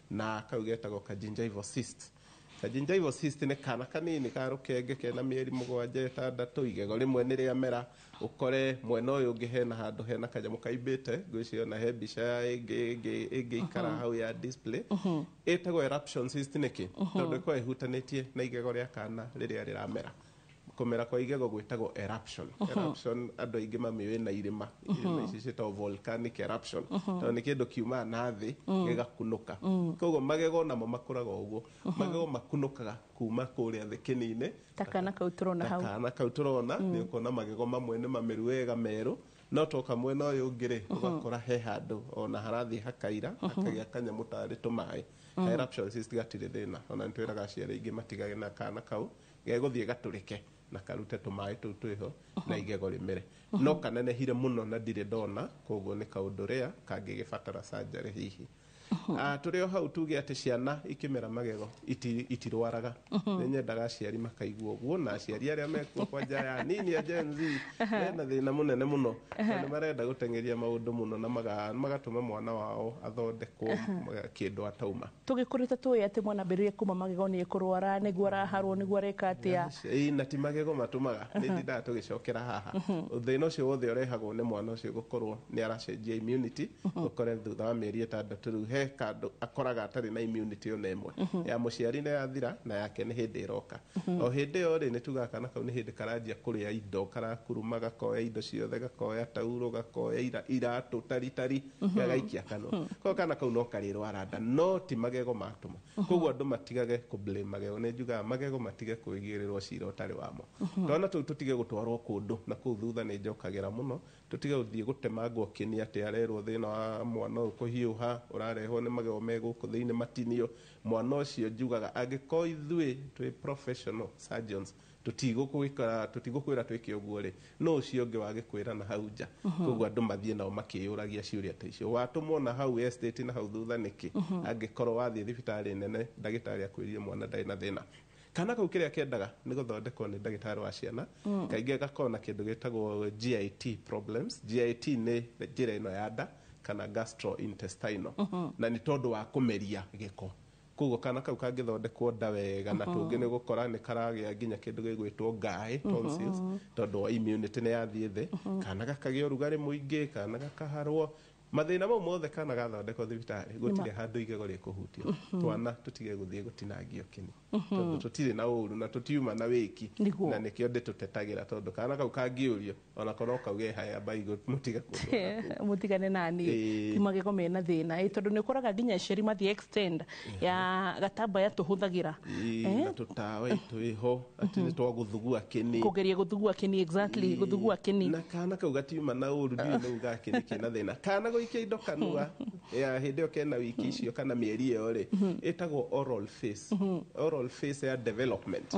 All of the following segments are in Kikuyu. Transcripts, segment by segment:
Na kau getagwo ka gingival cyst. Ka gingival cyst nĩ kana kanini ka rũkenge kena mĩeri 7, 6, igego rĩmwe nĩ rĩamera, ũkore mwena ũyũ ũngĩ hena handũ hena kanyamũ kaimbĩte. Ngwĩciria ona he mbica ĩngĩikara hau ya display. Ĩtagwo eruption cyst nĩkĩ? Tondũ ĩkoragwo ĩhutanĩtie na igego rĩa kana rĩrĩa rĩramera. Kũmera kwa igego gwĩtagwo eruption. Eruption andũ aingĩ mamĩũĩ na irĩma, irĩma ici ciĩtagwo volcanic eruption, tondũ nĩ kĩndũ kiumaga na thĩ gĩgakunũka. Koguo magego namo makũraga ũguo, magego makunũkaga kuma kũrĩa thĩ kĩni-inĩ. Ta kana kau tũrona ta hau. Kana kau tũrona, nĩ ũkuona magego mamwe nĩ mameru wega merũ, no toka mwena ũyũ ũngĩ rĩ, ũgakora he handũ ona harathiĩ hakaira, hakagĩa kanyamũ tarĩ tũmaĩ. Ka eruption cyst gatirĩ thĩna, ona nĩ twĩraga aciari aingĩ matigage na kana kau, gegũthiĩ gatũrĩke na karute tũmaĩ tũu twĩho na igego rĩmere. No kanenehire mũno na ndirĩ ndona, koguo nĩ kaũndũ rĩa kangĩgĩbatara surgery hihi. Tũrĩ o hau tuge atĩ ciana ikĩmera magego itirwaraga. Nĩ nyendaga aciari makaigua ũguo, na aciari arĩa mekuo kwanja ya nini ya Gen Z mena thĩna mũnene mũno, tondũ nĩ marenda gũteng'eria maũndũ mũno na magatũma mwana wao athondekwo kĩndũ atauma. Tũgĩkũrĩte tũĩ atĩ mwana ambĩrĩria kuma magego nĩ ekũrwara, nĩguo araharwo, nĩguo areka atĩa. Ĩĩ, na ti magego matũmaga, nĩ ndindaga tũgĩcokera haha. Thĩna ũcio wothe ũrehagwo nĩ mwana ũcio gũkorwo nĩ aracenjia immunity, ũkore thutha wa mĩeri 6 rĩu he kandũ akoraga atarĩ na immunity ona ĩmwe. Ya mũciari nĩ yathira na yake nĩ hĩndĩ ĩroka. O hĩndĩ ĩyo rĩ, nĩ tugaga kana kau nĩ hĩndĩ karanjia kũrĩa indo, karakuruma, gakoya indo ciothe, gakoya tauro, gakoya iratũ taritari, gagaikia kanua. Koguo kana kau no karĩrwara nda, no ti magego matũma. Koguo andũ matigage kũ blame magego. Nĩ njugaga magego matige kũigĩrĩrwo cira ũtarĩ wamo. Twana tũu tũtige gũtwarwo kũndũ na kũu thutha nĩ njokagĩra mũno, tũtige gũthiĩ gũtemangwo kĩni atĩ arerwo thĩna wa mwana ũyũ kũhiũha ũrarehwo nĩ magego me gũkũ thĩinĩ matinio. Mwana ũcio njugaga angĩkorwo ithuĩ twĩ professional surgeons tũtigũkwĩra twĩke ũguo rĩ, no ũcio ũngĩ wagĩkwĩra na hau nja. Koguo andũ mathiĩ nao makĩyũragia ciũria ta icio, watũmwo na hau estate na hau thutha nĩkĩ? Angĩkorwo wathiĩ thibitarĩ nene ndagĩtarĩ akwĩrire mwana ndarĩ na thĩna. Kana kau kĩrĩa kendaga nĩ gũthondekwo nĩ ndagĩtarĩ wa ciana. Kaingĩ gakoragwo na kĩndũ gĩtagwo GIT problems. GIT nĩ njĩra ĩno ya nda kana gastrointestinal, na nĩ tondũ wa kũmeria gĩko. Koguo kana kau kangĩthondekwo nda wega na tũngĩ nĩ gũkora nĩ karagĩa nginya kĩndũ gĩgwĩtwo ngaĩ, tonsils, tondũ wa immunity nĩ yathiĩ thĩ. Kana gakagĩa ũrugarĩ mũingĩ, kana gakaharwo, mathĩna mau mothe kana gathondekwo thibitarĩ gũtirĩ handũ igego rĩkũhutio. Twana tũtige gũthiĩ gũtinangio kĩni, tondũ tũtirĩ na ũru na tũtiuma na wĩki. Na nĩkĩo ndĩtũtetagĩra, tondũ kana kau kangĩũrio ona korwo kauge haya mbaigũ, mũtige kũndwara kũu. Mũtigane nani. Ti magego mena thĩna. Ĩ, tondũ nĩ ũkoraga nginya aciari mathiĩ extend ya gatambaya tũhũthagĩra. Na tũtawa twĩho atĩ nĩ twa gũthugua kĩni. Kũgeria gũthugua kĩni, exactly, gũthugua kĩni. Na kana kau gatiuma na ũru, ndiũĩ nĩ uga kĩni kĩna thĩna. Kana gũikia indo kanua ya hĩndĩ ĩyo kena wiki icio kana mĩeri ĩyo rĩ, ĩtagwo oral phase, oral phase ya development.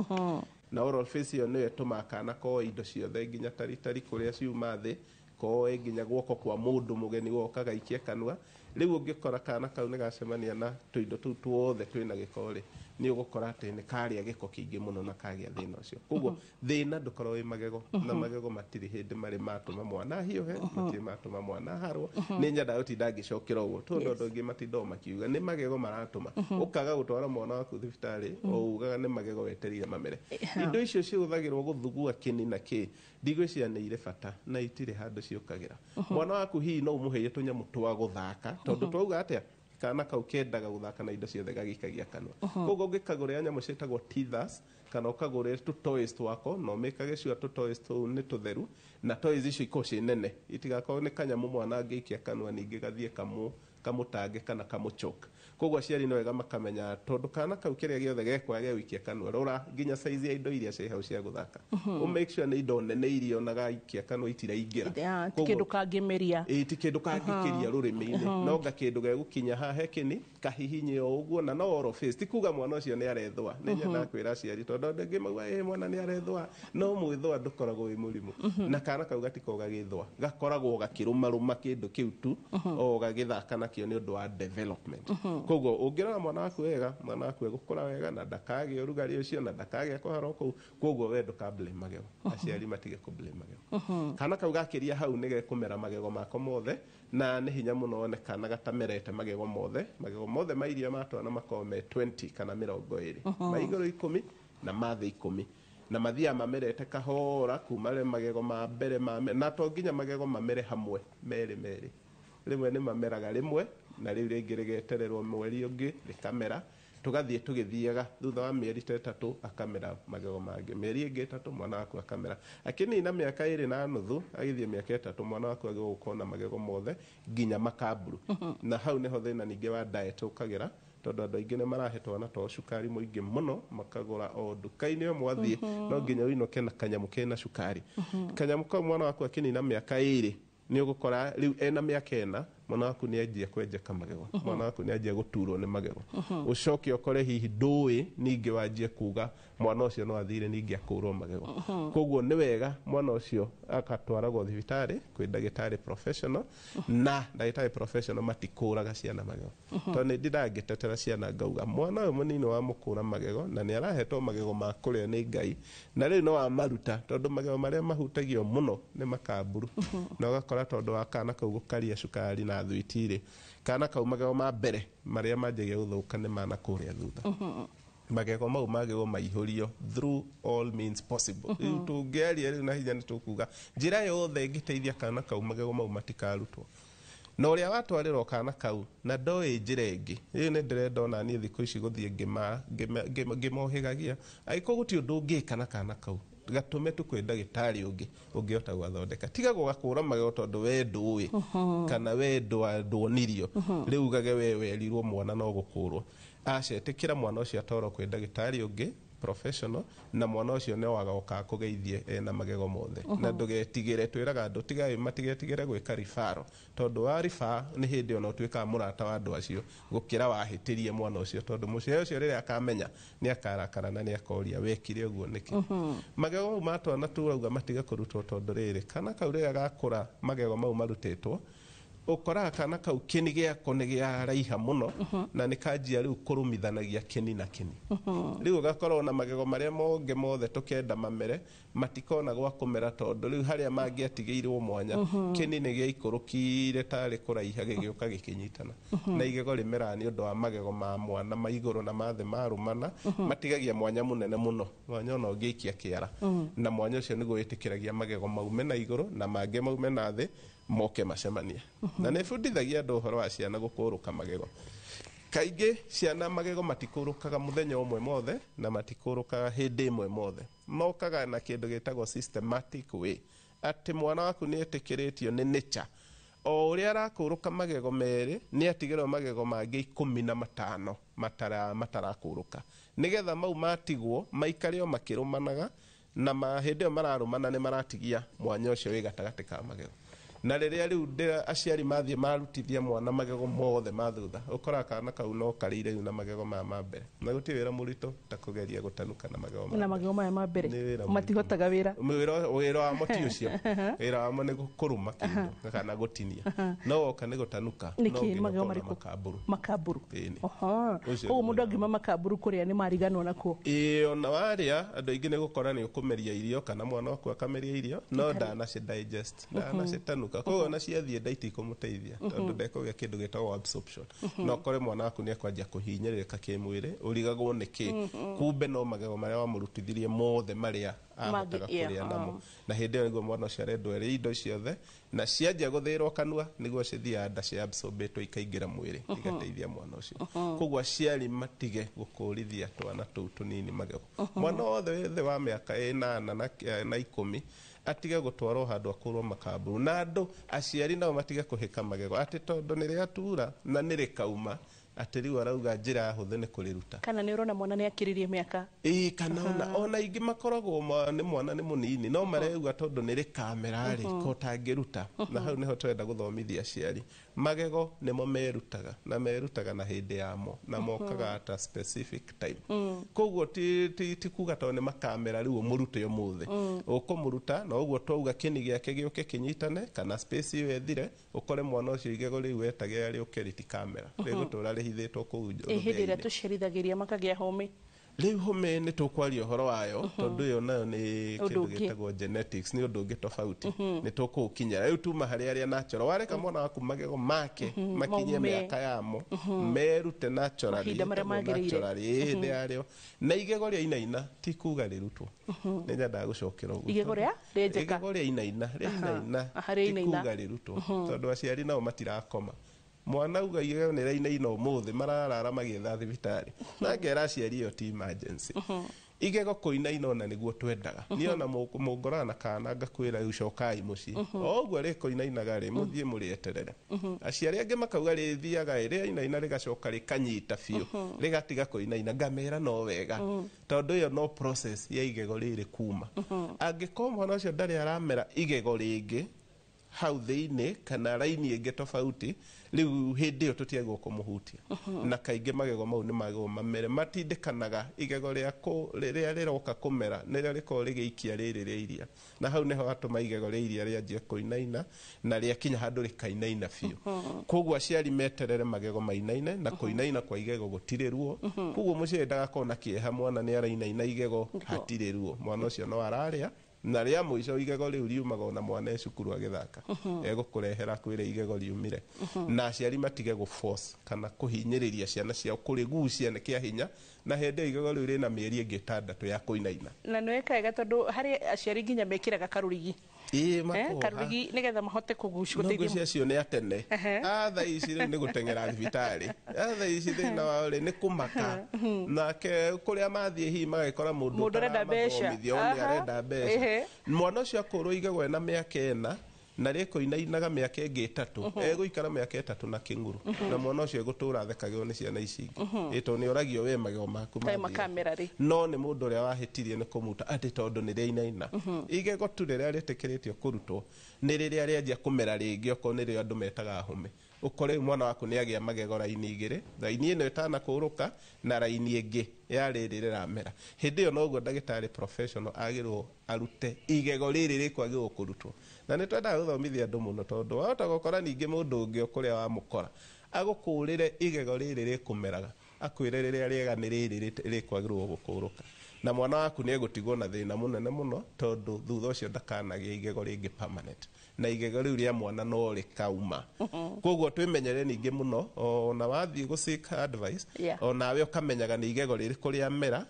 Na oral phase ĩyo nĩyo ĩtũmaga kana koe indo ciothe, nginya taritari kũrĩa ciuma thĩ, koe nginya guoko kwa mũndũ mũgeni woka gaikie kanua. Rĩu ũngĩkora kana kau nĩ gacemania na tũindo tũu tuothe twĩna gĩko rĩ, nĩ ũgũkora atĩ nĩ karĩa gĩko kĩingĩ mũno na kagĩa thĩna ũcio. Koguo thĩna ndũkorwo wĩ magego, na magego matirĩ hĩndĩ marĩ matũma mwana ahiũhe, matirĩ matũma mwana aharwo. Nĩ nyendaga gũtinda ngĩcokera ũguo, tondũ andũ aingĩ matindaga makiuga nĩ magego maratũma. Ũkaga gũtwara mwana waku thibitarĩ, o ugaga nĩ magego wetereire mamere. Indo icio cihũthagĩrwo gũthugua kĩni na kĩ, ndigwĩciria nĩ irĩ bata na itirĩ handũ ciũkagĩra. Mwana waku hihi no ũmũheire tũnyamũ twa gũthaka, tondũ twauga atĩa, kana kau kendaga gũthaka na indo ciothe gagĩikagia kanua. Koguo ũngĩkagũrĩra nyamũ ciĩtagwo teethers, kana ũkagũrĩra tũ toys twako, na ũmĩkage sure tũ toys tũu nĩ tũtheru, na toys icio ikorwo ciĩ nene, itigakorwo nĩ kanyamũ mwana angĩikia kanua ningĩ gathiĩ kamũtange kana kamũchoke. Koguo aciari nĩ wega makamenya, tondũ kana kau kĩrĩa gĩothe gekuoya gegũikia kanua, rora nginya size ya indo iria ciĩ hau cia gũthaka, ũ make sure nĩ indo nene iria ona gaikia kanua itiraingĩra. Ti kĩndũ kangĩmeria. Ĩĩ, ti kĩndũ kangĩkĩria rũrĩmĩ-inĩ, no nga kĩndũ gegũkinya haha he kĩni kahihinye o ũguo, na no oral phase. Ti kuga mwana ũcio nĩ arethũa. Nĩ nyendaga kwĩra aciari, tondũ andũ aingĩ mauga ĩ mwana nĩ arethũa, no mwĩthũa ndũkoragwo wĩ mũrimũ, na kana kau gatikoragwo gagĩthũa, gakoragwo gakĩrũmarũma kĩndũ kĩu tu o gagĩthaka nakĩo. nakĩo nĩ ũndũ wa development. Koguo ũngĩrora mwana waku wega, mwana waku egũkũra wega na ndakagĩa ũrugarĩ ũcio na ndakagĩa kũharwo kũu. Koguo we ndũka blame magego, aciari matige kũ blame magego. Kana kau gakĩria hau nĩ gekũmera magego mako mothe, na nĩ hinya mũno wone kana gatamerete magego mothe. Magego mothe ma irio ma twana makoragwo me 20 kana 20, ma igũrũ 10 na ma thĩ 10, na mathiaga mamerete kahora kuma rĩ magego ma mbere na to nginya magego mamere hamwe merĩ merĩ, rĩmwe nĩ mameraga rĩmwe na rĩu rĩngĩ rĩgetererwo mweri ũngĩ rĩkamera, tũgathiĩ tũgĩthiaga thutha wa mĩeri ta 3 akamera magego mangĩ, mĩeri ĩngĩ 3 mwana waku akamera, akĩnina mĩaka 2.5 agĩthiĩ mĩaka 3 mwana waku agĩrĩirwo gũkorwo na magego mothe nginya makamburu. Na hau nĩho thĩna ningĩ wa diet ũkagĩra, tondũ andũ aingĩ nĩ marahe twana twao cukari mũingĩ mũno, makagũra o nduka-inĩ o mwathiĩ, no nginya ũinũke na kanyamũ kena cukari. Kanyamũ kau mwana waku akĩnina mĩaka 2 nĩ ũgũkora rĩu ena mĩaka 4 mwana waku nĩ anjia kwenjeka magego, mwana waku nĩ anjia gũturwo nĩ magego. Ũcoke ũkore hihi ndũĩ ningĩ wanjie kuga mwana ũcio no athire ningĩ akũrwo magego. Koguo nĩ wega mwana ũcio agatwaragwo thibitarĩ kwĩ ndagĩtarĩ professional, na ndagĩtarĩ professional matikũraga ciana magego. Tondũ nĩ ndĩrangĩtetera ciana ngauga mwana ũyũ mũnini wamũkũra magego na nĩ arahetwo magego ma kũrĩa nĩ Ngai, na rĩu no wamaruta, tondũ magego marĩa mahutagio mũno nĩ makamburu. Na ũgakora tondũ wa kana kau gũkaria cukari na thwiti-rĩ, kana kau magego ma mbere marĩa manjagia gũthũka nĩ mana kũrĩa thutha. Magego mau magĩrĩirwo maihũrio through all means possible. Rĩu tũngĩaria rĩu na hinya nĩ tũkuga njĩra yothe ĩngĩteithia kana kau magego mau matikarutwo. Na ũrĩa watwarĩrwo kana kau na ndoĩ njĩra ĩngĩ, rĩu nĩ ndĩrenda ona niĩ thikũ ici gũthiĩ ngĩmohĩgagia, angĩkorwo gũtirĩ ũndũ ũngĩka na kana kau gatũme tu kwĩ ndagĩtarĩ ũngĩ ũngĩhota gũgathondeka, tiga gũgakũra magego tondũ we ndũĩ kana we nduonirio, rĩu ugage we werirwo mwana no gũkũrwo. Aca, ĩtĩkĩra mwana ũcio atwarwo kwĩ ndagĩtarĩ ũngĩ professional, na mwana ũcio nĩ wagoka kũgeithie ena magego mothe. Na ndũgetigĩre, twĩraga andũ tigai matigetigĩre gwĩka referral, tondũ wa refer nĩ hĩndĩ ona ũtuĩkaga mũrata wa andũ acio gũkĩra wahĩtĩrie mwana ũcio, tondũ mũciari ũcio rĩrĩa akamenya nĩ akarakara na nĩ akoria wekire ũguo nĩkĩ. Magego mau ma twana turauga matige kũrutwo, tondũ rĩrĩ kana kau rĩrĩa gakũra magego mau marutĩtwo, ũkoraga kana kau kĩni gĩako nĩ kĩaraiha mũno, na nĩ kanjia rĩu kũrũmithanagia kĩni na kĩni. Rĩu ũgakorwo na magego marĩa mongĩ mothe tũkenda mamere matikona gwa kũmera, tondũ rĩu harĩa mangĩatigĩirwo mwanya kĩni nĩ gĩaikũrũkire tarĩ kũraiha gĩgĩũka gĩkĩnyitana. Na igego rĩmeraga nĩ ũndũ wa magego ma mwana ma igũrũ na ma thĩ marũmana, matigagia mwanya mũnene mũno, mwanya ona ũngĩikia kĩara, na mwanya ũcio nĩguo wĩtĩkĩragia magego maume na igũrũ na mangĩ maume na thĩ moke macemanie. Na nĩ bundithagia andũ ũhoro wa ciana gũkũrũka magego. Kaingĩ ciana magego matikũrũkaga mũthenya ũmwe mothe na matikũrũkaga hĩndĩ ĩmwe mothe, mokaga na kĩndũ gĩtagwo systematic way, atĩ mwana waku nĩ etĩkĩrĩtio nĩ nature, o ũrĩa arakũrũka magego merĩ nĩ atigĩrwo magego mangĩ 15 matarakũrũka, nĩgetha mau matigwo maikare o makĩrũmanaga, na hĩndĩ ĩyo mararũmana nĩ maratigia mwanya ũcio wĩ gatagatĩ ka magego. Na rĩrĩa rĩu aciari mathiĩ marutithia mwana magego mothe ma thutha, ũkoraga kana kau no karĩire rĩu na magego maya ma mbere, na gũtirĩ wĩra mũritũ ta kũgeria gũtanuka na magego na magego maya ma mbere matihotaga wĩra. Wĩra wamo ti ũcio, wĩra wamo nĩ kũrũma kĩndũ kana gũtinia, no woka nĩ gũtanuka. Nĩkĩ magego marĩkũ? Makamburu. Koguo mũndũ angiuma makamburu kũrĩa nĩ mariganwo nakuo. Ĩĩ, ona warĩa andũ aingĩ nĩ gũkora nĩ ũkũmeria irio kana mwana waku akameria irio, no ndanaci digest, ndanacitanuka, koguo ona ciathiĩ nda itikũmũteithia, tondũ ndekũgĩa kĩndũ gĩtagwo absorption. Na ũkore mwana waku nĩ akwanjia kũhinyĩrĩrĩka kĩmwĩrĩ, ũrigagwo nĩkĩ, kumbe no magego marĩa wamũrutithirie mothe marĩa ahotaga kũrĩa namo. Na hĩndĩ ĩyo nĩguo mwana ũcio arendwo arĩe indo ciothe, na cianjia gũthĩĩrwo kanua nĩguo cithiaga nda cia absorbĩtwo ikaingĩra mwĩrĩ igateithia mwana ũcio. Koguo aciari matige gũkũrithia twana tũu tũnini magego. Mwana wothe wĩ thĩ wa mĩaka 8 na 10 atige gũtwarwo handũ akũrwo makamburu, na andũ aciari nao matige kũhĩka magego atĩ tondũ nĩ rĩatura na nĩ rĩkauma, Atĩ rĩu arauga njĩra hũthũ nĩ kũrĩruta. Kana nĩ ũrona mwana nĩ akĩrĩrie mĩaka. Ĩĩ, kana ona ingĩ makoragwo nĩ mwana nĩ mũnini, no mareuga tondũ nĩ rĩkamera rĩ, ko ũtangĩruta. Na hau nĩho tũrenda gũthomithia aciari. Magego nĩmo merutaga, na merutaga na hĩndĩ yamo, na mokaga at a specific time. Koguo ti kuga tondũ nĩ makamera rĩu ũmũrute ũmũthĩ. Ũkũmũruta na ũguo twauga kĩni gĩake gĩũke kĩnyitane, kana space ĩyo ĩthire, ũkore mwana ũcio igego rĩu etagĩra rĩũke rĩtikamera. Rĩgũtũra rĩhithĩtwo kũu Ĩ hĩndĩ ĩrĩa rũthĩa-inĩ. Tũciarithagĩria makagĩa hũmĩ. Rĩu hũmĩ nĩ tũkwaria ũhoro wayo, tondũ ĩyo nayo nĩ Ũndũ kĩndũ ũngĩ. Gĩtagwo genetics, nĩ ũndũ ũngĩ tofauti. Nĩ tũkũũkinyĩra. Rĩu tuma harĩ arĩa natural, wareka mwana waku magego make makinyie Maume. Mĩaka yamo, merute naturally, Mahinda marĩa ĩtagwo magĩrĩire. naturally, ĩ hĩndĩ yarĩo. Na igego rĩa inaina ti kuga rĩrutwo. Nĩ nyendaga gũcokera ũguo. Igego rĩa rĩenjeka. Igego rĩa inaina, rĩa inaina Rĩa ti inaina. kuga rĩrutwo, tondũ aciari nao matirakoma. Mwana auga igego nĩ rĩainaina ũmũthĩ, mararara magĩetha thibitarĩ. Na ngera aciari ĩyo ti emergency. Igego kũinaina ona nĩguo twendaga. Niĩ ona mũngorana na kana ngakwĩra rĩu cokai mũciĩ. O ũguo rĩkũinainaga rĩ, mũthiĩ mũrĩeterere. Aciari angĩ makauga rĩthiaga ĩ, rĩainaina rĩgacoka rĩkanyita biũ, rĩgatiga kũinaina. Ngamera no wega, tondũ ĩyo no process ya igego rĩrĩ kuma. Angĩkorwo mwana ũcio ndarĩ aramera igego rĩngĩ hau thĩinĩ kana raini ĩngĩ tofauti, rĩu hĩndĩ ĩyo tũtiagĩrĩirwo kũmũhutia. Na kaingĩ magego mau nĩ magego mamere matindĩkanaga. Igego rĩa rĩrĩa rĩroka kũmera nĩrĩo rĩkoragwo rĩgĩikia rĩrĩ rĩa iria, na hau nĩho hatũma igego rĩa iria rĩanjie kũinaina, na rĩakinya handũ rĩkainaina biũ. Koguo aciari meterere magego mainaine, na kũinaina kwa igego gũtirĩ ruo. Koguo mũciari ndagakorwo na kĩeha mwana nĩ arainaina igego, hatirĩ ruo. Mwana ũcio no ararĩa, na rĩa mũico igego rĩu riumaga ona mwana e cukuru agĩthaka, egũkũrehera kwĩra igego riumire. Na aciari matige gũ force kana kũhinyĩrĩria ciana ciao kũrĩgucia nĩ kĩa hinya, na hĩndĩ ĩyo igego rĩu rĩna mĩeri ĩngĩ 6 ya kũinaina. Na nĩ weka wega, tondũ harĩ aciari nginya mekĩraga karũrigi. Ĩĩ, makoha. Karũrigi nĩgetha mahote kũgucia No gũteithia. Ngwĩciria acio nĩ atene. A thaa ici rĩu nĩ gũteng'era thibitarĩ. A thaa ici thĩna wao rĩ nĩ kũmaka nake kũrĩa mathiĩ hihi magagĩkora mũndũ Mũndũ ũrenda mbeca. ũtaramathomithia, o nĩ arenda mbeca. Mwana ũcio akũrwo igego ena mĩaka 4 na rĩkũinainaga mĩaka ĩngĩ 3, egũikara mĩaka 3 na kĩng'uru, na mwana ũcio egũtũra athekagĩrwo nĩ ciana ici ingĩ. Ĩ tondũ nĩ oragio we magego maku Kaĩ mathiĩ. makamera rĩ? No nĩ mũndũ ũrĩa wahĩtirie nĩ kũmuta atĩ tondũ nĩ rĩainaina. Igego tu rĩrĩa rĩtĩkĩrĩtio kũrutwo nĩ rĩrĩa rĩanjia kũmera rĩngĩ, okorwo nĩrĩo andũ metaga hũmĩ. Ũkore rĩu mwana waku nĩ agĩa magego raini igĩrĩ, raini ĩno ĩtanakũrũka na raini ĩngĩ ya rĩrĩ rĩramera. Hĩndĩ ĩyo noguo ndagĩtarĩ professional agĩrĩirwo arute igego rĩrĩ rĩkwagĩrĩirwo kũrutwo. Na nĩ twendaga gũthomithia andũ mũno, tondũ wahota gũkora ningĩ mũndũ ũngĩ o kũrĩa wamũkora agũkũrĩre igego rĩrĩ rĩkũmeraga, akwĩre rĩrĩa rĩega nĩ rĩrĩ rĩkwagĩrĩirwo gũkũrũka, na mwana waku nĩ egũtigwo na thĩna mũnene mũno, tondũ thutha ũcio ndakanagĩa igego rĩngĩ permanent, na igego rĩu rĩa mwana no rĩkauma. Koguo twĩmenyere ningĩ mũno ona wathiĩ gũ seek advice, onawe ũkamenyaga nĩ igego rĩrĩkũ rĩamera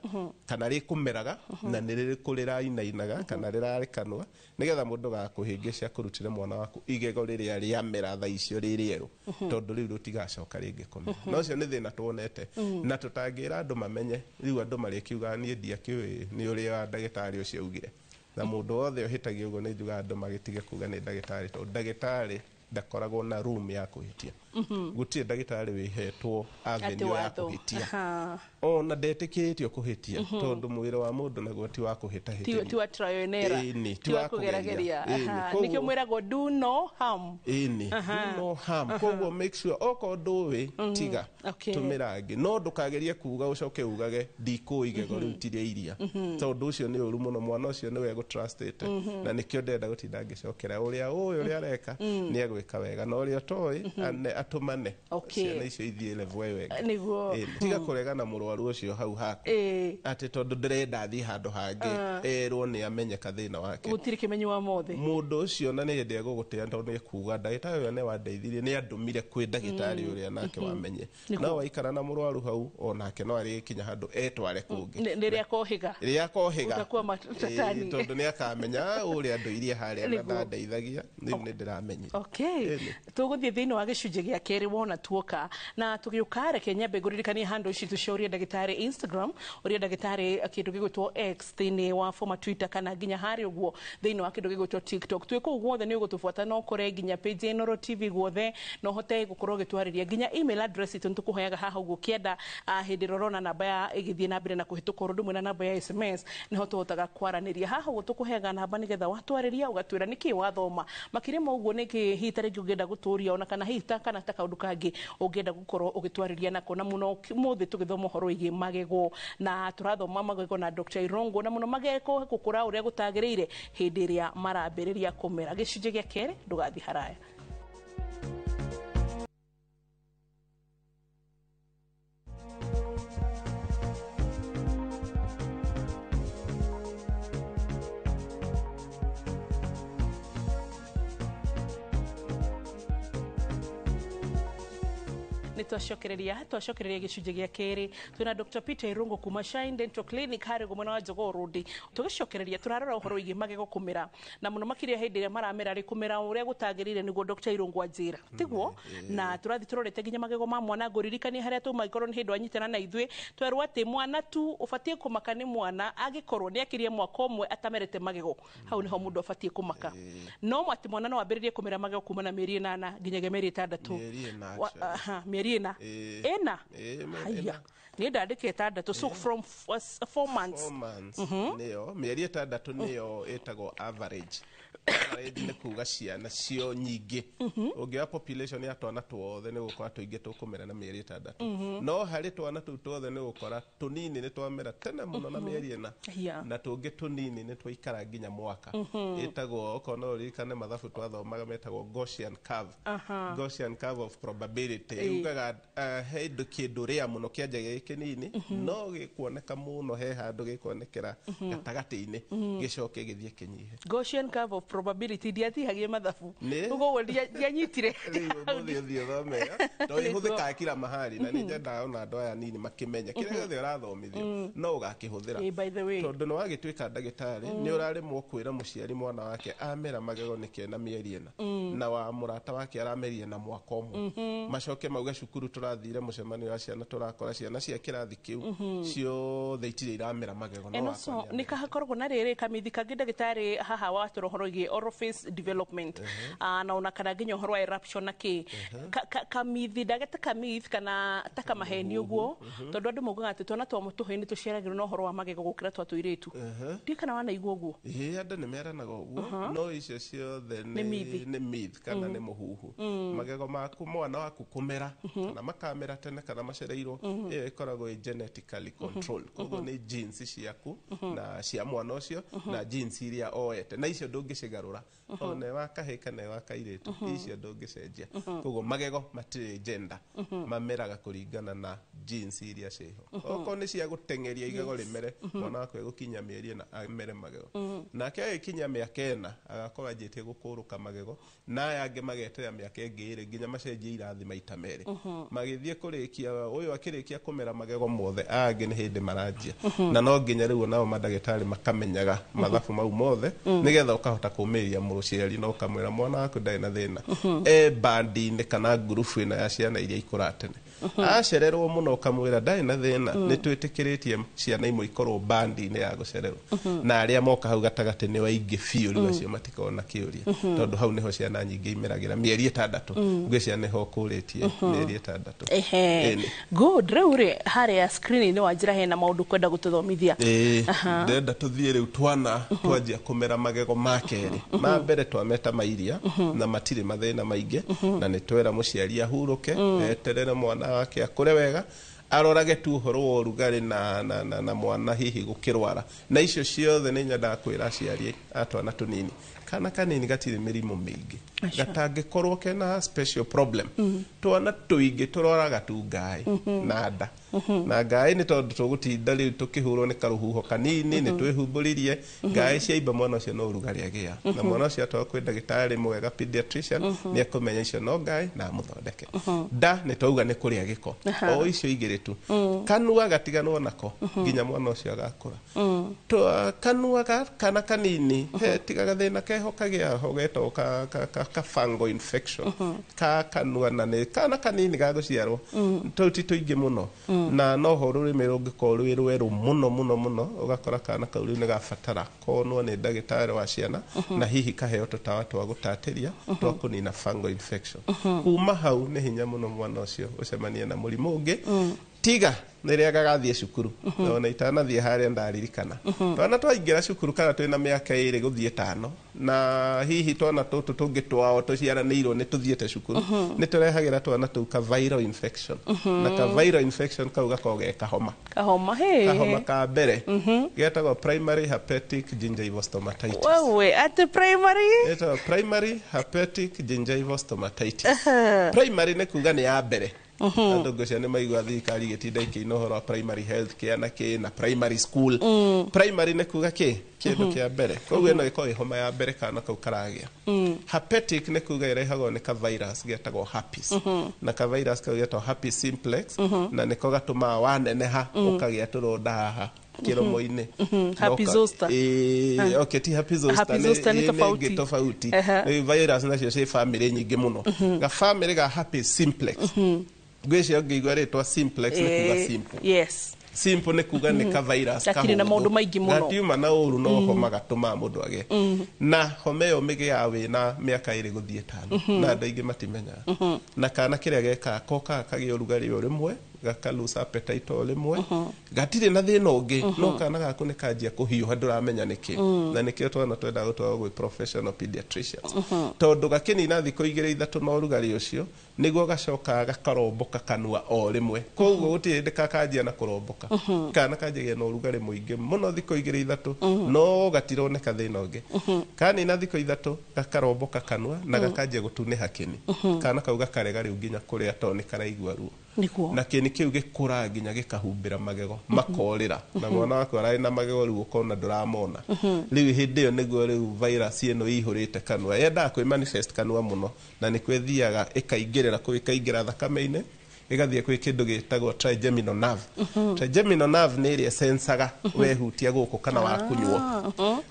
kana rĩkũmeraga, na nĩ rĩrĩkũ rĩrainainaga kana rĩrarĩ kanua, nĩgetha mũndũ gakũhĩngĩca kũrutĩre mwana waku igego rĩrĩa rĩamera thaa icio rĩ rĩerũ, tondũ rĩu rĩtigacoka rĩngĩ kũmera. Na ũcio nĩ thĩna tuonete na tũtangĩra andũ mamenye. Rĩu andũ marĩkiugaga niĩ ndiakĩũĩ, nĩ ũrĩa ndagĩtarĩ ũcio augire. Na mũndũ wothe ũhĩtagia ũguo, nĩ njugaga andũ magĩtige kuga nĩ ndagĩtarĩ, tondũ ndagĩtarĩ ndakoragwo na room ya kũhĩtia. Gũtirĩ ndagĩtarĩ wĩhetwo avenue ya watho. Kũhĩtia. Ona ndetĩkĩrĩtio kũhĩtia, tondũ mwĩrĩ wa mũndũ naguo ti wa Ti kũhĩtahĩtĩrio. Ti wa trial and error. Ĩni, ti wa kũgerageria. Ĩni, Nĩkĩo mwĩragwo do no harm. Ĩni, do no harm. Koguo make sure okorwo ndũĩ, tiga, tũmĩra angĩ, no ndũkagerie kuga ũcoke ugage ndikũĩ igego rĩu ti rĩa iria, tondũ ũcio nĩ ũru mũno. Mwana ũcio nĩwe egũtrustĩte, na nĩkĩo ndĩrenda gũtinda ngĩcokera ũrĩa ũĩ ũrĩa areka nĩ egwĩka wega, na ũrĩa ũtoĩ atũmane ciana icio ithiĩ level ĩyo ĩngĩ. Ĩni, tiga kũregana mũrwaru ũcio hau haku atĩ tondũ ndĩrenda athiĩ handũ hangĩ erwo nĩ amenyeka thĩna wake. Gũtirĩ kĩmenyi wa mothe. Mũndũ ũcio na nĩ hĩndĩ egũgũtĩa, tondũ nĩ ekuga ndagĩtarĩ ũrĩa nĩ wandeithirie, nĩ andũmire kwĩ ndagĩtarĩ ũrĩa nake wamenye. No waikara na mũrwaru hau, onake no arĩkinya handũ etware kũngĩ. Rĩrĩa akohĩga. Rĩrĩa akohĩga. Utakuwa matatani. Ĩĩ, tondũ nĩ akamenya, "Ah, ũrĩa andũirie harĩa na Nĩguo. ndandeithagia, rĩu nĩ ndĩramenyire." Okay. Ĩni. Tũgũthiĩ thĩinĩ wa gĩcunjĩ gĩa kerĩ wona tuoka na tũgĩũka reke nyambe ngũririkanie handũ ici cia ũria ndagĩtarĩ Instagram, ũria ndagĩtarĩ kĩndũ gĩgwĩtwo X thĩinĩ wa former Twitter, kana nginya harĩa ũguo thĩinĩ wa kĩndũ gĩgwĩtwo TikTok. Twĩ kũu guothe nĩ ũgũtũbuata no ũkore nginya page ya Inooro TV guothe, no ũhote gũkorwo ũgĩtwarĩria nginya email address itũ nĩtũkũheaga haha ũguo kĩenda hĩndĩ ĩrĩa ũrona namba ya ĩgĩthiĩ na mbere na kũhĩtũka ũndũ ũmwe na namba ya SMS nĩho tũhotaga kwaranĩria. Haha ũguo tũkũheaga namba nĩgetha watwarĩria ũgatwĩra nĩkĩ wathoma makĩria ma ũguo nĩkĩ hihi ta rĩngĩ ũngĩenda gũtũria ona kana hihi ta kana ta kaũndũ kangĩ ũngĩenda gũkorwo ũgĩtwarĩria nako. Na mũno mũthĩ tũgĩthoma ũhoro wĩgiĩ magego, na tũrathoma magego na Dr. Irungu, na mũno magego gũkũra ũrĩa gũtagĩrĩire hĩndĩ ĩrĩa marambĩrĩria kũmera. Gĩcunjĩ gĩa kerĩ, ndũgathiĩ haraya. Nĩ twacokereria gĩcunjĩ gĩa kerĩ twĩna Dr. Peter Irungu kuma Shine Dental Clinic harĩa ũguo mwena wa Jogoo Road. Tũgĩcokereria tũrarora ũhoro wĩgiĩ magego kũmera, na mũno makĩria hĩndĩ ĩrĩa maramera rĩ, kũmera ũrĩa gũtagĩrĩire nĩguo Dr. Irungu anjĩra tiguo, na tũrathiĩ tũrorete nginya magego ma mwana. Ngũririkanie harĩa tuma ikorwo nĩ hĩndĩ wanyitana na ithuĩ, twerwo atĩ mwana tu ũbatiĩ kũmaka nĩ mwana angĩkorwo nĩ akĩrie mwaka ũmwe atamerete magego, hau nĩho mũndũ abatiĩ kũmaka. No atĩ mwana no ambĩrĩrie kũmera magego kuma na mĩeri 8 nginyagia mĩeri 6. Mĩeri 4 actually. Aha, mĩeri 4. Ĩna? Mĩeri Haya. 4. Niĩ ndandĩka 6, so from 4 months. 4 months nĩyo mĩeri 6 nĩyo ĩtagwo average. Average nĩ kuga ciana cio nyingĩ, ũngĩoya population ya twana tuothe nĩ gũkora tũingĩ tũkũmera na mĩeri 6, no harĩ twana tũu tuothe nĩ gũkora tũnini nĩ twamera tene mũno na mĩeri 4, na tũngĩ tũnini nĩ twaikara nginya mwaka. Ĩtagwo, okorwo no ũririkane mathabu twathomaga, metagwo Gaussian curve. Gaussian curve of probability yugaga he indo kĩndũ rĩa mũno kĩanjagia gĩ kĩnini, no gĩkuoneka mũno he handũ gĩkuonekera gatagatĩ-inĩ, gĩcoke gĩthiĩ kĩnyihe. Gaussian curve of probability, ndiatihagie mathabu. Nĩ? Ũguo ndianyitire. Rĩu ũmũthĩ ũthiĩ ũthome ĩyo, tondũ ĩhũthĩkaga kila mahali, na nĩ nyendaga ona andũ aya anini makĩmenye kĩrĩa gĩothe ũrathomithio no ũgakĩhũthĩra. By the way. Tondũ nĩ wagĩtuĩka ndagĩtarĩ, nĩ ũraremwo kwĩra mũciari mwana wake amera magego nĩ kena mĩeri 4, na wa mũrata wake aramerie na mwaka ũmwe, macoke mauge cukuru tũrathire mũcemanio wa ciana, tũrakora ciana cia kĩrathi kĩu ciothe itirĩ iramera magego, no And wakwa also nĩamera. nĩ kahakoragwo na rĩrĩ kamithi kangĩ ndagĩtarĩ haha watũra ũhoro wĩgiĩ oral face development, na ona kana nginya ũhoro wa eruption na kĩ. Kamithi ndageta kamith kana ta kamaheni ũguo, tondũ andũ maugaga atĩ twana twa tũhĩĩ nĩ tũciaragĩrwo na ũhoro wa magego gũkĩra twa tũirĩtu. Ndiũĩ kana wanaigua ũguo. Ĩĩ, andũ nĩ meranaga ũguo, no icio ciothe Nĩ myth. Nĩ myth kana nĩ mũhuhu. Magego maku mwana waku kũmera kana makamera tene kana macereirwo, ĩyo ĩkoragwo ĩ genetically controlled, koguo nĩ genes ciaku na cia mwana ũcio na genes iria oete, na icio ndũngĩcigarũra, ona wa kahĩĩ kana wa kairĩtu, icio ndũngĩcenjia. Koguo magego matirĩ gender, mameraga kũringana na genes iria ciĩho. Okorwo nĩ cia gũteng'eria igego rĩmere, mwana waku egũkinya mĩeri 4 amere magego, nake agĩkinya mĩaka 4 agakorwo anjĩtie gũkũrũka magego, na aya angĩ mageterera mĩaka ĩngĩ 2 nginya macenjie irathi maita merĩ magĩthiĩ kũrĩkia. Ũyũ akĩrĩkia kũmera magego mothe, aya angĩ nĩ hĩndĩ maranjia, na no nginya rĩu nao mandagĩtarĩ makamenyaga mathabu mau mothe nĩgetha ũkahota kũmĩrĩria mũciari na ũkamwĩra mwana waku ndarĩ na thĩna, e bandi-inĩ kana ngurubu ĩno ya ciana iria ikũra tene. Acererwo mũno ũkamwĩra ndarĩ na thĩna, nĩ twĩtĩkĩrĩtie ciana imwe ikorwo bandi-inĩ ya gũcererwo, na arĩa moka hau gatagatĩ nĩ waingĩ biũ, rĩu acio matikoragwo na kĩũria, tondũ hau nĩho ciana nyingĩ imeragĩra mĩeri 6. Ngwĩciria nĩho ũkũrĩtie mĩeri 6. Ehe. Ĩni. Good. Rĩu rĩ, harĩa screen-inĩ wa njĩra hena maũndũ kwenda gũtũthomithia. Ĩĩ, ndĩrenda tũthiĩ rĩu twana twanjia kũmera magego ma kerĩ. Ma mbere twameta mairia na matirĩ mathĩna maingĩ, na nĩ twera mũciari ahurũke, eterere mwana wake akũre wega, arorage tu ũhoro wa ũrugarĩ na mwana hihi gũkĩrwara na icio ciothe. Nĩ nyendaga kwĩra aciari a twana tũnini, kana kanini gatirĩ mĩrimũ mĩingĩ gatangĩkorwo kena special problem. Twana tũingĩ tũroraga tu ngaĩ na nda, na ngaĩ nĩ tondũ tũgũtinda rĩu tũkĩhũrwo nĩ karũhuho kanini, nĩ twĩhumbũririe ngaĩ ciaimba, mwana ũcio no ũrugarĩ agĩa, na mwana ũcio atwarwo kwĩ ndagĩtarĩ mwega pediatrician nĩ ekũmenya icio no ngaĩ na amũthondeke. Nda nĩ twauga nĩ kũrĩa gĩko, o icio igĩrĩ tu. Kanua gatiganwo nako nginya mwana ũcio agakũra. Kanua kana kanini he tiga gathĩna keho. keho kagĩa ho getagwo ka fungal infection ka kanua, na nĩ kana kanini ga gũciarwo, tũu ti tũingĩ mũno, na no ho rũrĩmĩ rũngĩkorwo rwĩ rwerũ mũno mũno mũno, ũgakora kana kau rĩu nĩ gabatara konwo nĩ ndagĩtarĩ wa ciana, na hihi kaheo tũtawa twa gũtatĩria twa kũnina fungal infection. Kuma hau nĩ hinya mũno mwana ũcio ũcemanie na mũrimũ ũngĩ, tiga rĩrĩa gagathiĩ cukuru. Ona itanathiĩ harĩa, ndaririkana twana twaingĩra cukuru kana twĩna mĩaka 2 gũthiĩ 5, na hihi twana tũtũ tũngĩ twao tũciaranĩirwo nĩ tũthiĩte cukuru, nĩ tũrehagĩra twana tũu ka viral infection, na ka viral infection kau gakoragwo ge kahoma. Kahoma he. Kahoma ka mbere getagwo primary herpetic gingivostomatitis. Wewe, ati primary? Getagwo primary herpetic gingivostomatitis. Primary nĩ kuga nĩ ya mbere. Andũ ngũcia nĩ maigua thirikari ĩgĩtinda ĩkĩina ũhoro wa primary health care na kĩ na primary school. Primary nĩ kuga kĩ kĩndũ kĩa mbere, koguo ĩno ĩkoragwo ĩ homa ya mbere kana kau karagĩa. Herpetic nĩ kuga ĩrehagwo nĩ ka virus getagwo herpes, na ka virus kau getagwo herpes simplex, na nĩko gatũmaga waneneha ũkagĩa tũronda haha kĩromo-inĩ. Herpes zoster. Ĩĩ, okay, ti herpes zoster. Herpes zoster nĩ tofauti. Ĩngĩ tofauti. Rĩu virus nacio ciĩ famĩlĩ nyingĩ mũno. Ga famĩlĩ ga herpes simplex, ngwĩciria ũngĩigua rĩtwa simplex nĩ kuga simple. Simple nĩ kuga nĩ ka virus. Gatirĩ na maũndũ maingĩ mũno. Gatiuma na ũru, no homa gatũmaga mũndũ agĩe na homa ĩyo mĩgĩaga wĩna mĩaka 2 gũthiĩ 5, na andũ aingĩ matimenyaga. Na kana kĩrĩa gekaga, kokaga kagĩa ũrugarĩ o rĩmwe, gaka lose appetite o rĩmwe, gatirĩ na thĩna ũngĩ, no kana gaku nĩ kanjia kũhiũha, ndũramenya nĩkĩ. Na nĩkĩo twana twendaga gũtwarwo gwĩ professional pediatricians, tondũ gakĩnina thikũ 2 3 na ũrugarĩ ũcio, nĩguo gacokaga gakaromboka kanua o rĩmwe. Koguo gũtirĩ hĩndĩ kakanjia na kũromboka. Kana kanjagia na ũrugarĩ mũingĩ mũno thikũ 2 3, no gatironeka thĩna ũngĩ. Kanina thikũ 3, gakaromboka kanua na gakanjia gũtunĩha kĩni. Kana kau gakarega rĩu nginya kũrĩa, tondũ nĩ karaigua ruo. Na kĩni kĩu gĩkũraga nginya gĩkahumbĩra magego, makorĩra, na mwana waku ararĩ na magego, rĩu ũkona ndũramona. Rĩu hĩndĩ ĩyo nĩguo rĩu virus ĩno ĩihũrĩte kanua yendaga kwĩ manifest kanua mũno, na nĩkuo ĩthiaga ĩkaingĩrĩra kũu, ĩkaingĩra thakame-inĩ, ĩgathiĩ kwĩ kĩndũ gĩtagwo trigeminal nerve. Trigeminal nerve nĩ ĩrĩa sensaga wehutia gũkũ kana wakunywo.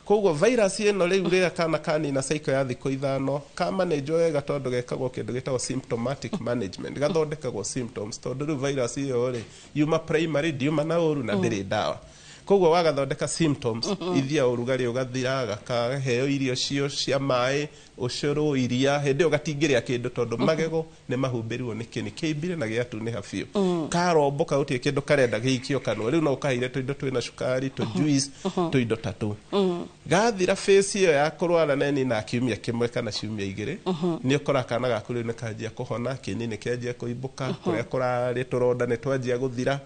Koguo virus ĩno rĩu, rĩrĩa kana kanina cycle ya thikũ 5, kamanĩnjwo wega, tondũ gekagwo kĩndũ gĩtagwo symptomatic management, gathondekagwo symptoms, tondũ rĩu virus ĩyo rĩ yuma primary, ndiuma na ũru na ndĩrĩ ndawa. Koguo wagathondeka symptoms, ithia ũrugarĩ ũgathira, gakaheo irio cio cia maĩ, ũcũrũ, iria. Hĩndĩ ĩyo gatingĩrĩa kĩndũ, tondũ magego nĩ mahumbĩrirwo nĩ kĩni kĩimbire na gĩatunĩha biũ. Karomboka, gũtirĩ kĩndũ karenda gĩikio kanua. Rĩu no ũkaheire tũindo twĩna cukari, tũ juice, tũindo ta tũu. Gathira phase ĩyo ya kũrwara na ĩnina kiumia 1 kana ciumia 2, nĩ ũkora kana gaku rĩu nĩ kanjia kũhona, kĩni nĩ kĩanjia kũimbũka, kũrĩa kũrarĩ tũronda nĩ twanjia gũthira.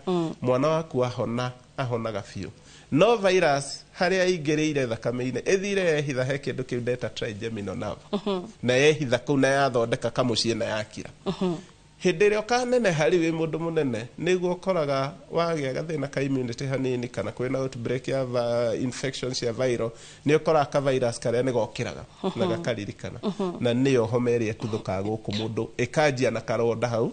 Mwana waku ahona, ahonaga biũ. No virus harĩa ĩingĩrĩire thakame-inĩ, ĩthire yehitha he kĩndũ kĩu ndeta trigeminal nerve, na yehitha kũu na yathondeka kamũciĩ na yakira. Hĩndĩ ĩrĩa ũkaneneha rĩu wĩ mũndũ mũnene, nĩguo ũkoraga wagĩa gathĩna ka immunity hanini, kana kwĩna outbreak ya infection cia viral, nĩ ũkoraga ka virus karĩa nĩ gokĩraga na gakaririkana, na nĩyo homa ĩrĩa ĩtuthũkaga gũkũ mũndũ, ĩkanjia na karonda hau.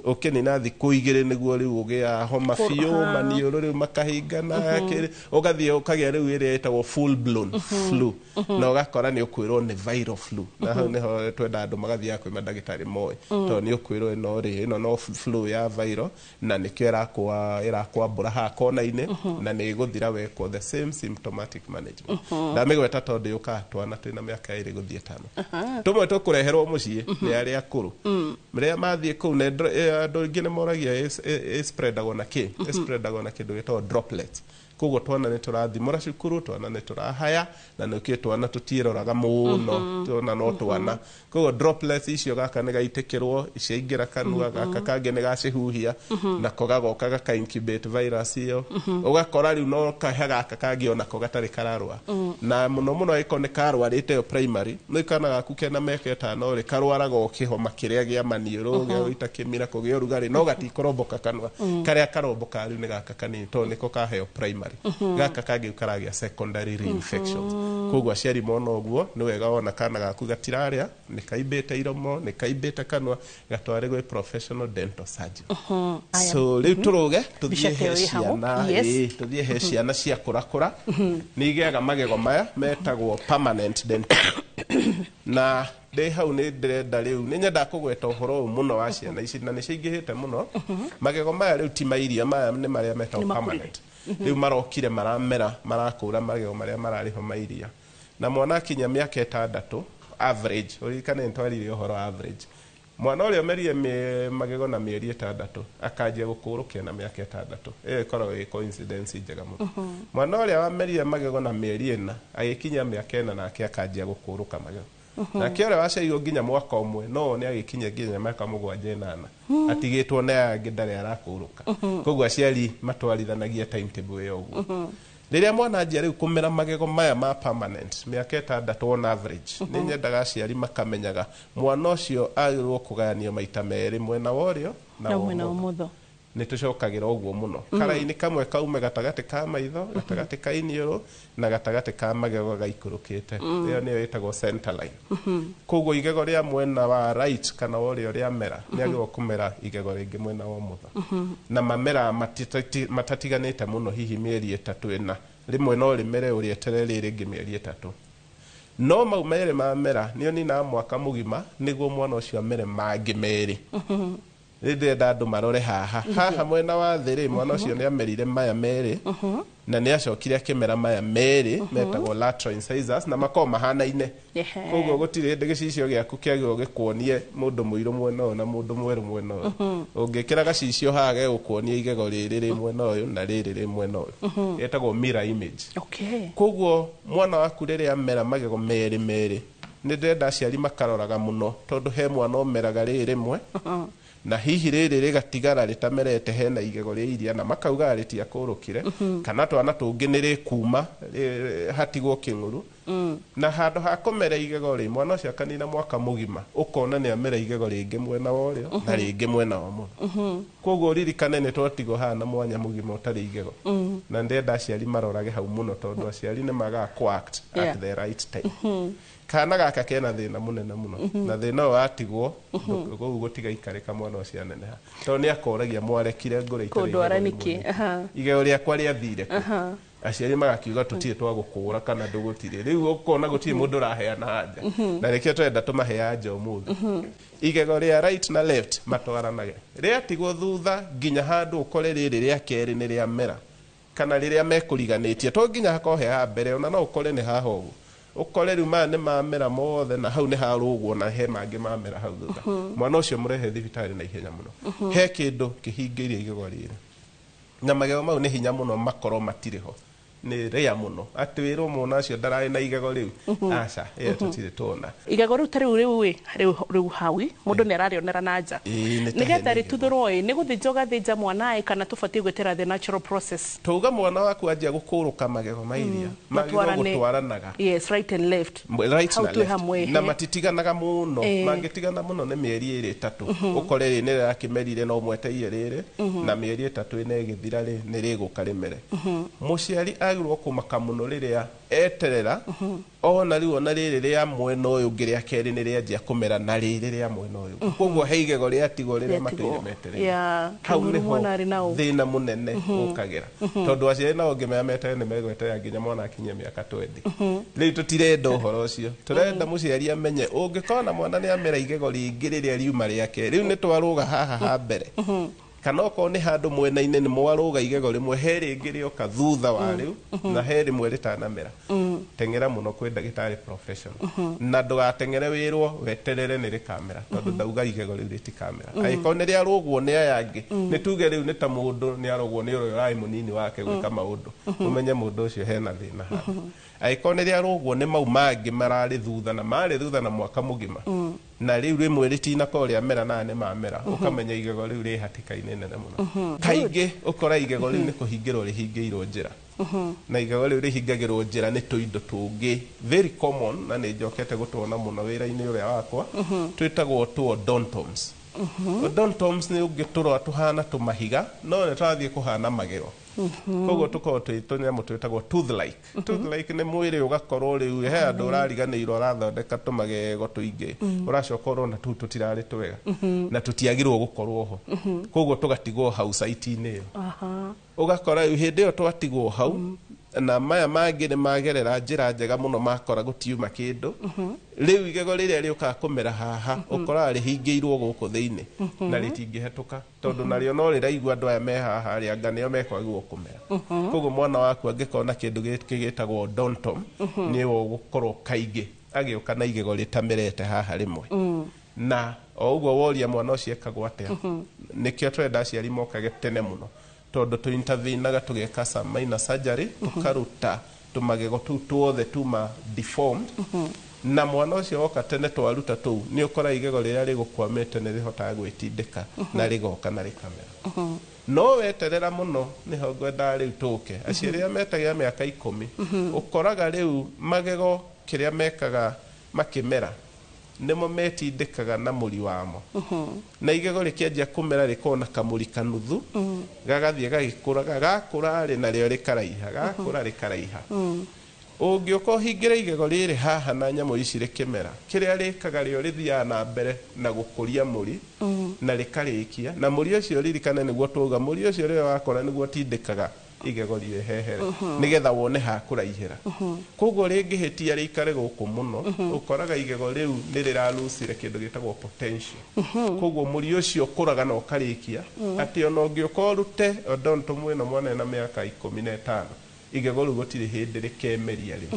Ũkĩnina thikũ 2, nĩguo rĩu ũgĩa homa biũ, maniũrũ rĩu makahingana, ũgathiĩ ũkagĩa rĩu ĩrĩa ĩtagwo full blown flu, na ũgakora nĩ ũkwĩrwo nĩ viral flu. Na hau nĩho twenda andũ magathiaga kwĩ mandagĩtarĩ moĩ, tondũ nĩ ũkwĩrwo ĩno rĩ, ĩno no flu ya viral, na nĩkĩo ĩrakwambũra haha kona-inĩ, na nĩ ĩgũthira wekwo the same symptomatic management. Ndamĩgweta tondũ yũkaga twana twĩna mĩaka 2 gũthiĩ 5. Tũmwe tũkũreherwo mũciĩ nĩ arĩa akũrũ rĩrĩa mathiĩ kũu. Na andũ aingĩ nĩ moragia ĩspreadagwo na kĩ. Ĩspreadagwo na kĩndũ gĩtagwo droplets. Koguo twana nĩ tũrathimũra cukuru, twana nĩ tũrahaya, na nĩkĩo twana tũtiĩroraga mũno, twana no twana. Koguo droplets icio, gaka nĩ gaitĩkĩrwo, ciaingĩra kanua, gaka kangĩ nĩ gacihuhia, nako gagoka gaka incubate virus ĩyo. Ũgakora rĩu no kahe gaka kangĩ onako gatarĩ kararwa, na mũno mũno ĩko nĩ karwarĩte ĩyo primary. Nĩ kana gaku kena mĩaka 5 rĩ, karwaraga o kĩhoma kĩrĩa gĩa maniũrũ, gĩa gũita kĩmira, kũgĩa ũrugarĩ, no gatikũromboka kanua. Karĩa karomboka rĩu nĩ gaka kanini, tondũ nĩko kaheo primary. primary. Gaka kangĩ karagĩa secondary reinfections. Koguo aciari mona ũguo nĩ wega wona kana gaku gatirarĩa, nĩ kaimbĩte iromo, nĩ kaimbĩte kanua, gatware gwĩ professional dental surgeon. So rĩu tũrũge tũthiĩ Mbica he ta ĩyo ĩ hau. ciana. Yes. Tũthiĩ he ciana cia kũrakũra nĩ igĩaga magego maya metagwo permanent dental. Na ndĩ hau nĩ ndĩrenda rĩu nĩ nyendaga kũgweta ũhoro ũyũ mũno wa ciana ici, na nĩ ciaingĩhĩte mũno. Magego maya rĩu ti mairia, maya nĩ marĩa metagwo Nĩ makũrire. permanent. Rĩu marokire maramera, marakũra magego marĩa mararĩ ho mairia. Na mwana akinya mĩaka 6 average, ũririkane nĩ twaririe ũhoro wa average, mwana ũrĩa ũmerire magego na mĩeri 6 akanjia gũkũrũkia na mĩaka 6. Ĩyo ĩkoragwo ĩ coincidence njega mũno. Mwana ũrĩa wamerire magego na mĩeri 4 agĩkinya mĩaka 4 nake akanjia gũkũrũka magego. Nake ũrĩa waciarirwo nginya mwaka 1 no nĩ agĩkinya nginya mĩaka 7 8 atigĩtwo na aya angĩ ndarĩ arakũrũka. Koguo aciari matwarithanagia timetable ĩyo ũguo. Rĩrĩa mwana anjia rĩu kũmera magego maya ma permanent mĩaka 6 on average, nĩ nyendaga aciari makamenyaga mwana ũcio agĩrĩirwo kũgayanio maita merĩ, mwena wa ũrĩo na na wa mwena wa ũmotho. ũmotho. Nĩ tũcokagĩra ũguo mũno. Karaini kamwe kaume gatagatĩ ka maitho, gatagatĩ ka iniũrũ na gatagatĩ ka magego gaikũrũkĩte. Ĩyo nĩyo ĩtagwo center line. Koguo igego rĩa mwena wa right kana wa ũrĩo rĩamera, nĩ agĩrĩirwo kũmera igego rĩngĩ mwena wa ũmotho. Na mamera matatiganĩte mũno, hihi mĩeri 3 4. Rĩmwe no rĩmere ũrĩeterere rĩrĩ rĩngĩ mĩeri 3. No mau merĩ mamera nĩ ũninaga mwaka mũgima nĩguo mwana ũcio amere mangĩ merĩ. Rĩu ndĩrenda andũ marore haha. Haha mwena wa thĩ rĩ, mwana ũcio nĩ amerire maya merĩ na nĩ acokire akĩmera maya merĩ metagwo lateral incisors, na makoragwo mahanaine. Koguo gũtirĩ hĩndĩ gĩcicio gĩaku kĩagĩrĩirwo gĩkuonie mũndũ mũirũ mwena ũyũ na mũndũ mwerũ mwena ũyũ. Ũngĩkĩra gacicio haha gegũkuonia igego rĩrĩ rĩ mwena ũyũ na rĩrĩ rĩ mwena ũyũ. Ĩtagwo mirror image. Koguo mwana waku rĩrĩa amera magego merĩ merĩ, nĩ ndĩrenda aciari makaroraga mũno, tondũ he mwana ũmeraga rĩrĩ rĩmwe na hihi rĩrĩ rĩgatigara rĩtamerete hena igego rĩa iria na makauga rĩtiakũrũkire, kana twana tũngĩ nĩ rĩkuma hatigwo kĩng'uru. Na handũ ha kũmera igego rĩ, mwana ũcio akanina mwaka mũgima ũkona nĩ amera igego rĩngĩ mwena wa ũrĩo na rĩngĩ mwena wa ũmotho. Koguo ũririkane nĩ twatigwo haha na mwanya mũgima ũtarĩ igego. Na ndĩrenda aciari marorage hau mũno, tondũ aciari nĩ magaga kũ-act at the right time. Kana gaka kena thĩna mũnene mũno, na thĩna ũyũ watigwo kũu gũtigaikarĩka mwana ũcio aneneha, tondũ nĩ akoragia mwarekire ngũrĩ itarĩ Kũndwara igego nĩkĩ? rĩmwe. Igego rĩakwa rĩathire kũ? Aciari magakiuga tũtirĩ twagũkũra kana ndũgũtirĩ. Rĩu ũkona gũtirĩ mũndũ ũraheana anja, na nĩkĩo tũrenda tũmahe anja ũmũthĩ. Igego rĩa right na left matwaranage, rĩatigwo thutha nginya handũ ũkore rĩrĩ rĩa kerĩ nĩ rĩamera kana rĩrĩa mekũriganĩtie, to nginya hakorwo he ha mbere, ona no ũkore nĩ haha ũguo, ũkore rĩu maya nĩ mamera mothe na hau nĩ harũgwo na he mangĩ mamera hau thutha. Mwana ũcio mũrehe thibitarĩ na ihenya mũno. He kĩndũ kĩhingĩirie igego rĩrĩ, na magego mau nĩ hinya mũno makorwo matirĩ ho, nĩ rĩa mũno atĩ wĩrwo mwana ũcio ndararĩ na igego rĩu. Aca, ĩyo tũtirĩ tuona. Igego rĩu ta rĩu rĩu ĩ rĩu rĩu hau mũndũ nĩ ararĩonera na nja. Ĩĩ, nĩ ta Nĩgetha hena igego. rĩtuthũrwo ĩ, nĩ gũthĩnja ũgathĩnja mwana ĩ, kana tũbatiĩ gwĩtĩra the natural process? Tauga mwana waku anjia gũkũrũka magego ma iria magĩrĩirwo Matwarane. gũtwaranaga. Yes, right and left. Right Hau na twĩ left. hamwe, Na he. matitiganaga mũno. Mangĩtigana mũno nĩ mĩeri 2 3, ũkore rĩ nĩ rĩrakĩmerire no mweteire rĩrĩ, na mĩeri 3 4 ĩgĩthira rĩ nĩ rĩgũka rĩmere. Mũciari agĩrĩirwo kũmaka mũno rĩrĩa eterera ona rĩu ona rĩrĩ rĩa mwena ũyũ ũngĩ rĩa kerĩ nĩ rĩanjia kũmera na rĩrĩ rĩa mwena ũyũ. Koguo he igego rĩatigwo rĩrĩa Rĩatigwo. matũire metereire. Hau Kĩng'uru nĩho mwana arĩ na ũ. thĩna mũnene ũkagĩra, tondũ aciari nao ũngĩmera meterere nĩ megweterera nginya mwana akinye mĩaka 20. Rĩu tũtirenda ũhoro ũcio, tũrenda mũciari amenye ũngĩkorwo na mwana nĩ amera igego rĩngĩ rĩrĩa riuma rĩake rĩu nĩ twarũga haha ha mbere, kana okorwo nĩ handũ mwena-inĩ nĩ mwarũga igego rĩmwe, he rĩngĩ rĩoka thutha wa rĩu na he rĩmwe rĩtanamera, teng'era mũno kwĩ ndagĩtarĩ professional, na ndũgateng'ere wĩrwo weterere nĩ rĩkamera, tondũ ndauga igego rĩu rĩtikamera. Angĩkorwo nĩ rĩarũgwo nĩ aya angĩ, nĩ tuge rĩu nĩ ta mũndũ nĩ arũgwo nĩ ũrĩa ũrarĩ mũnini wake gwĩka maũndũ, ũmenye mũndũ ũcio hena thĩna handũ. Angĩkorwo nĩ rĩarũgwo nĩ mau mangĩ mararĩ thutha na marĩ thutha na mwaka mũgima, na rĩu rĩmwe rĩtinakorwo rĩamera na nĩ mamera, ũkamenya igego rĩu rĩ hatĩka-inĩ nene mũno. Kaingĩ ũkora igego rĩu nĩ kũhingĩrwo rĩhingĩirwo njĩra, na igego rĩu rĩhingagĩrwo njĩra nĩ tũindo tũngĩ very common, na nĩ njokete gũtuona mũno wĩra-inĩ ũrĩa wakwa, twĩtagwo tũ odontomes. Odontomes nĩ ũngĩ tũrwa tũhana tũmahiga no nĩ tũrathiĩ kũhana magego. Koguo tũkoragwo twĩ tũnyamũ twĩtagwo tooth like. Tooth like nĩ mwĩrĩ ũgakorwo rĩu he handũ ũrariganĩirwo ũrathondeka tũmagego tũingĩ, ũracoka ũrona tũu tũtirarĩ twega na tũtiagĩrĩirwo gũkorwo ho, koguo tũgatigwo hau site-inĩ ĩyo. Ũgakora rĩu hĩndĩ ĩyo twatigwo hau na maya mangĩ nĩ magerera njĩra njega mũno, makora gũtiuma kĩndũ. Rĩu igego rĩrĩa rĩũkaga kũmera haha ũkoraga rĩhingĩirwo gũkũ thĩinĩ na rĩtingĩhetũka, tondũ narĩo no rĩraigua andũ aya me haha rĩ anga nĩo mekwagĩrĩirwo kũmera. Koguo mwana waku angĩkorwo na kĩndũ gĩkĩ gĩtagwo odontom, nĩwe ũgũkorwo kaingĩ agĩũka na igego rĩtamerete haha rĩmwe. Na o ũguo woria mwana ũcio ekagwo atĩa, nĩkĩo tũrenda aciari mokage tene mũno, tondũ tũ intervenaga tũgeka some minor surgery, tũkaruta tũmagego tũu tuothe tuma deformed. Na mwana ũcio woka tene twaruta tũu, nĩ ũkora igego rĩrĩa rĩgũkwamĩte nĩ rĩhotaga gwĩtindĩka na rĩgoka na rĩkamera. No weterera mũno, nĩho ngwendaga rĩu tũke aciari arĩa metagĩra mĩaka 10, ũkoraga rĩu magego kĩrĩa mekaga makĩmera nĩmo metindĩkaga na mũri wamo, na igego rĩkĩanjia kũmera rĩkorwo na kamũri kanuthu, gagathiĩ gagĩkũraga, gakũra rĩ narĩo rĩkaraiha, gakũra rĩkaraiha. Ũngĩũka ũhingĩre igego rĩrĩ haha na nyamũ ici rĩkĩmera, kĩrĩa rĩkaga rĩo rĩthiaga na mbere na gũkũria mũri na rĩkarĩkia, na mũri ũcio ririkane nĩguo twauga, mũri ũcio rĩrĩa wakora nĩguo ũtindĩkaga igego rĩrehehere nĩgetha wone ha kũraihĩra. Koguo rĩngĩhĩtia rĩikare gũkũ mũno, ũkoraga igego rĩu nĩ rĩralucire kĩndũ gĩtagwo potential. Koguo mũri ũcio ũkũraga na ũkarĩkia atĩ ona ũngĩũka ũrute odontom ĩno mwana ena mĩaka 15, igego rĩu gũtirĩ hĩndĩ rĩkemeria rĩ,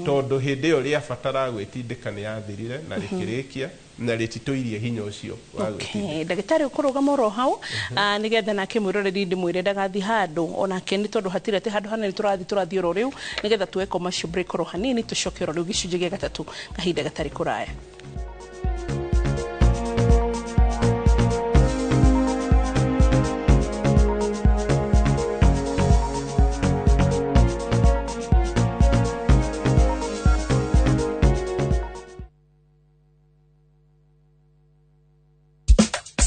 tondũ hĩndĩ ĩyo rĩabataraga gwĩtindĩka nĩ yathirire na rĩkĩrĩkia na rĩtitũirie hinya ũcio wa gwĩtindĩka. Ndagĩtarĩ ũkũrũgama oro hau nĩgetha nake mwĩroreri ndĩmwĩre ndagathiĩ handũ onake, nĩ tondũ hatirĩ atĩ handũ hanene tũrathiĩ oro rĩu, nĩgetha tuoe commercial break oro hanini, tũcoke oro rĩu gĩcunjĩ gĩa gatatũ kahinda gatarĩ kũraya.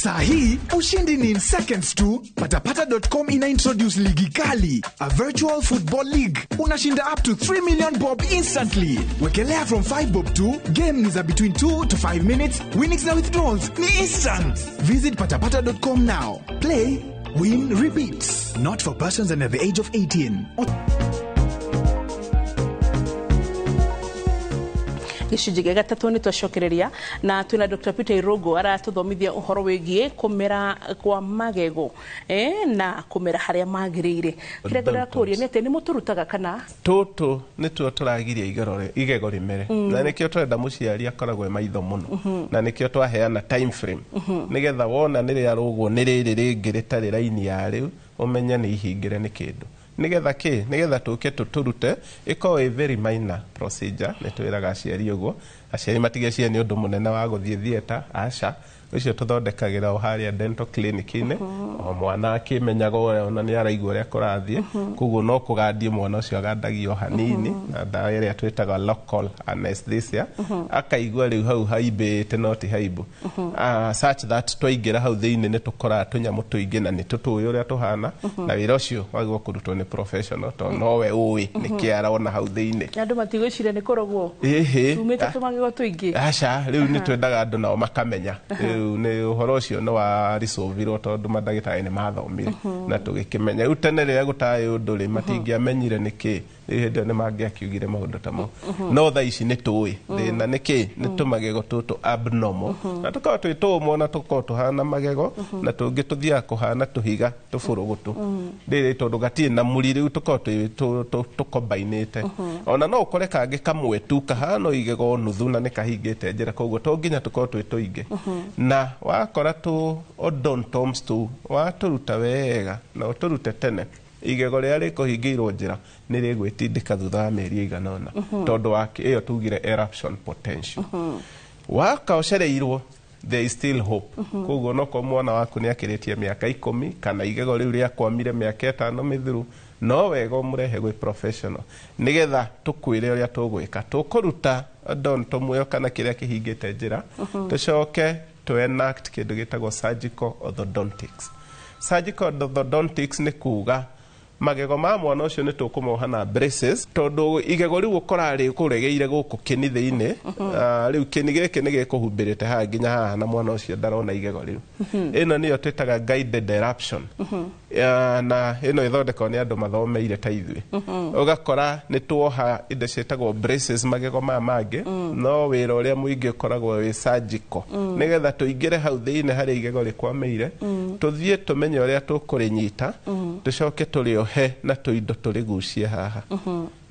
Sahi, ushindi ni in seconds tu. Patapata.com ina introduce ligi kali, a virtual football league. Unashinda up to 3 million bob instantly. Wekelea from 5 bob to, game ni za between 2 to 5 minutes, winnings na withdrawals ni instant. Visit patapata.com now. Play, win, repeat. Not for persons under the age of 18. Gĩcunjĩ gĩa gatatũ nĩ twacokereria na twĩna Dr. Peter Irogo aratũthomithia ũhoro wĩgiĩ kũmera kwa magego na kũmera harĩa magĩrĩire. Kĩrĩa ngwendaga kũũria nĩ atĩ nĩ mũtũrutaga kana tũtũ nĩtuo tũragiria igego rĩmere, na nĩkĩo tũrenda mũciari akoragwo e maitho mũno, na nĩkĩo twaheana time frame nĩgetha wona nĩ rĩarũgwo nĩ rĩrĩ rĩngĩ rĩtarĩ raini ya rĩu, ũmenye nĩ ihingĩre nĩ kĩndũ, nĩgetha kĩ nĩgetha tũke tũtũrute ĩkorwo ĩ very minor procedure. Nĩ twĩraga aciari ũguo, aciari matigecirie nĩ ũndũ mũnene wa gũthiĩ theatre, aca, ũcio tũthondekagĩra o harĩa dental clinic-inĩ, o mwana akĩmenyaga ũrĩa ona nĩ araigua ũrĩa kũrathiĩ. Koguo no kũgandie mwana ũcio agandagio hanini na ndawa ĩrĩa twĩtaga local anesthesia, akaigua rĩu hau haimbĩte no ti haimbu, such that twaingĩra hau thĩinĩ nĩ tũkoraga tũnyamũ tũingĩ na nĩ tũtũĩ ũrĩa tũhana, na wĩra ũcio wagĩrĩirwo kũrutwo nĩ professional tondũ nowe ũĩ nĩkĩ arona hau thĩinĩ. Andũ matigwĩciria nĩ kũrogwo tumĩte tũmagego tũingĩ. Aca, rĩu nĩ twendaga andũ nao makamenya rĩu nĩ ũhoro ũcio nĩ wa resolvirwo tondũ mandagĩtarĩ nĩ mathomire na tũgĩkĩmenya. Rĩu tene rĩrĩa gũtarĩ ũndũ rĩ, matingĩamenyire nĩkĩ, rĩu hĩndĩ ĩyo nĩ mangĩakiugire maũndũ ta mau, no thaa ici nĩ tũĩ thĩna nĩkĩ, nĩ tũmagego tũtũ abnormal na tũkoragwo twĩ tũmũ na tũkoragwo tũhana magego na tũngĩ tũthiaga kũhana tũhiga tũbũrũgũtũ rĩrĩ, tondũ gatirĩ na mũri, rĩu tũkoragwo tũkombainĩte. Ona no ũkore kangĩ kamwe tu kahana igego nuthu na nĩ kahingĩte njĩra, koguo to nginya tũkorwo twĩ tũingĩ. Na wakora tũ odontomes tũu watũruta wega na ũtũrute tene, igego rĩrĩa rĩkũhingĩirwo njĩra nĩ rĩgwĩtindĩka thutha wa mĩeri ĩigana ũna, tondũ wa ĩyo tugire eruption potential. Waka ũcereirwo, there is still hope. Koguo nokorwo mwana waku nĩ akĩrĩtie mĩaka 10 kana igego rĩu rĩakwamire mĩaka 5 mĩthiru, no wega ũmũrehe gwĩ professional nĩgetha tũkwĩre ũrĩa tũgwĩka. Tũkũruta odontom ĩyo kana kĩrĩa kĩhingĩte njĩra, tũcoke to enact kĩndũ gĩtagwo surgical orthodontics. Surgical orthodontics nĩ kuga magego ma mwana ũcio nĩ tũkũmoha na braces, tondũ igego rĩu ũkoraga rĩkũregeire gũkũ kĩni thĩinĩ. Rĩu kĩni gĩkĩ nĩ gĩkũhumbĩrĩte haha nginya haha, na mwana ũcio ndarona igego rĩu. Ĩno nĩyo twĩtaga guided eruption. Na ĩno ĩthondekagwo nĩ andũ mathomeire ta ithuĩ. Ũgakora nĩ tuoha indo ciĩtagwo braces magego maya mangĩ, no wĩra ũrĩa mũingĩ ũkoragwo wĩ surgical, nĩgetha tũingĩre hau thĩinĩ harĩa igego rĩkwamĩire, tũthiĩ tũmenye ũrĩa tũkũrĩnyita, tũcoke tũrĩohe na tũindo tũrĩgucie haha.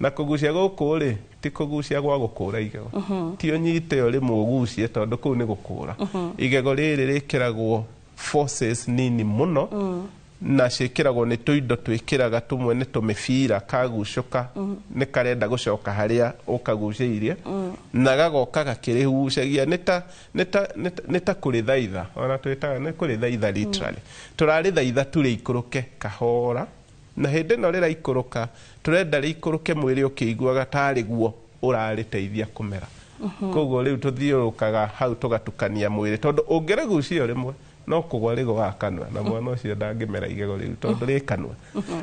Na kũgucia gũkũ rĩ, ti kũgucia gwa gũkũra igego, ti ũnyite ũrĩmwe ũgucie, tondũ kũu nĩ gũkũra igego. Rĩrĩ rĩkĩragwo forces nini mũno, na ciĩkĩragwo nĩ tũindo twĩkĩraga tũmwe nĩ tũmĩbira kagucũka, nĩ karenda gũcoka harĩa ũkagucĩirie, na gagoka gakĩrĩgucagia nĩ ta kũrĩthaitha, ona twĩtaga nĩ kũrĩthaitha. Literally tũrarĩthaitha tũrĩikũrũke kahora, na hĩndĩ ĩno rĩraikũrũka tũrenda rĩikũrũke mwĩrĩ ũkĩiguaga tarĩ guo ũrarĩteithia kũmera. Koguo rĩu tũthiũrũrũkaga hau tũgatukania mwĩrĩ, tondũ ũngĩrĩgucia rĩmwe no kũgwa rĩgũaga kanua, na mwana ũcio ndangĩmera igego rĩu tondũ rĩ kanua.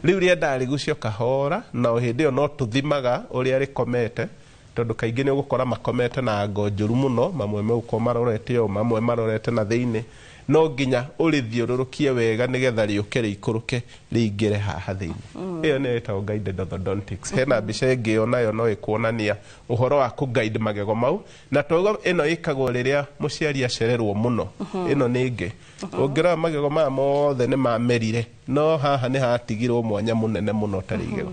Rĩu rĩendaga rĩgucio kahora, na o hĩndĩ ĩyo no tũthimaga ũrĩa rĩkomete, tondũ kaingĩ nĩ ũgũkora makomete na ngo njũru mũno, mamwe megũkorwo marorete ũũ, mamwe marorete na thĩinĩ. No nginya ũrĩthiũrũrũkie wega nĩgetha rĩũke rĩikũrũke rĩingĩre haha thĩinĩ. Ĩyo nĩyo ĩtagwo guided orthodontics. Hena mbica ĩngĩ onayo no ĩkuonania ũhoro wa kũ-guide magego mau, na twauga ĩno ĩkagwo rĩrĩa mũciari acererwo mũno. Ĩno nĩ ĩngĩ ũngĩrora, magego maya mothe nĩ mamerire, no haha nĩ hatigirwo mwanya mũnene mũno ũtarĩ igego,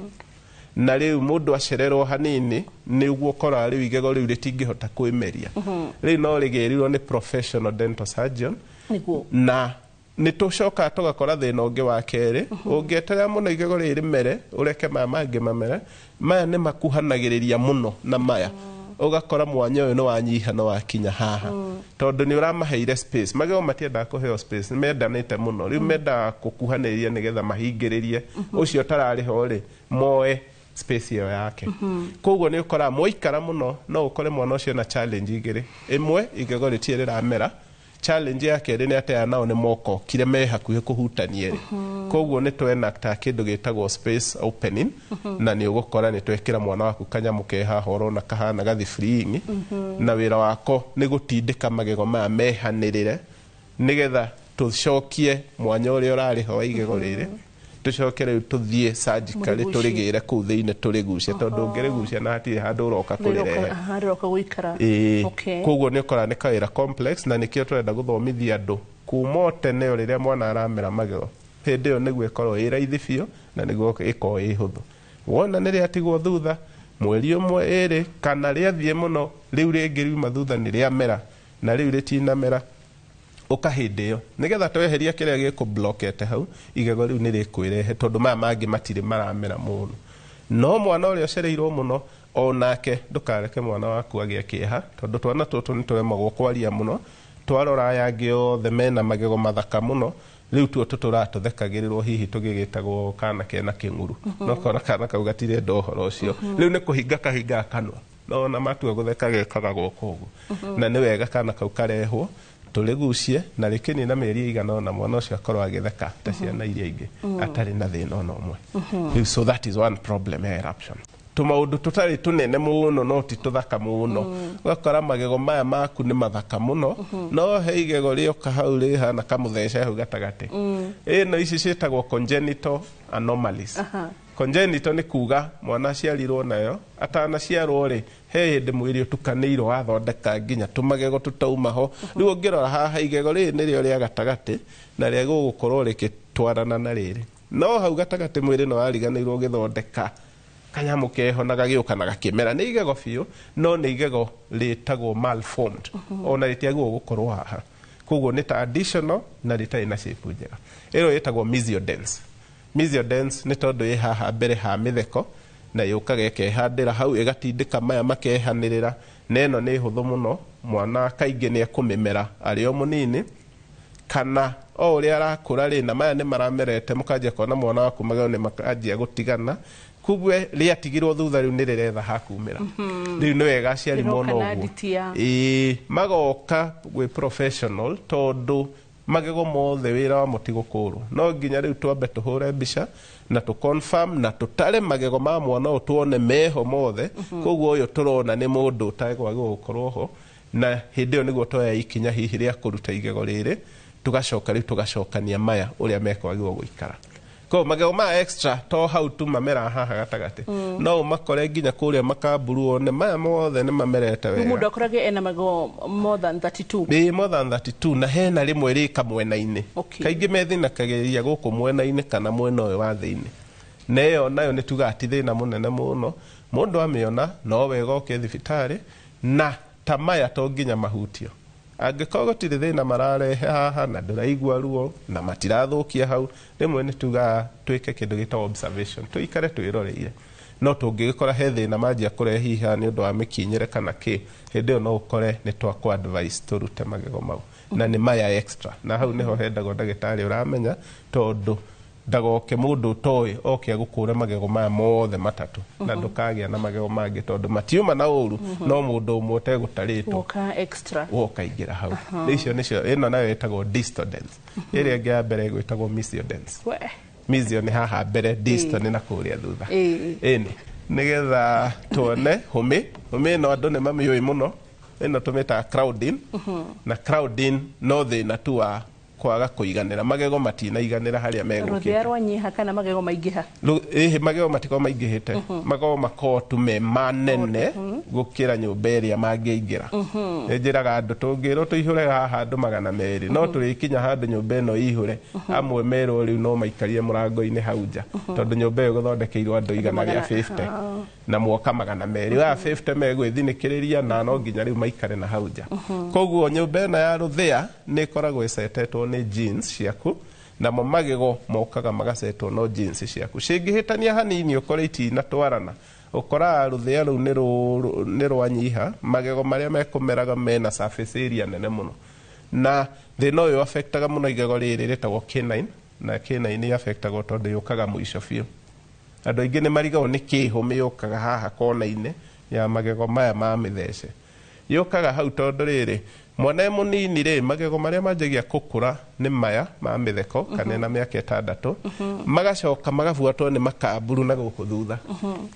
na rĩu mũndũ acererwo hanini nĩguo ũkoraga rĩu igego rĩu rĩtingĩhota kwĩmeria. Rĩu no rĩgĩrirwo nĩ professional dental surgeon. Na nĩ tũcokaga tũgakora thĩna ũngĩ wa kerĩ, ũngĩeterera mũno igego rĩrĩ rĩmere, ũreke maya mangĩ mamere, maya nĩ makuhanagĩrĩria mũno na maya, ũgakora mwanya ũyũ nĩ wanyiha na wakinya haha, tondũ nĩ ũramaheire space. Magego matiendaga kũheo space, nĩ mendanĩte mũno. Rĩu mendaga gũkuhanĩrĩria nĩgetha mahingĩrĩrie ũcio ũtararĩ ho rĩ, moe space ĩyo yake. Koguo nĩ ũkoraga mwaikara mũno, no ũkore mwana ũcio na challenge igĩrĩ: ĩmwe, igego rĩtirĩ rĩramera; challenge ya kerĩ nĩ atĩ aya nao nĩ mokokire me hakuhĩ kũhutania rĩ. Koguo nĩ twenakta kĩndũ gĩtagwo space opening, na nĩ ũgũkora nĩ twekĩra mwana waku kanyamũ ke haha ũrona kahana gathibringi, na wĩra wako nĩ gũtindĩka magego maya mehanĩrĩre, nĩgetha tũcokie mwanya ũrĩa ũrarĩ ho wa igego rĩrĩ, tũcoke rĩu tũthiĩ surgically. Mũrĩgucie. Tũrĩgĩre kũu thĩinĩ tũrĩgucie, tondũ ũngĩrĩgucia na hatirĩ handũ ũroka kũrĩrehe. Aha, rĩroka gũikara. Ĩĩ. Koguo nĩ ũkora nĩ kawĩra complex, na nĩkĩo tũrenda gũthomithia andũ kuma o tene, o rĩrĩa mwana aramera magego. Hĩndĩ ĩyo nĩguo ĩkorwo ĩ raithi biũ na nĩguo ĩkorwo ĩ hũthũ. Wona nĩ rĩatigwo thutha mweri ũmwe, ĩrĩ, kana rĩathiĩ mũno, rĩu rĩngĩ riuma thutha nĩ rĩamera na rĩu rĩtinamera, ũka hĩndĩ ĩyo nĩgetha tweheria kĩrĩa gĩkũblokete hau, igego rĩu nĩ rĩkwĩrehe, tondũ maya mangĩ matirĩ maramera mũno. No mwana ũrĩa ũcereirwo mũno onake, ndũkareke mwana waku agĩe kĩeha, tondũ twana tũtũ nĩ tũremagwo kwaria mũno. Twarora aya angĩ othe mena magego mathaka mũno, rĩu tuo tũtũraga tũthekagĩrĩrwo, hihi tũgĩgĩtagwo kana kena kĩng'uru, no kona kana kau gatirenda ũhoro ũcio. Rĩu nĩ kũhinga kahingaga kanua, no ona matua gũtheka gekaga gwoko ũguo. Na nĩ wega kana kau karehwo tũrĩgucie, na rĩkĩnina mĩeri ĩigana ũna mwana ũcio akorwo agĩtheka ta ciana iria ingĩ atarĩ na thĩna ona ũmwe. Rĩu so that is one problem ya eruption. Tũmaũndũ tũtarĩ tũnene mũno no ti tũthaka mũno, ũgakora magego maya maku nĩ mathaka mũno, no he igego rĩoka hau rĩhana kamũthece hau gatagatĩ. Ĩno ici ciĩtagwo congenital anomalies. Congenital nĩ kuga mwana aciarirwo nayo. Atanaciarwo rĩ, he hĩndĩ mwĩrĩ ũtukanĩirwo wathondeka nginya tũmagego tũtauma ho. Rĩu ũngĩrora haha, igego rĩrĩ nĩrĩo rĩa gatagatĩ na rĩa gũgũkorwo rĩgĩtwarana na rĩrĩ, no hau gatagatĩ mwĩrĩ no wariganĩirwo ũgĩthondeka kanyamũ keho na gagĩũka na gakĩmera. Nĩ igego biũ, no nĩ igego rĩtagwo malformed, ona rĩtiagĩrĩirwo gũkorwo haha. Koguo nĩ ta additional na rĩtarĩ na shape njega. Ĩno ĩtagwo mesiodens. Mesiodens nĩ tondũ ĩ haha mbere ha mĩtheko, na yũkaga ĩkehandĩra hau, ĩgatindĩka maya makehanĩrĩra. Na ĩno nĩ hũthũ mũno, mwana kaingĩ nĩ ekũmĩmera arĩ o mũnini kana o ũrĩa arakũra rĩ, na maya nĩ maramerete, mũkanjia kuona mwana waku magego nĩ makanjia gũtigana. Kumbe rĩatigirwo thutha rĩu nĩ rĩretha hakumĩra. Rĩu nĩ wega aciari Rĩroka mona na ũguo. nditia. Ĩĩ, magoka gwĩ professional tondũ magego mothe wĩra wamo ti gũkũrwo. No nginya rĩu twambe tũhũre mbica na tũ confirm na tũtare magego ma mwana ũyũ tuone meho mothe. Koguo ũyũ tũrona nĩ mũndũ ũtagwagĩrĩirwo gũkorwo ho, na hĩndĩ ĩyo nĩguo twoya ikinya hihi rĩa kũruta igego rĩrĩ, tũgacoka rĩu tũgacokania maya ũrĩa mekwagĩrĩirwo gũikara. Koguo magego maya extra to hau tu mameraga haha gatagatĩ, no ũmakore nginya kũrĩa makamburu wone maya mothe nĩ mamerete Rĩu wega. mũndũ akorage ena magego more than 32. Ĩ, more than 32, na hena rĩmwe rĩ kamwena-inĩ. Kaingĩ methinakagĩrĩria gũkũ mwena-inĩ kana mwena ũyũ wa thĩinĩ, na ĩyo nayo nĩ tugaga ti thĩna mũnene mũno. Mũndũ amĩona no wega oke thibitarĩ, na ta maya to nginya mahutio. Angĩkorwo gũtirĩ thĩna mararehe haha na ndũraigua ruo na matirathũkia hau, rĩmwe nĩ tugaga twĩke kĩndũ gĩtagwo observation, tũikare twĩroreire. No tũngĩgĩkora he thĩna manjia kũrehe hihi haha nĩ ũndũ wa mĩkinyĩre kana kĩ, hĩndĩ ĩyo no ũkore nĩ twakũ advice tũrute magego mau, na nĩ maya extra. Na hau nĩho hendagwo ndagĩtarĩ ũramenya, tondũ ndagoke mũndũ ũtoĩ oke agũkũre magego maya mothe matatũ na ndũkagĩa na magego mangĩ, tondũ matiuma na ũru, no mũndũ ũmwe ũtegũtarĩtwo Woka extra. Woka ingĩra hau. Icio nĩcio, ĩno nayo ĩtagwo distal dens, ĩrĩa ĩngĩ ya mbere ĩgwĩtagwo mesial dens. We. Mesial nĩ haha mbere, distal nĩ na kũrĩa thutha. Ĩĩ. Ĩni nĩgetha tuone hũmĩ. Hũmĩ ĩno andũ nĩ mamĩũĩ mũno, ĩno tũmĩtaga crowding. Na crowding no thĩna tu wa kwaga kũiganĩra, magego matinaiganĩra harĩa Rũthĩa megũkĩte. rwanyiha kana magego maingĩha? Ĩhĩ, magego matikorwo maingĩhĩte, magego makorwo tu me manene gũkĩra nyũmba ĩrĩa mangĩingĩra. Nĩ njĩraga andũ tũngĩrwo tũihũre haha andũ 200, no tũrĩkinya handũ nyũmba ĩno ĩihũre, amwe merwo rĩu no maikarie mũrango-inĩ hau nja, tondũ nyũmba ĩyo ĩgũthondekeirwo andũ igana rĩa 50 na mwoka 200, aya 50 megwĩthinĩkĩrĩria na no nginya rĩu maikare na hau nja. Koguo nyũmba ĩno ya rũthĩa nĩ ĩkoragwo ĩcetetwo nĩ genes ciaku, namo magego mokaga magacetwo no genes ciaku. Cingĩhĩtania hanini ũkore itinatwarana, ũkoraga rũthĩa rũu nĩ rwanyiha, magego marĩa mekũmeraga mena surface area nene mũno. Na thĩna ũyũ affectaga mũno igego rĩrĩ rĩtagwo canine, na canine affectagwo tondũ yũkaga mũico biũ. Andũ aingĩ nĩ marigagwo nĩ kĩ hũmĩ yũkaga haha kona-inĩ ya magego maya ma mĩthece. Yũkaga hau tondũ rĩrĩ, mwana e mũnini rĩ, magego marĩa manjagia gũkũra nĩ maya ma mĩtheko kana na mĩaka 6, magacoka magabuatwo nĩ makamburu na gũkũ thutha.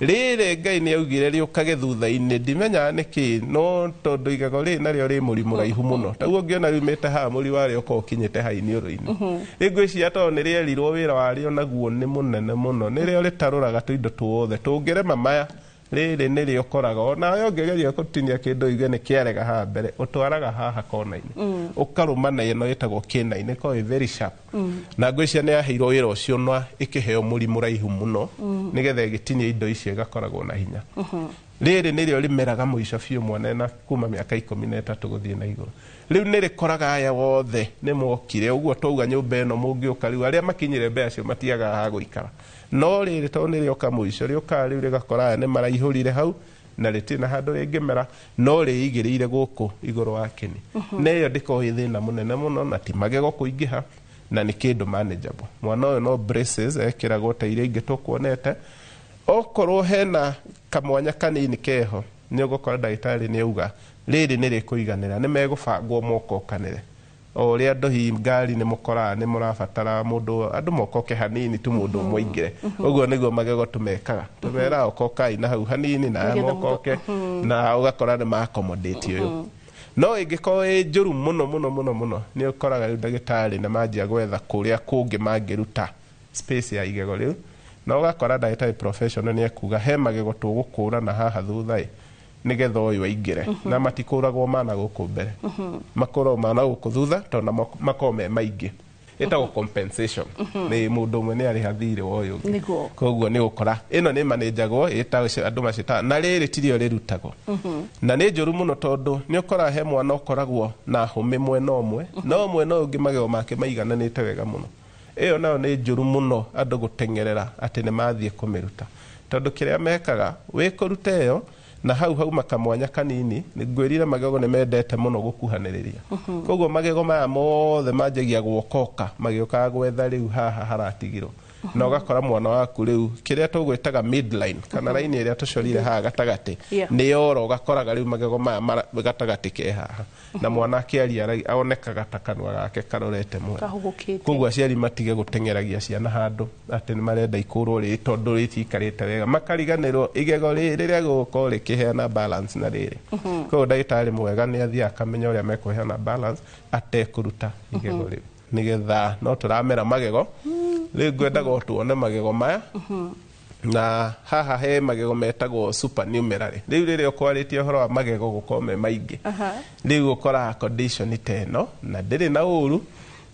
Rĩrĩ Ngai nĩ augire rĩũkage thutha-inĩ, ndimenyaga nĩkĩ, no tondũ igego rĩrĩ narĩo rĩ mũri mũraihu mũno, taguo ũngĩona riumĩte haha mũri warĩo ũkorwo ũkinyĩte haha iniũrũ-inĩ. Rĩu ngwĩciria tondũ nĩ rĩerirwo wĩra warĩo naguo nĩ mũnene mũno, nĩrĩo rĩtarũraga tũindo tuothe tũngĩrema maya, rĩrĩ nĩrĩo ũkoraga onawe ũngĩgeria gũtinia kĩndũ uge nĩ kĩarega haha mbere, ũtwaraga haha kona-inĩ, ũkarũma na ĩno ĩtagwo canine, ĩkoragwo ĩ very sharp. Na ngwĩciria nĩ yaheirwo wĩra ũcio na ĩkĩheo mũri mũraihu mũno, nĩgetha ĩgĩtinia indo icio ĩgakoragwo na hinya. Rĩrĩ nĩrĩo rĩmeraga mũico biũ mwana ena kuma mĩaka 13 gũthiĩ na igũrũ. Rĩu nĩ rĩkoraga aya wothe nĩ mokire ũguo twauga nyũmba ĩno mũngĩũka rĩu arĩa makinyire mbere acio matiagaga ha gũikara. No rĩrĩ tondũ nĩ rĩoka mũico, rĩũkaga rĩu rĩgakora aya nĩ maraihũrire hau na rĩtirĩ na handũ rĩngĩmera, no rĩigĩrĩire gũkũ igũrũ wa kĩni. Na ĩyo ndĩkoragwo ĩ thĩna mũnene mũno, na ti magego kũingĩha, na nĩ kĩndũ manageable. Mwana ũyũ no braces ekĩragwo ta iria ingĩ tũkuonete. Okorwo hena kamwanya kanini keho, nĩ ũgũkora ndagĩtarĩ nĩ auga rĩrĩ nĩ rĩkũiganĩra, nĩ megũbangwo mokokanĩre. O ũrĩa andũ hihi ngari nĩ mũkoraga nĩ mũrabatara mũndũ, andũ mokoke hanini tu mũndũ ũmwe aingĩre. Ũguo nĩguo magego tũmekaga, tũmeraga okokai na hau hanini na aya Nĩgetha mũndũ- mokoke, na ũgakora nĩ ma accommodate ũyũ. No ĩngĩkorwo ĩ njũru mũno mũno mũno mũno, nĩ ũkoraga rĩu ndagĩtarĩ nĩ manjia gwetha kũrĩa kũngĩ mangĩruta space ya igego rĩu, na ũgakora ndagĩtarĩ professional nĩ ekuga he magego tũgũkũra na haha thutha ĩ, nĩgetha ũyũ aingĩre. Na matikũragwo mana gũkũ mbere, makũragwo mana gũkũ thutha tondũ namo makoragwo me maingĩ. Ĩtagwo compensation. Nĩ mũndũ ũmwe nĩ arĩha thirĩ wa ũyũ ũngĩ. Nĩguo. Koguo nĩ ũkora ĩno nĩ manĩnjagwo, ĩtagwo andũ maciĩtaga, na rĩrĩ tirio rĩrutagwo. Na nĩ njũru mũno tondũ nĩ ũkoraga he mwana ũkoragwo na hũmĩ mwena ũmwe, no mwena ũyũ ũngĩ magego make maigananĩte wega mũno. Ĩyo nayo nĩ njũru mũno andũ gũteng'erera atĩ nĩ mathiĩ kũmĩruta, tondũ kĩrĩa mekaga wĩ kũruta ĩyo na hau hauma kamwanya kanini, ngwĩrire magego nĩ mendete mũno gũkuhanĩrĩria. Koguo magego maya mothe manjagia guokoka magĩũkaga gwetha rĩu haha haratigirwo. Na ũgakora mwana waku rĩu kĩrĩa tũgwĩtaga midline kana raini ĩrĩa tũcorire haha gatagatĩ nĩ yora, ũgakoraga rĩu magego maya gatagatĩ ke haha, na mwana akĩaria onekaga ta kanua gake karorete mwena. Kahũgũkĩte. Koguo aciari matige gũteng'eragia ciana handũ atĩ nĩ marenda ikũrwo rĩ tondũ rĩtiikarĩte wega, makariganĩrwo igego rĩrĩ rĩrĩa gũgũkorwo rĩkĩheana balance na rĩrĩ. Koguo ndagĩtarĩ mwega nĩ athiaga akamenya ũrĩa mekũheana balance atekũruta igego rĩu, nĩgetha no tũramera magego. Rĩu ngwendaga o tuone magego maya, na haha he magego metagwo supernumerary. Rĩu rĩrĩa ũkwarĩtie ũhoro wa magego gũkorwo me maingĩ, rĩu ũkoraga condition ta ĩno na ndĩrĩ na ũru,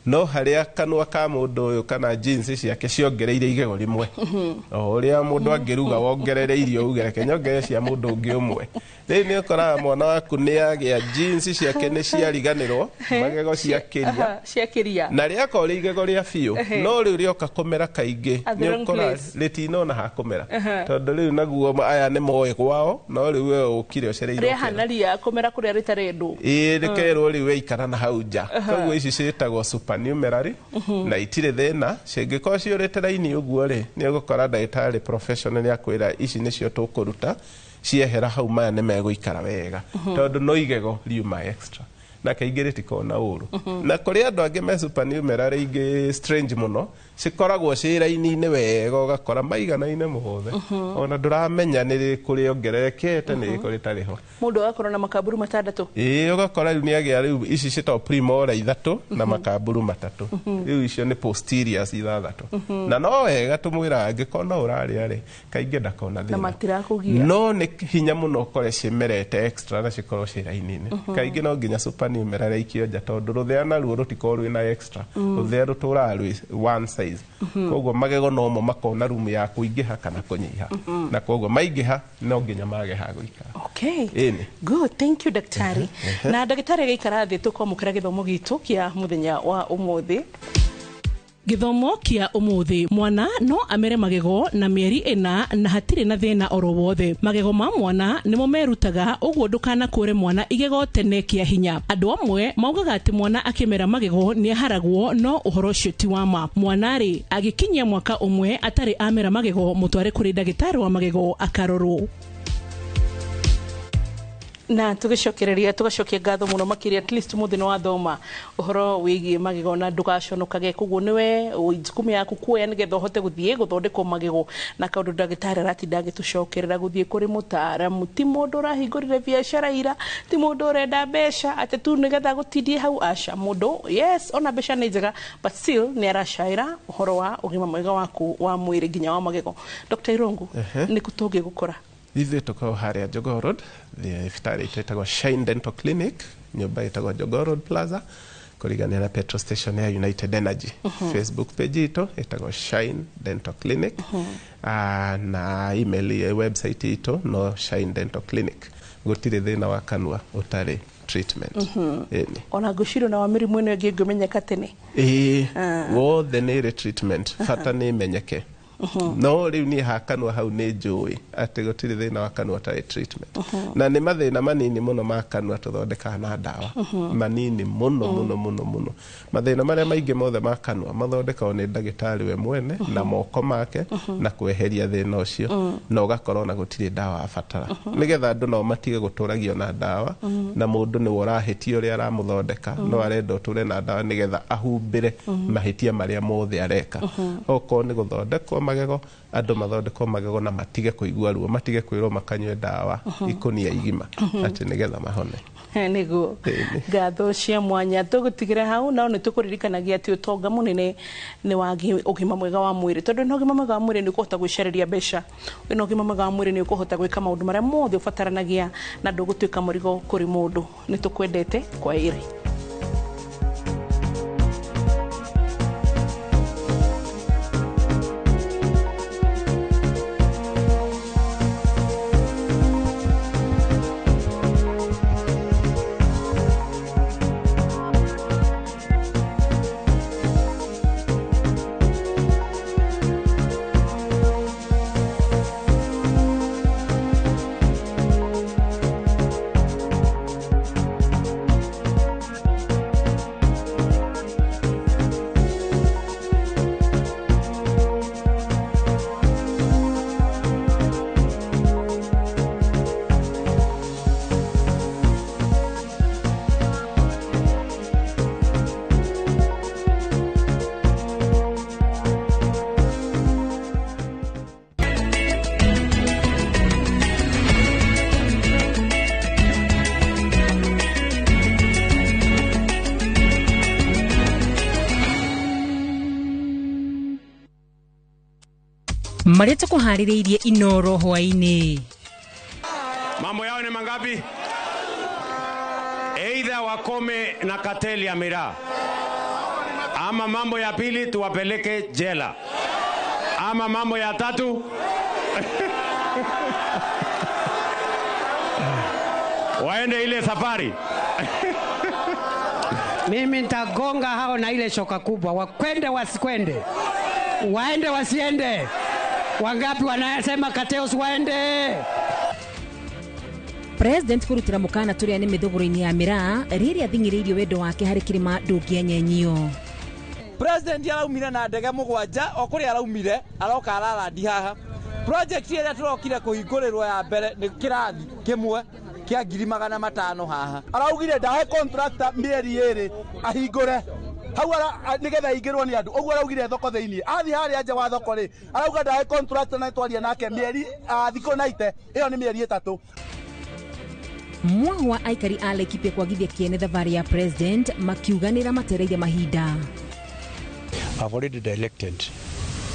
no harĩa kanua ka mũndũ ũyũ kana jeans ciake ciongereire igego rĩmwe, o ũrĩa mũndũ angĩruga wongerere irio uge reke nyongerere cia mũndũ ũngĩ ũmwe. Rĩu nĩ ũkoraga mwana waku nĩ agĩa jeans ciake nĩ ciariganĩrwo magego ciakĩria, ciakĩria, na rĩakorwo rĩ igego rĩa biũ, no rĩu rĩoka kũmera kaingĩ At the nĩ wrong ũkora place. rĩtinona ha kũmera, tondũ rĩu naguo aya nĩ moĩ kwao, no rĩu we ũkire ũcereire ũkĩra. Rĩahana ria kũmera kũrĩa rĩtarendwo. Ĩĩ, rĩkerwo rĩu weikara na hau nja. Koguo ici ciĩtagwo supernumerary na itirĩ thĩna. Cingĩkorwo ciũrĩte raini ũguo rĩ, nĩ ũgũkora ndagĩtarĩ professional nĩ akwĩra ici nĩcio tũkũruta, ciehera hau maya nĩ megũikara wega, tondũ no igego riuma extra na kaingĩ rĩtikoragwo na ũru. Na kũrĩ andũ angĩ me supernumerary ingĩ strange mũno, cikoragwo ciĩ raini-inĩ wega, ũgakora maiganaine mothe, ona ndũramenya nĩ rĩkũ rĩongererekete nĩ rĩkũ rĩtarĩ ho. Mũndũ agakorwo na makamburu matandatũ. Ĩĩ, ũgakora rĩu nĩagĩa rĩu ici ciĩtagwo premora ithatũ na makamburu matatũ, rĩu icio nĩ posteriors ithathatũ, na no wega tũmwĩraga angĩkorwo no ũrarĩa rĩ, kaingĩ ndakona Na thĩna, matirakũgia. no nĩ hinya mũno ũkore ciĩmerete extra na cikorwo ciĩ raini-inĩ. Kaingĩ no nginya supernumerary ikio nja, tondũ rũthĩa naruo rũtikorwo rwĩna extra, rũthĩa rũtũraga rwĩ one size. Koguo magego nomo makona rumu ya kũingĩha kana kũnyiha, na koguo maingĩha no nginya mage ha gũikara. Okay. Ĩni. Good, thank you daktari. Na ndagĩtarĩ agĩikara thĩ tũkwamũkĩra gĩthomo gitũ kĩa mũthenya wa ũmũthĩ. Gĩthomo kĩa ũmũthĩ, mwana no amere magego na mĩeri 4 na hatirĩ na thĩna oro wothe. Magego ma mwana nĩmo merutaga, ũguo ndũkanakũre mwana igego tene kĩa hinya. Andũ amwe maugaga atĩ mwana akĩmera magego nĩ aharagwo, no ũhoro ũcio ti wa ma. Mwana rĩ agĩkinyia mwaka ũmwe atarĩ amera magego, mũtware kũrĩ ndagĩtarĩ wa magego akarorwo. Na tugicokereria tugacokia ngatho muno makiria, at least muthi no wathoma uhoro wigie magego na ndugaconokage. Koguo niwe jukumu yaku kuoya nigetha uhote guthie guthondekwo magego, na kaundu ndagitari aratinda agitucokerera guthie kuri mutaaramu ti mundu urahingurire biacara ira, ti mundu urenda mbeca ati tu nigetha gutindie hau, aca mundu yes ona mbeca nĩ njega, but still ni aracaira uhoro wa ugima mwega waku wa mwĩrĩ nginya wa magego. Dr. Irungu, nĩ kũ tũngĩgũkora? Ithuĩ tũkoragwo harĩa Jogoo Road, thibitarĩ itũ ĩtagwo Shine Dental Clinic, nyũmba ĩtagwo Jogoo Road Plaza, kũrigania na petrol station ya United Energy. Facebook page itũ ĩtagwo Shine Dental Clinic, na email ya website itũ no Shine Dental Clinic. Gũtirĩ thĩna wa kanua ũtarĩ treatment. Ĩni. Ona ngwĩciria ona wa mĩrimũ ĩno ĩngĩ ĩngĩmenyeka tene. Ĩĩ, wothe nĩ ĩrĩ treatment, bata nĩ ĩmenyeke. No rĩu niĩ ha kanua hau nĩ njũĩ atĩ gũtirĩ thĩna wa kanua ũtarĩ treatment, na nĩ mathĩna manini mũno ma kanua tũthondekaga na ndawa, manini mũno mũno mũno mũno. Mathĩna marĩa maingĩ mothe ma kanua mathondekagwo nĩ ndagĩtarĩ we mwene na moko make na kweheria thĩna ũcio, na ũgakorwo na gũtirĩ ndawa abatara, nĩgetha andũ nao matige gũtũragio na ndawa, na mũndũ nĩwe ũrahĩtia ũrĩa aramũthondeka, no arenda ũtũre na ndawa nĩgetha ahumbĩre mahĩtia marĩa mothe areka. Okorwo nĩ gũthondekwo magego, andũ mathondekwo magego na matige kũigua ruo, matige kwĩrwo makanyue ndawa ikũnia igima atĩ nĩgetha mahone. Nĩguo. Ĩni. Ngatho cia mwanya tũgũtigĩra hau, nao nĩ tũkũririkanagia atĩ ũtonga mũnene nĩ wa ũgima mwega wa mwĩrĩ, tondũ na ũgima mwega wa mwĩrĩ nĩ ũkũhota gwĩcarĩria mbeca, wĩna ũgima mwega wa mwĩrĩ nĩ ũkũhota gwĩka maũndũ marĩa mothe ũbataranagia na ndũgũtuĩka mũrigo kũrĩ mũndũ. Nĩ tũkwendete, kwa ĩrĩ. Marĩa tũkũharĩrĩirie Inoro hwaĩ-inĩ. Mambo yao ni mangapi? Either wakome na kateli ya miraa, ama mambo ya pili tuwapeleke jela, ama mambo ya tatu waende ile safari. Mimi nitagonga hao na ile shoka kubwa, wakwende wasikwende, waende wasiende. Wangapi wanasema cartels waende? President kurutira mukana turia ni mithuguro-ini ya miraa riria athing'iriirie wendo wake hari kirima ndungienyenyio. President araumire na ndege mugwanja o kuria araumire aroka ararandi haha. Project ĩrĩa tũrokire kũhingũrĩrwo ya mbere nĩ kĩrathi kĩmwe kĩa 500,000 haha. Araugire ndahe contractor mĩeri ĩrĩ ahingũre hau nĩgetha aingĩrwo nĩ andũ, ũguo araugire thoko thĩiniĩ. Athiĩ harĩa nja wa thoko rĩ, arauga ndahe contractor na twaria nake mĩeri thikũ 90, ĩyo nĩ mĩeri 3. Mwaho wa aikari a Laikipia kwagithia kĩene thabarĩ ya president makiuganĩra matereire mahinda. I've already directed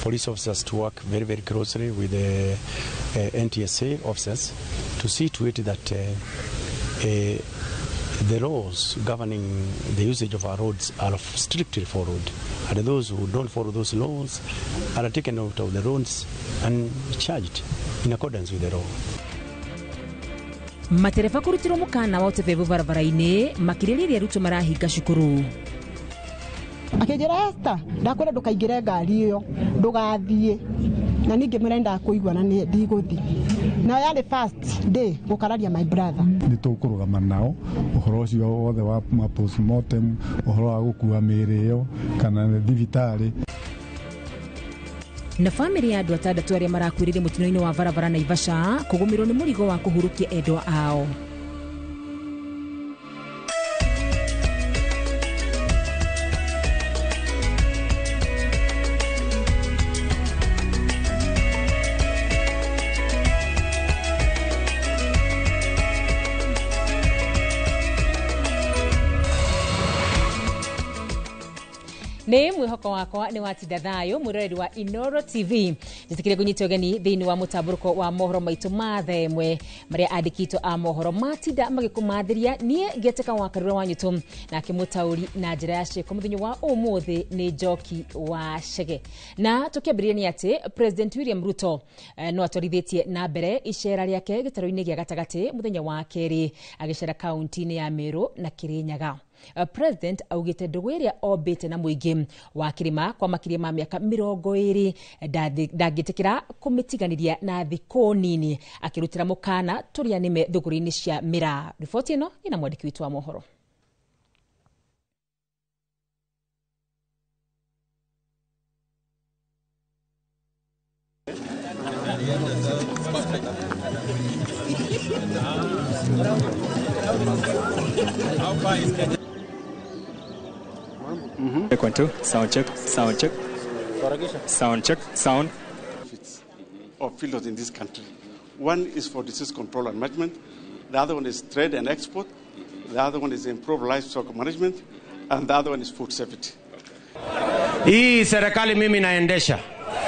police officers to work very, very closely with the NTSA officers to see to it that the laws governing the usage of our roads are strictly followed, and those who don't follow those laws are taken out of the roads and charged in accordance with the law. Matereba kurutirwo mukana wa utebebu barabara-inĩ makĩria rĩrĩa Ruto marahinga cukuru. Akĩnjĩra Esther, ndakwĩra ndũkaingĩre ngari ĩyo, ndũgathiĩ. Na ningĩ mwĩra ndakũigua na ndigũthiĩ. Na yarĩ first day gũkararia my brother. Nĩ tũkũrũgama nao ũhoro ũcio wothe wa postmortem, ũhoro wa gũkua mĩĩrĩ ĩyo kana thibitarĩ. Na famĩlĩ ya andũ atandatũ arĩa marakuĩrĩire mũtino-inĩ wa barabara Naivasha kũgũmĩrwo nĩ mũrigo wa kũhurukia endwa ao. Nĩ mwĩhoko wakwa nĩ watinda thayũ mwĩroreri wa Inoro TV. Njĩtĩkĩre kũnyita ũgeni thĩinĩ wa mũtambũrũko wa mohoro maitũ ma thaa ĩmwe marĩa andĩkĩtwo a mohoro matinda magĩkũmathĩria. Niĩ ngĩtĩka wa Karura wa Nyũtũ nake mũtaũri na njĩra ya ciĩko mũthenya wa ũmũthĩ nĩ Njoki wa Chege. Na tũkĩambĩrĩria nĩ atĩ President William Ruto no atwarithĩtie na mbere icera rĩake gĩtarũ-inĩ gĩa gatagatĩ mũthenya wa kerĩ agĩcera kaunti-inĩ ya Meru na Kirinyaga. President augite ndũgũ ĩrĩa ombĩte na mũingĩ wa kĩrĩma kwa makĩria ma mĩaka 20 ndangĩtĩkĩra kũmĩtiganĩria na thikũ nini, akĩrutĩra mũkana tũrĩa nĩme thũgũrĩ-inĩ cia mĩraa. Riboti ĩno ĩna mwandĩki witũ wa mohoro. Check 1 2, sound check, sound check, sound check, sound. Of filters in this country. One is for disease control and management, the other one is trade and export, the other one is improved livestock management, and the other one is food safety. Hii serikali mimi naendesha.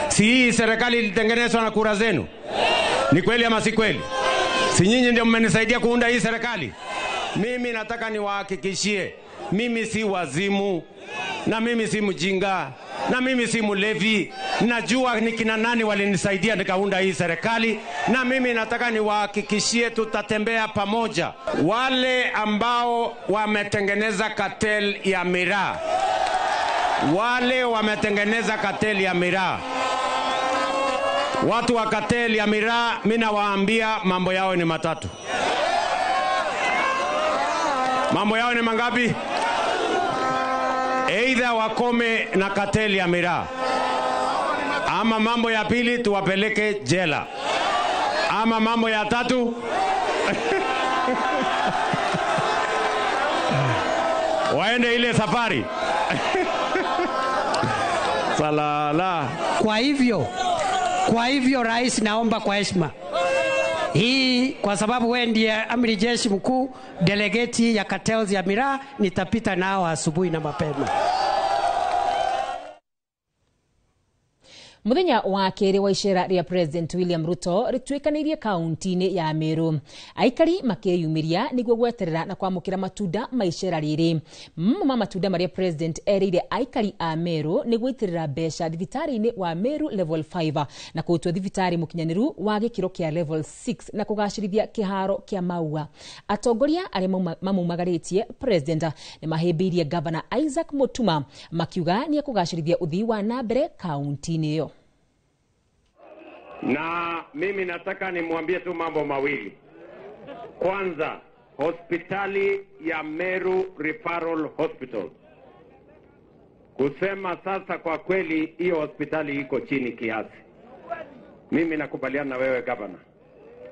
Si hii serikali ilitengenezwa na kura zenu? Ni kweli ama si kweli? Si nyinyi ndio mmenisaidia kuunda hii serikali? Mimi nataka niwahakikishie, mimi si wazimu, na mimi si mjinga, na mimi si mlevi. Najua ni kina nani walinisaidia nikaunda hii serikali, na mimi nataka niwahakikishie tutatembea pamoja. Wale ambao wametengeneza cartel ya miraa, wale wametengeneza cartel ya miraa, watu wa cartel ya miraa, mimi nawaambia mambo yao ni matatu. Mambo yao ni mangapi? Either wakome na kateli ya miraa, ama mambo ya pili tuwapeleke jela, ama mambo ya tatu waende ile safari. Salala. Kwa hivyo rais, naomba kwa heshima hii, kwa sababu wewe ndiye amiri jeshi mkuu, delegate ya cartels ya miraa, nitapita nao asubuhi na mapema. Muthenya wa keri wa icera ria President William Ruto rituikanirie kaunti-ini ya Meru. Aikari makeyumiria niguo gweterera na kwamukira matunda ma icera riri. Mamwe ma matunda maria President erire aikari a Meru ni gwitirira mbeca thibitari-ini wa Meru level 5 na kutua thibitari mukinyaniru wa gikiro kia level 6 na kugacirithia kiharo kia maua. Atongoria aria mamumagaritie President ni mahimbiirie Governor Isaac Mutuma makiuga ni ekugacirithia uthii wa na mbere kaunti-ini iyo. Na mimi nataka nimwambie tu mambo mawili. Kwanza, hospitali ya Meru Referral Hospital. Kusema sasa kwa kweli hiyo hospitali iko chini kiasi. Mimi nakubaliana na wewe governor.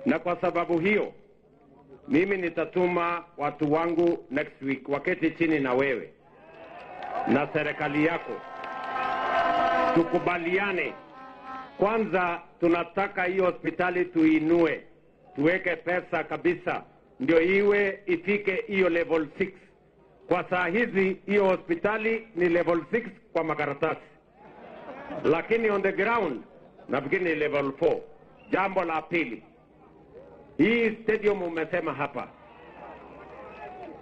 Na kwa sababu hiyo mimi nitatuma watu wangu next week waketi chini na wewe na serikali yako. Tukubaliane. Kwanza tunataka hiyo hospitali tuinue, tuweke pesa kabisa ndio iwe ifike hiyo level 6. Kwa saa hizi hiyo hospitali ni level 6 kwa makaratasi, lakini on the ground nafikiri ni level 4. Jambo la pili, hii stadium umesema hapa,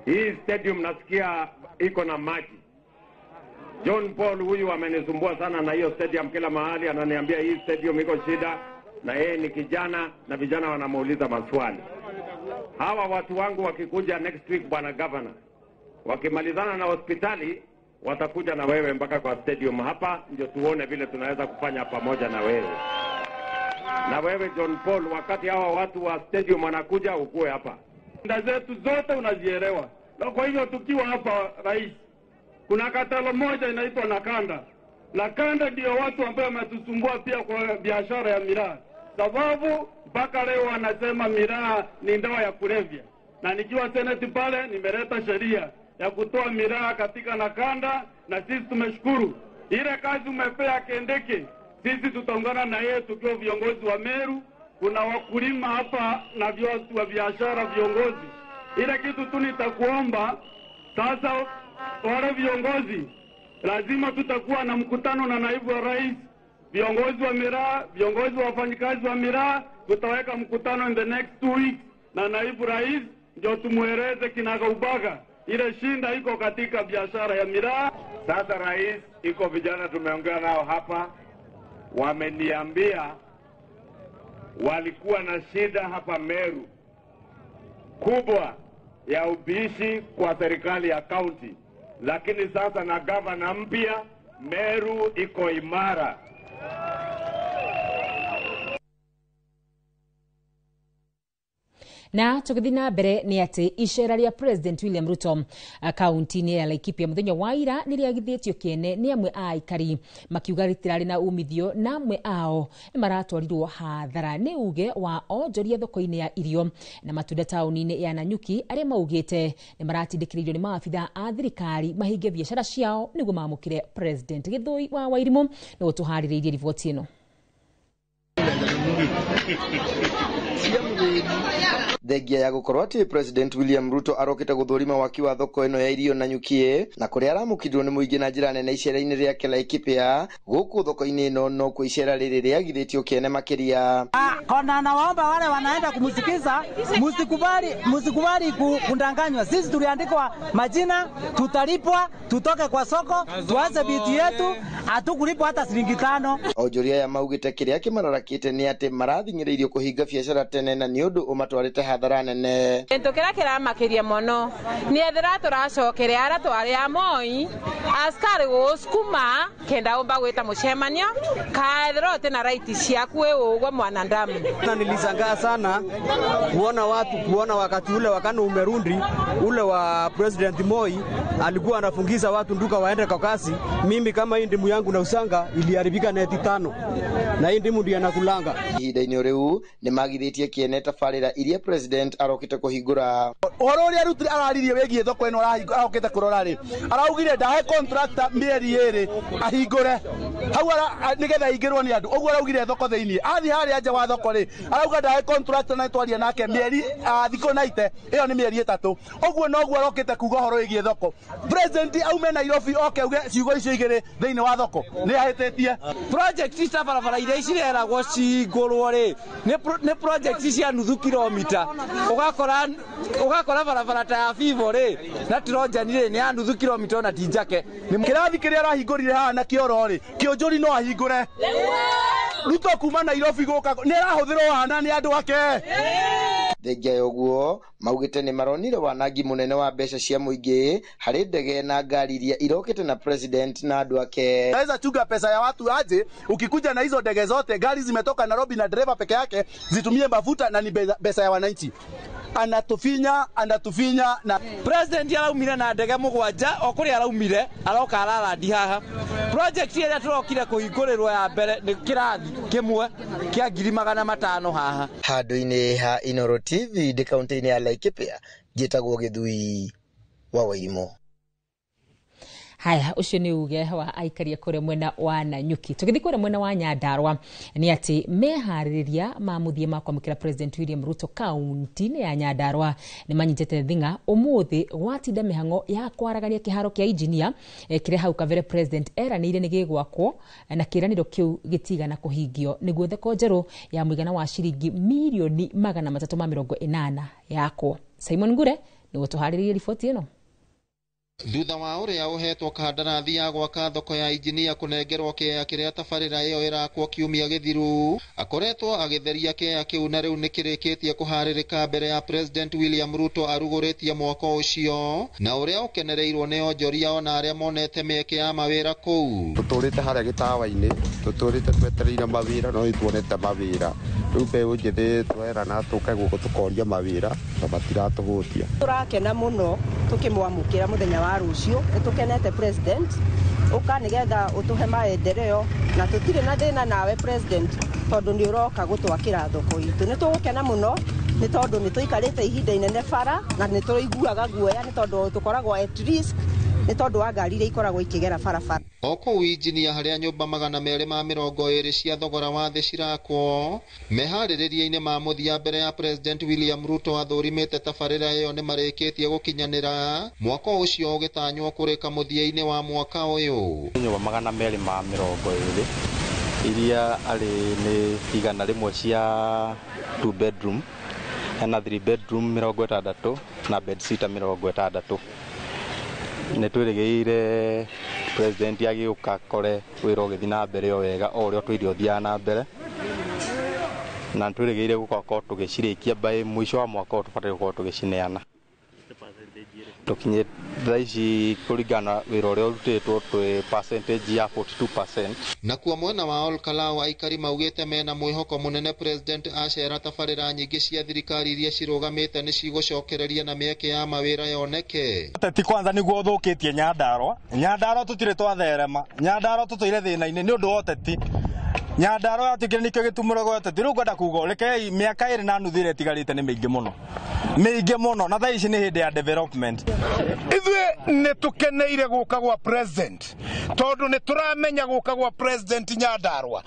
hii stadium nasikia iko na maji. John Paul huyu amenisumbua sana na hiyo stadium, kila mahali ananiambia hii stadium iko shida, na yeye ni kijana na vijana wanamuuliza maswali. Hawa watu wangu wakikuja next week, bwana governor, wakimalizana na hospitali watakuja na wewe mpaka kwa stadium hapa, ndio tuone vile tunaweza kufanya pamoja na wewe. Na wewe John Paul, wakati hawa watu wa stadium wanakuja ukue hapa. Nda zetu zote unazielewa. Na kwa hivyo tukiwa hapa rais, kuna katalo moja inaitwa Nakanda. Nakanda ndio watu ambao wametusumbua pia kwa biashara ya miraa. Sababu mpaka leo wanasema miraa ni dawa ya kulevya. Na nikiwa seneti pale nimeleta sheria ya kutoa miraa katika Nakanda, na sisi tumeshukuru. Ile kazi umepea Kendeke, sisi tutaungana na yeye tukiwa viongozi wa Meru. Kuna wakulima hapa na watu wa biashara viongozi. Ile kitu tu nitakuomba sasa, wale viongozi lazima tutakuwa na mkutano na naibu wa rais, viongozi wa miraa, viongozi wa wafanyikazi wa miraa. Tutaweka mkutano in the next 2 weeks na naibu rais ndio tumueleze kinagaubaga ile shinda iko katika biashara ya miraa. Sasa rais, iko vijana tumeongea nao hapa, wameniambia walikuwa na shida hapa Meru kubwa ya ubishi kwa serikali ya county, lakini sasa na gavana mpya Meru iko imara. Na tugithi na mbere ni ati icera ria President William Ruto kaunti-ini ya Laikipia muthenya wa ira ni riagithitio kiene ni amwe a aikari makiuga ritirari na umithio na amwe ao ni maratwarirwo hathara ni uge wa onjoria thoko-ini ya irio na matunda tauni-ini ya Nanyuki aria maugite ni maratindikiririo ni maabitha a thirikari mahinge biacara ciao niguo mamukire President. Githui wa Wairimu ni gutuhaririirie riboti ino. Thengia ya gukorwo ati President William Ruto arokite guthurima waki wa thoko ino ya irio Nanyuki na kuria aramukirwo ni muingi na njira nene icera-ini riake Laikipia guku thoko-ini ino no kwa icera riri riagithitio kiene makiria. Kona nawaomba wale wanaenda kumsikiza, msikubali kundanganywa. Sisi tuliandikwa majina, tutalipwa, tutoke kwa soko, tuanze biti yetu, hatukulipwa hata shilingi 5. Onjoria ya maugite kiria kimararakite ni ati marathing'iriirio kuhinga biacara tene na ni undu umatwarite hathara nene. Kintu kiria kiramakiria muno ni ethira turacokere aria twari a Moi askari gusukuma kenda umba gwita mucemanio kaethira uti na right ciaku wi ugwo mwanadamu. Na nilishangaa sana kuona watu, kuona wakati ule wakati umerundi ule wa President Moi alikuwa anafungiza watu nduka waende kwa kasi. Mimi kama hii ndimu yangu na usanga iliharibika neti 5. Na hii ndimu ndio anakulanga. Ihinda-inĩ rĩu nĩ magithĩtie kĩene tabarĩra iria president arokĩte kũhingũra. Ũhoro ũrĩa arutire araririe wĩgiĩ thoko ĩno arokĩte kũrora rĩ, araugire ndahe contractor mĩeri 2 ahingũre hau nĩgetha aingĩrwo nĩ andũ. Ũguo araugire thoko thĩinĩ, athiĩ harĩa nja wa thoko rĩ, arauga ndahe contractor na twaria nake mĩeri thikũ 90, ĩyo nĩ mĩeri 3. Ũguo noguo arokĩte kuga ũhoro wĩgiĩ thoko. President aume Nairobi oke auge ciugo icio igĩrĩ thĩinĩ wa thoko nĩ ahĩtĩtie. Project cia barabara iria cireragwo cihingũrwo rĩ, nĩ project cia nuthu kilomita. Ũgakora barabara ta ya Vivo rĩ na Trojani rĩ nĩ ya nuthu kilomita ona ti njake. Kĩrathi kĩrĩa arahingũrire haha na kĩoro rĩ, kĩũnjũri no ahingũre. Ruto kuma Nairobi gũka nĩ arahũthĩrwo wana nĩ andũ ake. Thengia ya ũguo maugĩte nĩ maronire wanangi mũnene wa mbeca cia mũingĩ harĩ ndege na ngari iria irokĩte na president na andũ ake. Naweza chunga pesa ya watu aje, ukikuja na hizo ndege zote, gari zimetoka Nairobi na dereva peke yake zitumie mafuta na ni pesa ya wananchi. Anatufinya na president araumire na ndege 7 o kuria araumire aroka ararandi haha. Project ĩrĩa tũrokire kũhingũrĩrwo ya mbere nĩ kĩrathi kĩmwe kĩa 500,000 haha. Handũ-inĩ ha Inooro TV ndĩ kaunti-inĩ ya Laikipia, njĩtagwo Gĩthui wa Wairimu. Haya, ucio nĩ uge wa aikaria kũrĩa mwena wa Nanyuki. Tũgĩthiĩ kũrĩa mwena wa Nyandarua nĩ atĩ meharĩrĩria ma mũthia ma kwamũkĩra President William Ruto kaunti-inĩ ya Nyandarua nĩ manyitĩte thing'a ũmũthĩ gwatinda mĩhang'o ya kwaragania kĩharo kĩa injinia kĩrĩa hau kabere President eranĩire nĩ gĩgwakwo na kĩĩranĩro kĩu gĩtigana kũhingio nĩguo thoko njerũ ya mũigana wa ciringi mirioni 380 yakwo. Simon Ngure nĩwe tũharĩrĩirie riboti ĩno. Thutha wa ũrĩa ũhetwo kandarathi ya gwaka thoko ya injinia kũnengerwo kĩea kĩrĩa tabarĩra ĩyo ĩrakwo kiumia gĩthiru, akoretwo agĩtheria kĩea kĩu na rĩu nĩkĩrĩkĩtie kũharĩrĩka mbere ya President William Ruto arugũrĩtie mwako ũcio na ũrĩa ũkenereirwo nĩ onjoria ona arĩa monete mĩeke ya mawĩra kũu. Tũtũrĩte harĩa gĩtawa-inĩ, tũtũrĩte twetereire mawĩra no nĩtuonete mawĩra. Rĩu mbeũ njĩthĩ twerana tũke gũkũ tũkoria mawĩra na matiratũhũtia. Tũrakena mũno tũkĩmwamũkĩra mũthenya wa rũciũ, nĩ tũkenete president ũka nĩgetha ũtũhe maendeleo na tũtirĩ na thĩna nawe president tondũ nĩ ũroka gũtwakĩra thoko itũ. Nĩ tũgũkena mũno nĩ tondũ nĩ tũikarĩte ihinda inene bara na nĩ tũiguaga guoya nĩ tondũ tũkoragwo at risk nĩ tondũ wa ngari iria ikoragwo ikĩgera barabara. O kũu injinia harĩa nyũmba 220 cia thogora wa thĩ cirakwo, meharĩrĩria-inĩ ma mũthia mbere ya President William Ruto athũrimĩte tabarĩra ĩyo nĩ marĩkĩtie gũkinyanĩra, mwako ũcio ũgĩtanywo kũrĩka mũthia-inĩ wa mwaka ũyũ. Nyũmba 220 iria arĩ nĩ 100 cia 2 bedroom, hena 3 bedroom 60 na bed sitter 60. Nĩ twĩrĩgĩrĩire president agĩũka kore wĩra ũgĩthiĩ na mbere o wega o ũrĩa ũtũire ũthiaga na mbere, na twĩrĩgĩrĩire gũkorwo tũgĩcirĩkia by mũico wa mwaka ũyũ tũbataire gũkorwo tũgĩcineana. Tũkinyĩte thaa ici kũringana na wĩra ũrĩa ũrutĩtwo twĩ percentage ya 42%. Nakuo mwena wa Olkalau aikari maugĩte mena mwĩhoko mũnene president acera tabarĩra nyingĩ cia thirikari iria cirũgamĩte nĩ cigũcokereria na mĩeke ya mawĩra yoneke. Ũteti kwanza nĩguo ũthũkĩtie Nyandarua. Nyandarua tũtirĩ twatherema, Nyandarua tũtũire thĩna-inĩ nĩ ũndũ wa ũteti. Nyandarua yatuĩkire nĩkĩo gĩtumũro gĩa ũteti. Rĩu ngwenda kuga rekei mĩaka 2.5 ĩrĩa ĩtigarĩte nĩ mĩingĩ mũno, mĩingĩ mũno, na thaa ici nĩ hĩndĩ ya development. Ithuĩ nĩ tũkeneire gũka gwa president tondũ nĩ tũramenya gũka gwa president Nyandarua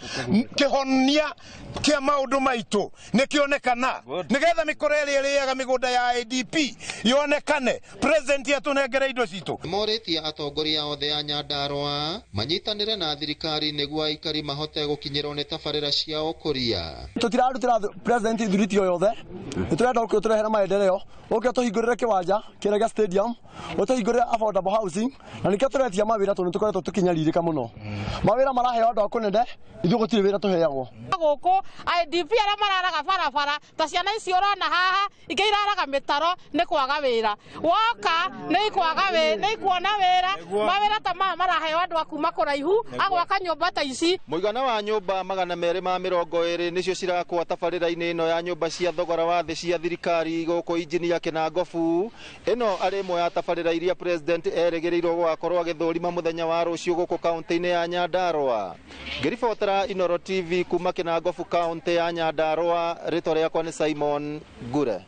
kĩhonia kĩa maũndũ maitũ nĩ kĩonekana, nĩgetha mĩkora ĩrĩa ĩrĩaga mĩgũnda ya ADP yonekane, president atũnengere indo citũ. Morĩtie atongoria othe a Nyandarua manyitanĩre na thirikari nĩguo aikari mahote gũkinyĩrwo nĩ tabarĩra cia ũkũria. Tũtirarutĩra president thiriti o yothe, nĩ tũrenda ũke ũtũrehere maendeleo, ũke ũtũhingũrĩre kĩwanja kĩrĩa gĩa stadium, ũtũhingũrĩre affordable housing, na nĩkĩo tũretia mawĩra tondũ nĩ tũkoretwo tũkĩnyarirĩka mũno. Mawĩra maraheo andũ a kũnene, ithuĩ gũtirĩ wĩra tũheagwo. Gũkũ IDP arĩa mararaga barabara ta ciana ici ũrona haha ingĩ iraraga mĩtaro nĩ kwaga wĩra, woka nĩ ikwaga wĩra, nĩ ikuona wĩra. Mawĩra ta maya maraheo andũ a kuma kũraihu agwaka nyũmba ta ici. Mũigana wa nyũmba 220 nĩcio cirakwo tabarĩra-inĩ ĩno ya nyũmba cia thogora wa thĩ cia thirikari gũkũ Injinia Kĩnangobu. Ĩno arĩ ĩmwe ya tabarĩra iria president erĩgĩrĩirwo gũgakorwo agĩthũrima mũthenya wa rũciũ gũkũ kaunti-inĩ ya Nyandarũa. Ngĩribotera Inooro TV kuma Kĩnangobu kaunti ya Nyandarũa, rĩtwa rĩakwa nĩ Simon Ngure.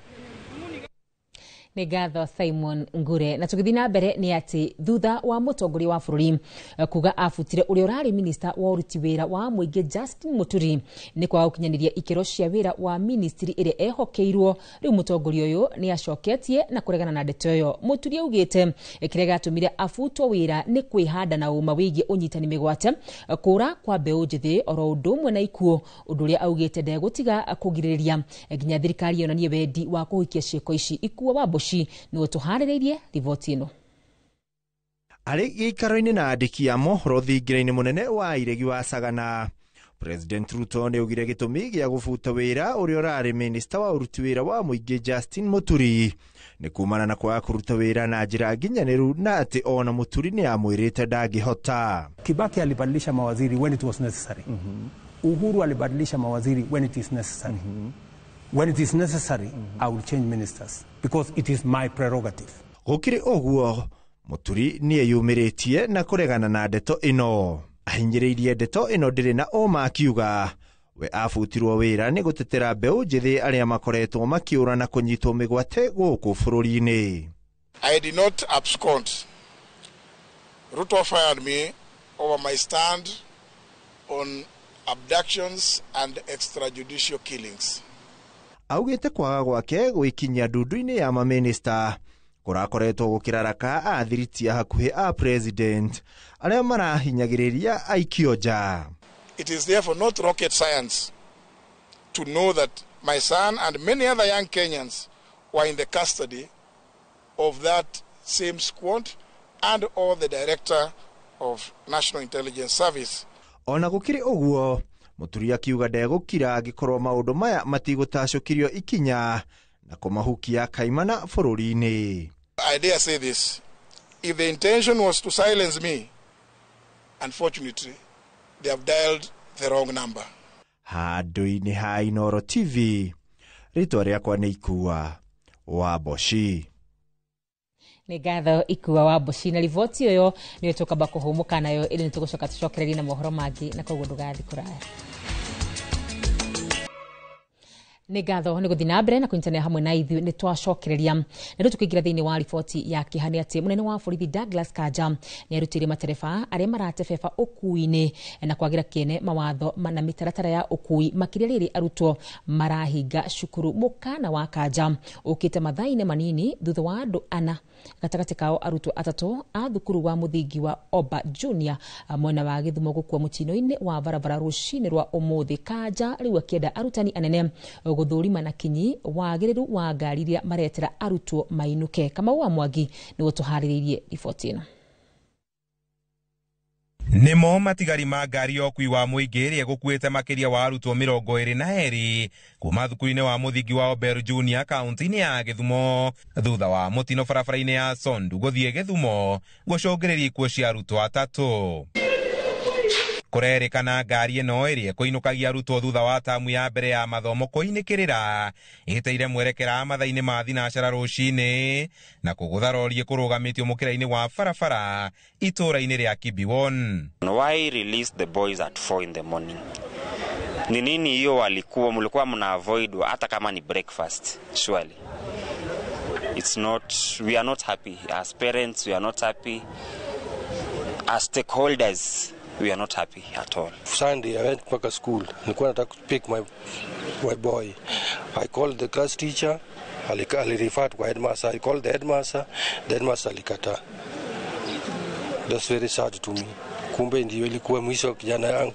Nĩ ngatho Simon Ngure. Na tũgĩthiĩ na mbere nĩ atĩ thutha wa mũtongoria wa bũrũri kuga abutire ũrĩa ũrarĩ minista wa ũruti wĩra wa mũingĩ Justin Muturi nĩ kwaga gũkinyanĩria ikĩro cia wĩra wa ministry ĩrĩa ehokeirwo, rĩu mũtongoria ũyũ nĩ acoketie na kũregana na ndeto ĩyo. Muturi augĩte kĩrĩa gĩatũmire abutwo wĩra nĩ kwĩhanda na ũma wĩgiĩ ũnyitani mĩgwate, kũra kwa mbeũ njĩthĩ oro ũndũ ũmwe na ikuũ, ũndũ ũrĩa augĩte ndegũtiga kũgirĩrĩria nginya thirikari yonanie wendi wa kũhikia ciĩko ici. Ikuo wa Mboci nĩwe tũharĩrĩirie riboti ĩno. Arĩ gĩikaro-inĩ na andĩki a mohoro thingira-inĩ mũnene wa iregi wa Sagana, President Ruto nĩ augire gĩtũmi gĩa gũbuta wĩra ũrĩa ũrarĩ minista wa ũruti wĩra wa mũingĩ Justin Muturi nĩ kumana na kwaga kũruta wĩra na njĩra nginyanĩru, na atĩ ona Muturi nĩ amwĩrĩte ndangĩhota. Kibaki alibadilisha mawaziri when it was necessary. Uhuru alibadilisha mawaziri when it is necessary. When it is necessary, I will change ministers because it is my prerogative. Gũkĩrĩ ũguo, Muturi nĩ eyumĩrĩtie na kũregana na ndeto ĩno. Ahinyĩrĩirie ndeto ĩno ndĩrĩ na ũma, akiuga we abutirwo wĩra nĩ gũtetera mbeũ njĩthĩ arĩa makoretwo makĩũra na kũnyitwo mĩgwate gũkũ bũrũri-inĩ. I did not abscond. Ruto fired me over my stand on abductions and extrajudicial killings. Augĩte kwaga gwake gwĩkinyia ndundu-inĩ ya mamĩnĩsta kũrakoretwo gũkĩraraka athiritia hakuhĩ a president arĩa marahinyagĩrĩria aikio nja. It is therefore not rocket science to know that my son and many other young Kenyans were in the custody of that same squad and or the director of National Intelligence Service. Ona gũkĩrĩ ũguo, Muturi akiuga ndegũkira angĩkorwo maũndũ maya matigũtacũkĩrio ikinya na kũmahukia kaimana bũrũri-inĩ. I dare say this, if the intention was to silence me, unfortunately, they have dialed the wrong number. Handũ-inĩ ha Inooro TV, rĩtwa rĩakwa nĩ Ikua wa Mboci. Nĩ ngatho Ikua wa Mboci na riboti ĩyo nĩyo tũkamba kũhũmũka nayo, ĩndĩ nĩ tũgũcoka tũcokererie na mohoro mangĩ, na koguo ndũgathiĩ kũraya. Nĩ ngatho nĩ gũthiĩ na mbere na kũnyitanĩra hamwe na ithuĩ. Nĩ twacokereria na rĩu tũkĩingĩra thĩinĩ wa riboti ya kĩeha nĩ atĩ mũnene wa borithi Douglas Kanja nĩ arutĩire matereba arĩa maratebeba ũkui-inĩ na kwagĩra kĩene mawatho na mĩtaratara ya ũkui, makĩria rĩrĩ arutwo marahinga cukuru. Mũkana wa Kanja ũkĩte mathaa-inĩ manini thutha wa andũ ana, gatagatĩ kao arutwo atatũ a thukuru wa mũthingi wa Oba Junior mwena wa Gĩthumo gũkua mũtino-inĩ wa barabara rũcinĩ rwa ũmũthĩ. Kanja rĩu akĩenda arutani anene gũthũrima na kinyi wagĩrĩru wa ngari iria maretera arutwo mainũke. Kamau wa Mwangi nĩwe tũharĩrĩirie riboti ĩno. Nĩmo matigari ma ngari ya ũkui wa mũingĩ ĩrĩa ĩgũkuĩte makĩria wa arutwo 22 kuma thukuru-inĩ wa mũthingi wa Ober Junior kaunti-inĩ ya Gĩthumo thutha wa mũtino barabara-inĩ ya Sondu gũthiĩ Gĩthumo gũcũngĩrĩria ikuũ cia arutwo atatũ. Kũrerĩkana ngari ĩno ĩrĩa ĩkũinũkagia arutwo thutha wa tamu ya mbere ya mathomo kũinĩkĩrĩra ĩhĩtĩire mwerekera mathaa-inĩ ma thinacara rũcinĩ na kũgũtha rori ĩkũrũgamĩtio mũkĩra-inĩ wa barabara itũũra-inĩ rĩa Kibiwon. Why release the boys at 4 in the morning? Ni nini hiyo walikuwa mlikuwa mna avoid hata kama ni breakfast? Surely it's not, we are not happy as parents, we are not happy as stakeholders. We are not happy at all. Sunday I went back to school. Nilikuwa nataka pick my boy. I called the class teacher, alirefer kwa headmaster. I called the headmaster alikataa. That's very sad to me. Kumbe ndio ilikuwa mwisho wa kijana yangu.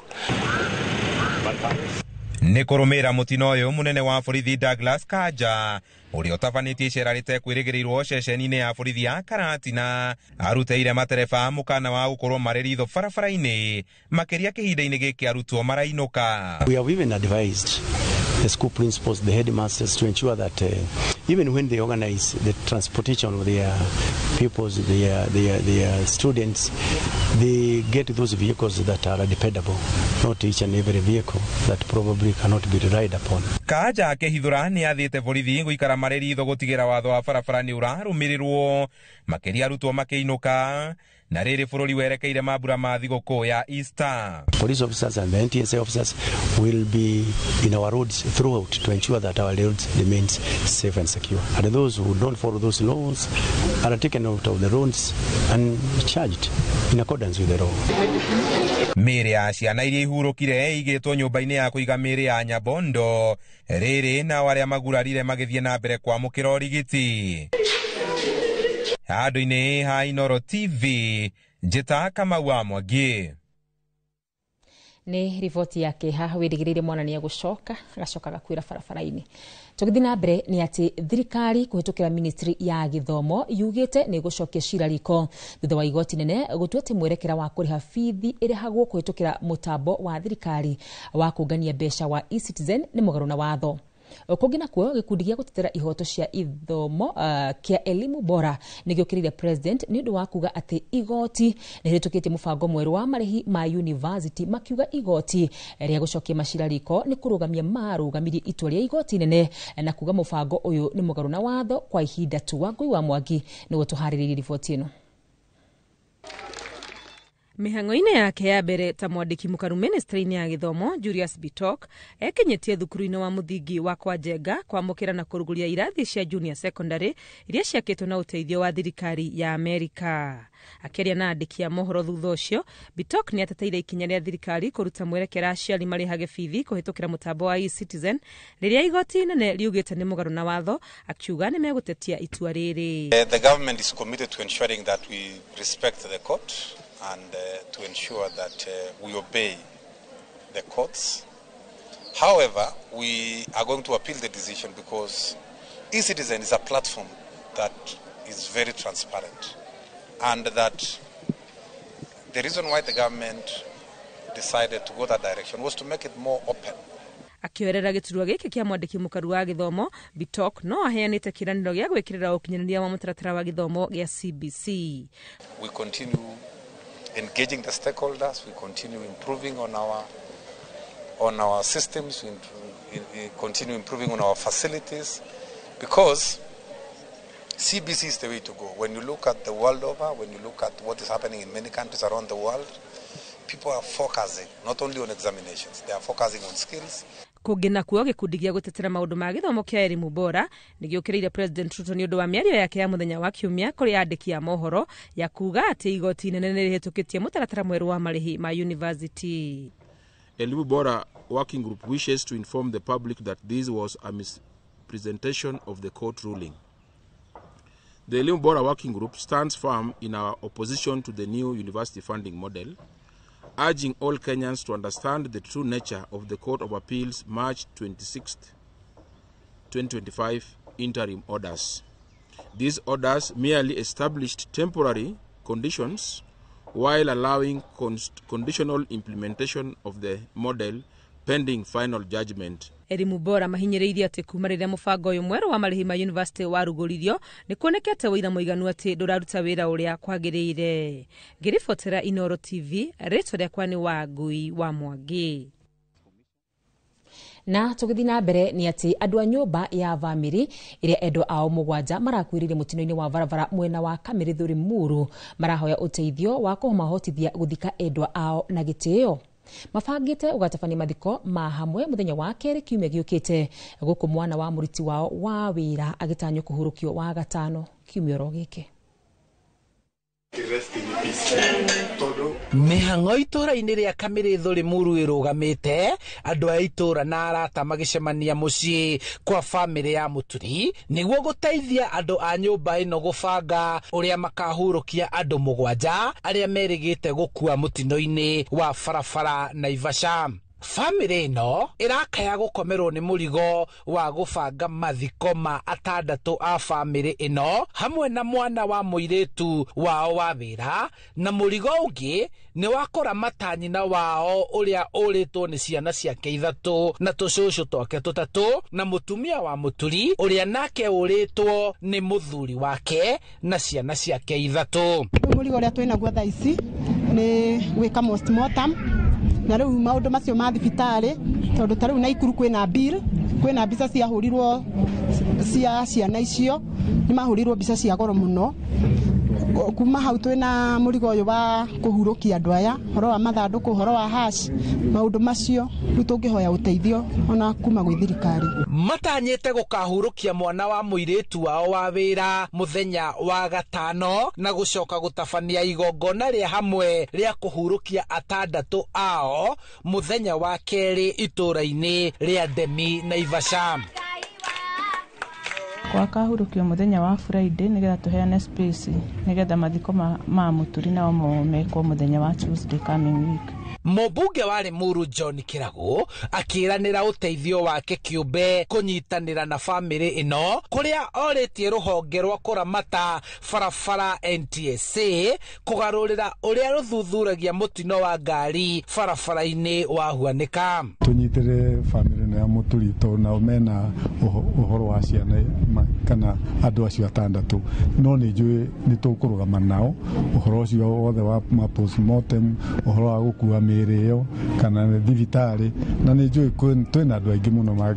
Nĩ kũrũmĩrĩra mũtino ũyũ, mũnene wa borithi Douglas Kanja ũrĩa ũtabanĩtie icera rĩtekwĩrĩgĩrĩirwo ceceni-inĩ ya borithi ya Karatina arutĩire matereba mũkana wa gũkorwo marĩ ritho barabara-inĩ makĩria kĩhinda-inĩ gĩkĩ arutwo marainũka. We have even advised the school principals, the headmasters to ensure that Even when they organize the transportation of their pupils, their students, they get those vehicles that are dependable, not each and every vehicle that probably cannot be relied upon. Kanja akĩhithũra nĩ athĩte borithi gũikara marĩ ritho gũtigĩra watho wa barabara nĩ ũrarũmĩrĩrwo makĩria arutwo makĩinũka na rĩrĩ bũrũri werekeire mambura ma thigũkũ ya Easter. Police officers and the NTSA officers will be in our roads throughout to ensure that our roads remains safe and secure. And those who don't follow those laws are taken out of the roads and charged in accordance with the law. Mĩĩrĩ ya ciana iria ihurũkire ĩigĩtwo nyũmba-inĩ ya kũiga mĩĩrĩ ya Nyabondo rĩrĩ nao arĩa magurarire magĩthiĩ na mbere kwamũkĩra ũrigiti. Handũ-inĩ ha Inooro TV, njĩta Kamau wa Mwangi. Nĩ riboti ya kĩeha wĩrĩgĩrĩire mwana nĩ egũcoka agacoka agakuĩra barabara-inĩ. Tũgĩthiĩ na mbere nĩ atĩ thirikari kũhĩtũkĩra ministry ya gĩthomo yugĩte nĩ ĩgũcokia cira riko thutha wa igoti nene gũtua atĩ mwerekera wa kũrĩha bithi ĩrĩhagwo kũhĩtũkĩra mũtambo wa thirikari wa kũngania mbeca wa eCitizen nĩ mũgarũ na watho. Kũngĩ nakuo gĩkundi gĩa gũtetera ihoto cia ithomo kĩa Elimu Bora nĩ gĩũkĩrĩire president nĩ ũndũ wa kuga atĩ igoti nĩ rĩhĩtũkĩtie mũbango mwerũ wa marĩhi ma university, makiuga igoti rĩa gũcokia macira riko nĩ kũrũgamia marũgamirie itua rĩa igoti nene na kuga mũbango ũyũ nĩ mũgarũ na watho kwa ihinda tu. Wangui wa Mwangi nĩwe tũharĩrĩirie riboti ĩno. Mĩhang'o-inĩ yake ya mbere ta mwandĩki mũkaru ministry-inĩ ya gĩthomo Julius Bitok ekinyĩtie thukuru-inĩ wa mũthingi wa Kwanjenga kwamũkĩra na kũrugũria irathi cia junior secondary iria ciakĩtwo na ũteithio wa thirikari ya Amerika. Akĩaria na andĩki a mohoro thutha ũcio, Bitok nĩ ateteire ikinya rĩa thirikari kũruta mwerekera aciari marĩhage bithi kũhĩtũkĩra mũtambo wa eCitizen rĩrĩa igoti inene riugĩte nĩ mũgarũ na watho, akiuga nĩ megũtetia itua rĩrĩ. The government is committed to ensuring that we respect the court and to ensure that we obey the courts. However, we are going to appeal the decision because eCitizen is a platform that is very transparent, and that the reason why the government decided to go that direction was to make it more open. Akĩoerera gĩturwa gĩkĩ kĩa mwandĩki mũkaru wa gĩthomo, Bitok no aheanĩte kĩĩranĩro gĩa gwĩkĩrĩra ũkinyanĩria wa mũtaratara wa gĩthomo gĩa CBC. We continue engaging the stakeholders, we continue improving on our systems, we continue improving on our facilities, because CBC is the way to go. When you look at the world over, when you look at what is happening in many countries around the world, people are focusing not only on examinations, they are focusing on skills. Kũngĩ nakuo gĩkundi gĩa gũtetera maũndũ ma gĩthomo kĩa Elimu Bora nĩ gĩũkĩrĩire President Ruto nĩ ũndũ wa mĩario yake ya mũthenya wa Kiumia kũrĩ andĩki a mohoro ya kuga atĩ igoti inene nĩ rĩhĩtũkĩtie mũtaratara mwerũ wa marĩhi ma university. Elimu Bora Working Group wishes to inform the public that this was a mispresentation of the court ruling. The Elimu Bora Working Group stands firm in our opposition to the new university funding model, urging all Kenyans to understand the true nature of the Court of Appeal's March 26, 2025 interim orders. These orders merely established temporary conditions while allowing conditional implementation of the model pending final judgment. Elimu Bora mahinyĩrĩirie atĩ kuma rĩrĩa mũbango ũyũ mwerũ wa marĩhi ma university warugũririo nĩ kuonekete ũira mũiganu atĩ ndũraruta wĩra ũrĩa kwagĩrĩire. Ngĩribotera Inooro TV, rĩtwa rĩakwa nĩ Wangui wa Mwangi. Na tũgĩthiĩ na mbere nĩ atĩ andũ a nyũmba ya bamĩrĩ ĩrĩa endwa ao mũgwanja marakuĩrĩire mũtino-inĩ wa barabara mwena wa Kamĩrĩthũ Limuru marahoya ũteithio wa kũmahotithia gũthika endwa ao na gĩtĩo. Mabangĩte ũgatabania mathiko ma hamwe mũthenya wa kerĩ kiumia gĩũkĩte gũkũ mwana wa mũruti wao wa wĩra agĩtanywo kũhurũkio wa gatano kiumia oro gĩkĩ. Mĩhang'o itũũra-inĩ rĩa Kamĩrĩthũ Limuru ĩrũgamĩte andũ a itũũra na arata magĩcemania mũciĩ kwa bamĩrĩ ya Mũturi nĩguo gũteithia andũ a nyũmba ĩno gũbanga ũrĩa makahurũkia andũ mũgwanja arĩa merĩgĩte gũkua mũtino-inĩ wa barabara Naivasha. Bamĩrĩ ĩno ĩrakaya gũkomerwo nĩ mũrigo wa gũbanga mathiko ma atandatũ a bamĩrĩ ĩno hamwe na mwana wa mũirĩtu wao wa wĩra, na mũrigo ũngĩ nĩ wa kũramata nyina wao ũrĩa ũrĩtwo nĩ ciana ciake 3 na tũcũcũ twake 3 na mũtumia wa Mũturi ũrĩa nake ũrĩtwo nĩ mũthuri wake na ciana ciake 3. Rĩu mũrigo ũrĩa twĩnaguo thaa ici nĩ gwĩka postmortem, na rĩu maũndũ macio ma thibitarĩ, tondũ ta rĩu Naikuru kwĩna bill, kwĩna mbica ciahũrirwo cia ciana icio, nĩ mahũrirwo mbica cia goro mũno. Kuma hau twĩna mũrigo ũyũ wa kũhurũkia andũ aya, ũhoro wa mathandũkũ, ũhoro wa hash, maũndũ macio rĩu tũngĩhoya ũteithio ona kuma gwĩ thirikari. Matanyĩte gũkahurũkia mwana wa mũirĩtu wao wa wĩra mũthenya wa gatano na gũcoka gũtabania igongona rĩa hamwe rĩa kũhurũkia atandatũ ao mũthenya wa kerĩ itũũra-inĩ rĩa Ndemi Naivasha. Gwakahurũkio mũthenya wa Friday nĩgetha tũheane space nĩgetha mathiko ma Mũturi nao mekwo mũthenya wa Tuesday coming week. Mũmbunge wa Limuru John Kĩragũ akĩranĩra ũteithio wake kĩũmbe kũnyitanĩra na bamĩrĩ ĩno kũrĩa orĩtie rũhonge rwa kũramata barabara NTSA kũgarũrĩra ũrĩa rũthuthuragia mũtino wa ngari barabara-inĩ wa Huanĩka. Tũnyitĩre bamĩrĩ ĩno ya Mũturi tondũ nao mena ũhoro wa ciana kana andũ acio 6, no nĩ njũĩ nĩ tũkũrũgama nao ũhoro ũcio wothe wa postmortem, ũhoro wa gũkua mĩĩrĩ ĩyo kana thibitarĩ, na nĩ njũĩ twĩna andũ aingĩ mũno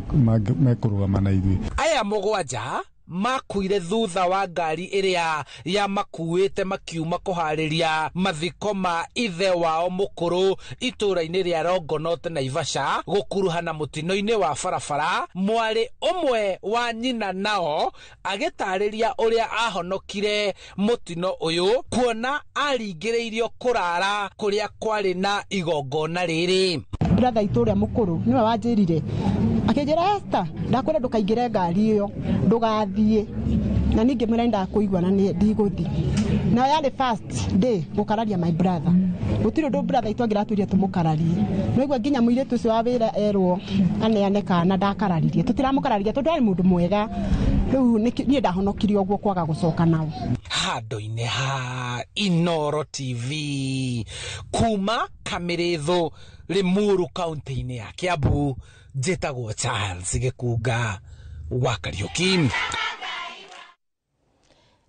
mekũrũgama na ithuĩ. Aya 7 makuire thutha wa ngari ĩrĩa yamakuĩte makiuma kũharĩria mathiko ma ithe wao mũkũrũ itũũra-inĩ rĩa Longonot Naivasha gũkuruhana mũtino-inĩ wa barabara. Mwarĩ ũmwe wa nyina nao agĩtarĩria ũrĩa ahonokire mũtino ũyũ kuona aringĩrĩirio kũrara kũrĩa kwarĩ na igongona rĩrĩ. Brother itũ ũrĩa mũkũrũ nĩwe wanjĩrire akĩnjĩra, Esther, ndakwĩra ndũkaingĩre ngari ĩyo, ndũgathiĩ. Na ningĩ mwĩra ndakũigua na ndigũthiĩ. Na yarĩ first day gũkararia my brother. Gũtirĩ ũndũ brother itũ angĩratwĩrire tũmũkararie. Noigua nginya mũirĩtu ũcio wa wĩra erwo aneane kana ndakararirie. Tũtiramũkararirie tondũ arĩ mũndũ mwega. Rĩu niĩ ndahonokirie ũguo kwaga gũcoka nao. Handũ-inĩ ha Inooro TV kuma Kamĩrĩthũ Limuru kaunti-inĩ ya Kiambu, njĩtagwo Charles Gĩkunga wa Kariũki.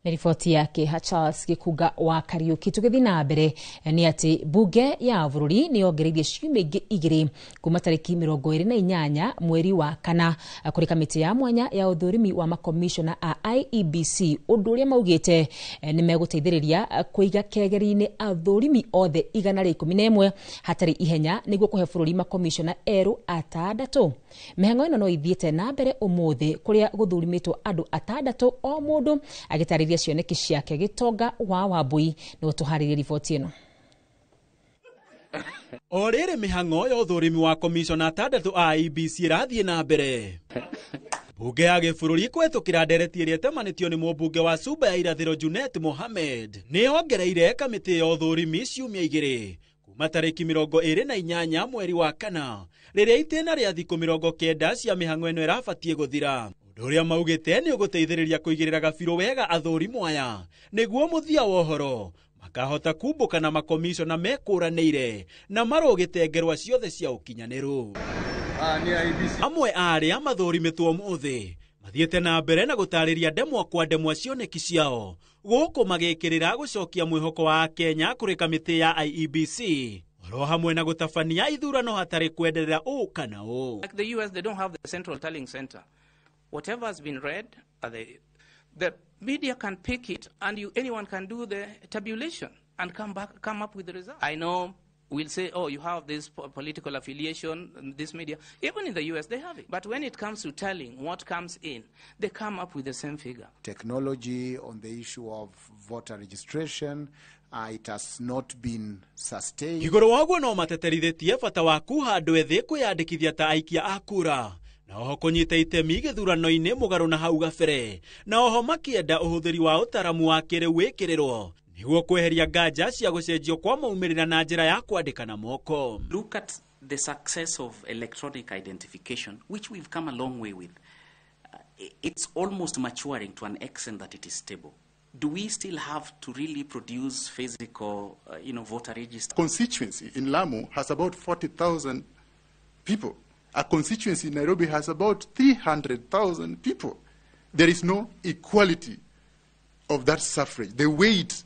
Nĩ riboti yake Charles Gĩkunga wa Kariũki. Tũgĩthiĩ na mbere nĩ atĩ bunge ya bũrũri nĩ yongereirie ciumia ingĩ 2 kuma tarĩki 28 mweri wa 4 kũrĩ kamĩtĩ ya mwanya ya ũthũrimi wa makomishona a IEBC, ũndũ ũrĩa maugĩte nĩ megũteithĩrĩria kũiga kegeri-inĩ athũrimi othe 111 hatarĩ ihenya nĩguo kũhe bũrũri makomishona erũ 6. Mĩhang'o ĩno no ithiĩte na mbere ũmũthĩ kũrĩa gũthũrimĩtwo andũ 6 o mũndũ agĩtarĩria cioneki ciake. Gĩtonga wa Wambui nĩwe tũharĩrie riboti ĩno. O rĩrĩ mĩhang'o ya ũthũrimi wa komishona 6 a IEBC ĩrathiĩ na mbere. Bunge ya gĩbũrũri kũhetũkĩra ndereti ĩrĩa ĩtemanĩtio nĩ mũmbunge wa Suba ya Irathĩro Junet Mohamed nĩ yongereire kamĩtĩ ya ũthũrimi ciumia 2 kuma tarĩki 28 mweri wa 4 rĩrĩa itĩna rĩa thikũ 90 cia mĩhang'o ĩno ĩrabatiĩ gũthira. Ũndũ ũrĩa maugĩte nĩ ũgũteithĩrĩria kũigĩrĩra gabirũ wega athũrimũ aya nĩguo mũthia wa ũhoro makahota kumbũka na makomishona mekũranĩire na marũgĩte ngerwa ciothe cia ũkinyanĩru. Amwe a arĩa mathũrimĩtwo ũmũthĩ mathiĩte na mbere na gũtarĩria ndemwa kwa ndemwa cioneki ciao gũkũ magĩkĩrĩra gũcokia mwĩhoko wa Kenya kũrĩ kamĩtĩ ya IEBC oro hamwe na gũtabania ithurano hatarĩ kwenderera ũũ kana ũũ. Like the US, they don't have the central tallying center. Whatever has been read, the media can pick it, and anyone can do the tabulation and come up with the result. I know we'll say, oh, you have this political affiliation, this media. Even in the US, they have it. But when it comes to telling what comes in, they come up with the same figure. Technology on the issue of voter registration, it has not been sustained. Igũrũ wa ũguo no mateterithĩtie bata wa kuha andũ ethĩ kwĩyandĩkithia ta aikia a kura, na oho kũnyita itemi gĩthurano-inĩ mũgarũ na hau gabere, na oho makĩenda ũhũthĩri wa ũtaramu wa kĩrĩu wĩkĩrĩrwo nĩguo kweheria nganja cia gũcenjio kwa maumĩrĩra na njĩra ya kwandĩka na moko. Look at The success of electronic identification, which we've come a long way with, it's almost maturing to an extent that it is stable. Do we still have to really produce physical, voter register? Constituency in Lamu has about 40,000 people. A constituency in Nairobi has about 300,000 people. There is no equality of that suffrage. The weight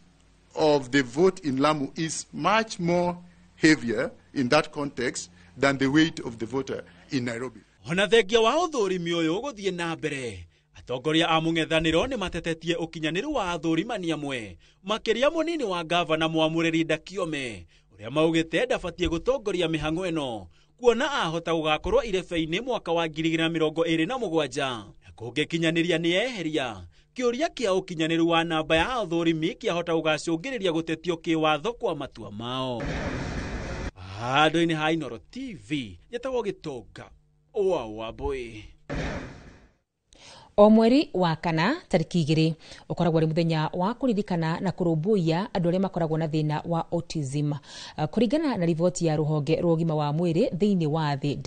of the vote in Lamu is much more heavier in that context than the weight of the voter in Nairobi. Ona thengia wa ũthũrimi ũyũ gũthiĩ na mbere, atongoria a mũng'ethanĩro nĩ matetetie ũkinyanĩru wa athũrimani amwe, makĩria mũnini wa ngavana Mwamũrĩri Ndakiome, ũrĩa maugĩte ndabatiĩ gũtongoria mĩhang'o ĩno kuona ahota gũgakorwo irebe-inĩ mwaka wa 2027 na kũngĩkinyanĩria nĩ eheria kĩũria kĩa ũkinyanĩru wa namba ya athũrimi kĩahota gũgacũngĩrĩria gũtetio kĩwatho kwa matua mao. Handũ-inĩ ha Inooro TV njĩtagwo Gĩtonga wa Wambui. O mweri wa kana tariki 2 ukoragwo ari muthenya wa kuririkana na kurumbuiya andu aria makoragwo na thina wa autism. Kuringana na riboti ya ruhonge rwa ugima wa mwiri thiini wa thi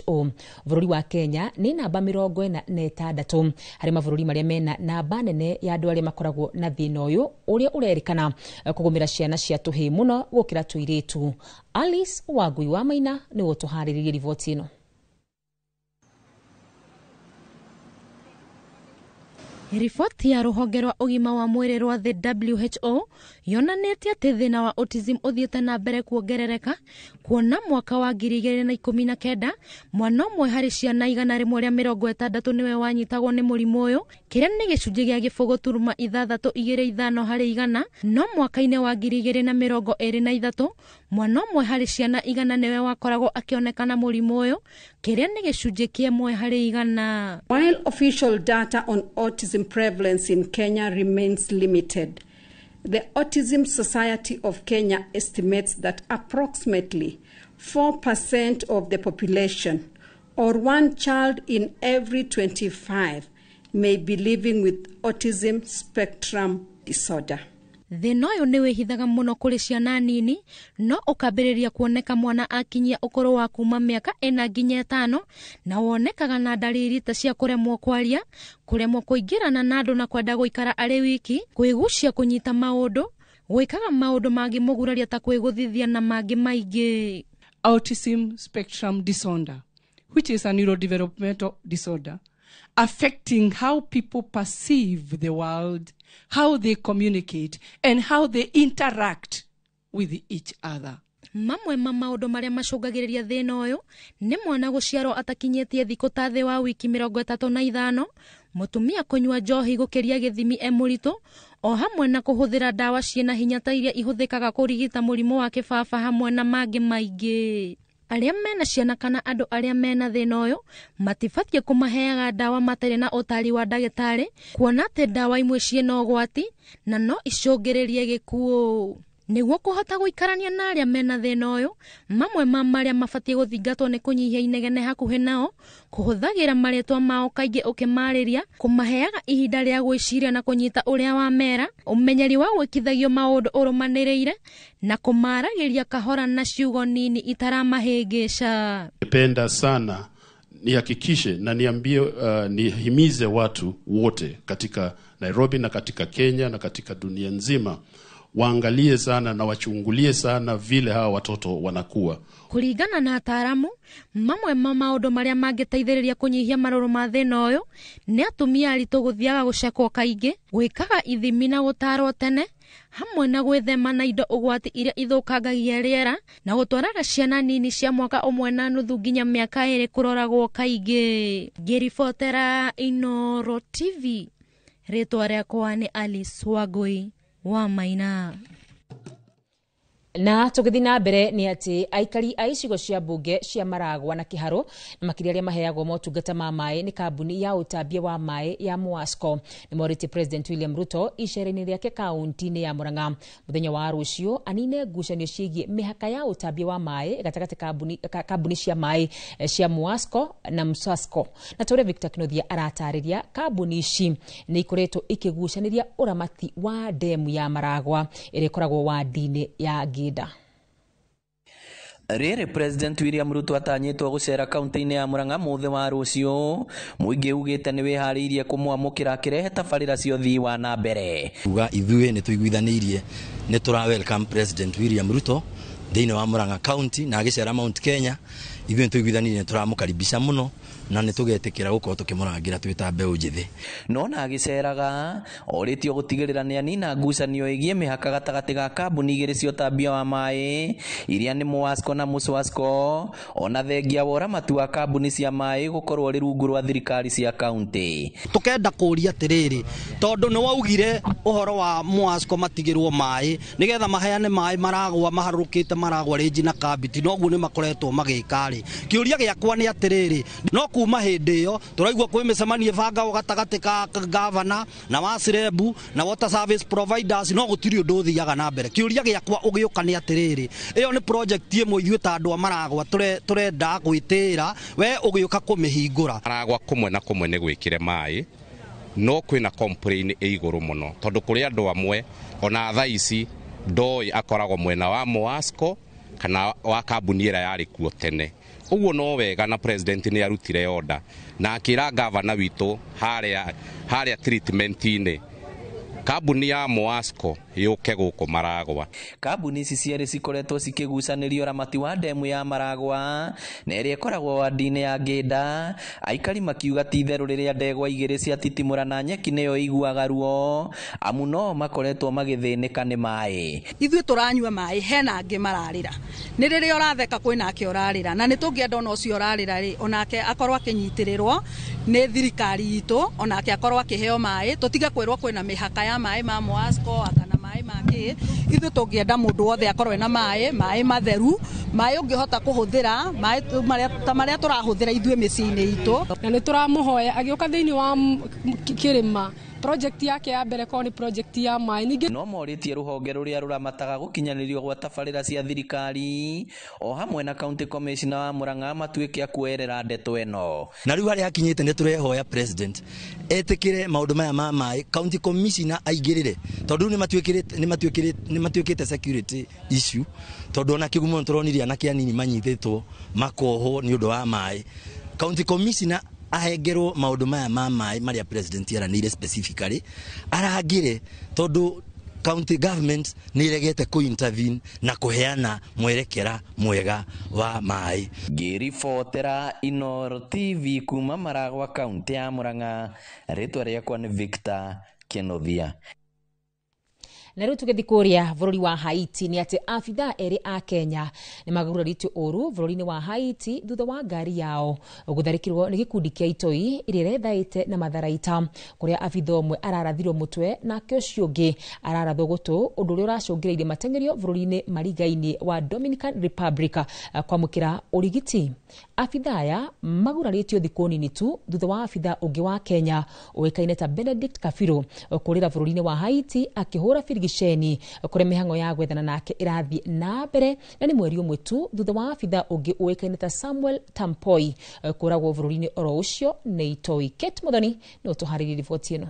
WHO, bururi wa Kenya ni namba 46 hari mabururi maria mena namba nene ya andu aria makoragwo na thina uyu uria urerikana kugumira ciana cia tuhii muno gukira tuiritu. Alice Wangui wa Maina ni utuhariririe riboti ino. Riboti ya ruhonge rwa ũgima wa mwĩrĩ rwa the WHO yonanĩtie atĩ thĩna wa autism ũthiĩte na mbere kuongerereka, kuona mwaka wa 2019 mwana ũmwe harĩ ciana 160 nĩwe wanyitagwo nĩ mũrimũ ũyũ, kĩrĩa nĩ gĩcunjĩ gĩa 0.625 harĩ igana. No mwaka-inĩ wa 2023 mwana ũmwe harĩ ciana 100 nĩwe wakoragwo akĩonekana mũrimũ ũyũ, kĩrĩa nĩ gĩcunjĩ kĩa 1 harĩ igana. While official data on autism prevalence in Kenya remains limited, the Autism Society of Kenya estimates that approximately 4% of the population, or one child in every 25, may be living with autism spectrum disorder. Thĩna ũyũ nĩ wĩhithaga mũno kũrĩ ciana nini, no ũkambĩrĩria kuoneka mwana akinyia ũkũrũ wa kuma mĩaka 4 nginya 5, na wonekaga na ndariri ta cia kũremwo kwaria, kũremwo kũingĩrana na andũ na kwenda gũikara arĩ wiki, kwĩgucia kũnyita maũndũ, gwĩkaga maũndũ mangĩmũguraria ta kwĩgũthithia na mangĩ maingĩ. Autism spectrum disorder, which is a neurodevelopmental disorder affecting how people perceive the world, how they communicate, and how they interact with each other. Mamwe ma maũndũ marĩa macũngagĩrĩria thĩna ũyũ nĩ mwana gũciarwo atakinyĩtie thikũ ta thĩ wa wiki 35, mũtumia kũnyua njohi gũkĩria gĩthimi e mũritũ, o hamwe na kũhũthĩra ndawa ciĩna hinya ta iria ihũthĩkaga kũrigita mũrimũ wa kĩbaba hamwe na mangĩ maingĩ. Arĩa mena ciana kana andũ arĩa mena thĩna ũyũ matibatiĩ kũmaheaga ndawa matarĩ na ũtari wa ndagĩtarĩ, kuona atĩ ndawa imwe ciĩna ũgwati na no icũngĩrĩrie gĩkuũ. Nĩguo kũhota gũikarania na arĩa mena thĩna ũyũ, mamwe ma marĩa mabatiĩ gũthingatwo nĩ kũnyihia inegene hakuhĩ nao, kũhũthagĩra marĩtwa mao kaingĩ ũkĩmarĩria, kũmaheaga ihinda rĩa gwĩciria na kũnyita ũrĩa wamera, ũmenyeri wa gwĩkithagio maũndũ ũrũmanĩrĩire, na kũmaragĩria kahora na ciugo nini itaramahĩngĩca. Ningependa sana nihakikishe na niambie, nihimize watu wote katika Nairobi na katika Kenya na katika dunia nzima waangalie sana na wachungulie sana vile hawa watoto wanakuwa. Kuringana na ataaramu, mamwe ma maũndũ marĩa mangĩteithĩrĩria kũnyihia marũrũ ma thĩna ũyũ nĩ atumia aritũ gũthiaga gũcekwo kaingĩ, gwĩkaga ithimi na gũtarwo tene, hamwe na gwĩthema na indo ũgwati iria ithũkangagia rĩera, na gũtwaraga ciana nini cia mwaka 1.5 nginya mĩaka 2 kũroragwo kaingĩ. Ngĩribotera Inooro TV, rĩtwa rĩakwa nĩ Alice Wangui wa Maina. Na tũgĩthiĩ na mbere nĩ atĩ aikari a icigo cia mbunge cia Maragwa na Kĩharũ na makĩria arĩa maheagwo motungata ma maĩ nĩ kambuni ya ũtambia wa maĩ ya Mwasco nĩ morĩtie President William Ruto icera-inĩ rĩake kaunti-inĩ ya Murang'a mũthenya wa rũciũ anine ngucanio ciĩgiĩ mĩhaka ya ũtambia wa maĩ gatagatĩ kambuni cia maĩ cia Mwasco na Msasco. Na tũrĩa Victor Kinothia aratarĩria, kambuni ici nĩ ikoretwo ikĩgucanĩria ũramati wa demu ya Maragwa ĩrĩa ĩkoragwo wadi-inĩ ya Gida. Rĩrĩ President William Ruto atanyĩtwo gũcera kaunti-inĩ ya Murang'a mũthĩ wa rũciũ, mũingĩ ugĩte nĩ wĩharĩirie kũmwamũkĩra akĩrehe tabarĩra cia ũthii wa na mbere. Kuga ithuĩ nĩ tũiguithanĩirie nĩ tũra welcome President William Ruto thĩinĩ wa Murang'a County na agĩcera Mount Kenya. Ithuĩ nĩ tũiguithanĩirie nĩ tũramũkaribisha mũno na nĩ tũgetĩkĩra gũkorwo tũkĩmũrangĩra twĩ ta mbeũ njĩthĩ. No na agĩceraga orĩtio gũtigĩrĩra nĩ anina ngucanio ĩgiĩ mĩhaka gatagatĩ ga kambuni igĩrĩ cia ũtambia wa maĩ iria nĩ Muwasco na Muswasco, ona thengia wa ũramati wa kambuni cia maĩ gũkorwo rĩ rungu rwa thirikari cia kaunti. Tukenda kũria atĩrĩrĩ, tondũ nĩ waugire ũhoro wa Muwasco matigĩrwo maĩ nĩgetha maheane maĩ maragwa maharũrũkĩte maragwa rĩnji na kambiti, noguo nĩ makoretwo magĩka rĩ. Kĩũria gĩakwa nĩ atĩrĩrĩ, no kuma hĩndĩ ĩyo tũraigua kwĩ mĩcemanio ĩbangagwo gatagatĩ ka gavana na wa Sirebu na water service providers, no gũtirĩ ũndũ ũthiaga na mbere. Kĩũria gĩakwa ũgĩũka nĩ atĩrĩrĩ, ĩyo nĩ project ĩmwe ithuĩ ta andũ a Maragwa tũrenda gwĩtĩĩra, we ũgĩũka kũmĩhingũra. Maragwa kũmwe na kũmwe nĩ gwĩkĩre maĩ, no kwĩna complain ĩ igũrũ mũno tondũ kũrĩ andũ amwe ona thaa ici ndoĩ akoragwo mwena wa Muwasco kana wa kambuni ĩrĩa yarĩ kuo tene. Ũguo no wega na president nĩ arutire order na akĩra gavana witũ harĩa treatment-inĩ kambuni ya Muwasco yũke gũkũ Maragwa. Kambuni ici cierĩ cikoretwo cikĩgucanĩrio ũramati wa ndemu ya Maragwa na ĩrĩa ĩkoragwo wadi-inĩ ya Ngĩnda. Aikari makiuga ti itherũ rĩrĩa ndegwa igĩrĩ ciatitimũra na nyeki nĩyo iguaga ruo, amu no makoretwo magĩthĩnĩka nĩ maĩ. Ithuĩ tũranyua maĩ, hena angĩ mararĩra. Nĩ rĩrĩa ũratheka kwĩna ake ũrarĩra, na nĩ tũngĩenda ona ũcio ũrarĩra rĩ, onake akorwo akĩnyitĩrĩrwo nĩ thirikari itũ, onake akorwo akĩheo maĩ, tũtige kwĩrwo kwĩna mĩhaka ya maĩ ma Muwasco kana maĩ ma kĩ. Ithuĩ tũngĩenda mũndũ wothe akorwo ena maĩ, maĩ matheru, maĩ ũngĩhota kũhũthĩra, maĩ ta marĩa tũrahũthĩra ithuĩ mĩciĩ-inĩ itũ. Na nĩ tũramũhoya agĩũka thĩinĩ wa kĩrĩma project yake ya mbere korwo nĩ project ya maĩ. Ningĩ no morĩtie rũhonge rũrĩa rũramataga gũkinyanĩrio gwa tabarĩra cia thirikari o hamwe na county commissioner wa Murang'a matuĩke a kuoerera ndeto ĩno. Na rĩu harĩa hakinyĩte nĩ tũrehoya president etĩkĩre maũndũ maya ma maĩ, county commissioner aingĩrĩre, tondũ rĩu nĩ matuĩkĩte security issue, tondũ ona kĩgumo tũronire anake anini manyitĩtwo makohwo nĩ ũndũ wa maĩ. County commissioner ahengerwo maũndũ maya ma maĩ marĩa president aranĩire specifically arangĩre, tondũ county government nĩ ĩregete kũ intervene na kũheana mwerekera mwega wa maĩ. Ngĩribotera Inooro TV kuma Maragwa kaunti ya Murang'a, rĩtwa rĩakwa nĩ Victor Kenothia. Na rĩu tũgĩthiĩ kũrĩa bũrũri wa Haiti nĩ atĩ abithaa erĩ a Kenya nĩ magurarĩtio ũru bũrũri-inĩ wa Haiti thutha wa ngari yao gũtharĩkĩrwo nĩ gĩkundi kĩa itoi ĩrĩa ĩrethaĩte na matharaita, kũrĩa abithaa ũmwe ararathirwo mũtwe nake ũcio ũngĩ ararathwo gũtũ, ũndũ ũrĩa ũracũngĩrĩirie mateng'erio bũrũri-inĩ mariga-inĩ wa Dominican Republic kwamũkĩra ũrigiti. Abithaa aya magurarĩtio thikũ nini tu thutha wa abithaa ũngĩ wa Kenya ũĩkaine ta Benedict Kabiru kũrĩra bũrũri-inĩ wa Haiti akĩhũra birigiceni kũrĩa mĩhang'o ya gwethana nake ĩrathiĩ na mbere, na nĩ mweri ũmwe tu thutha wa abithaa ũngĩ ũĩkaine ta Samuel Tampoi kũragwo bũrũri-inĩ oro ũcio nĩ itoi. Kate Muthoni nĩ ũtũharĩrie riboti ĩno.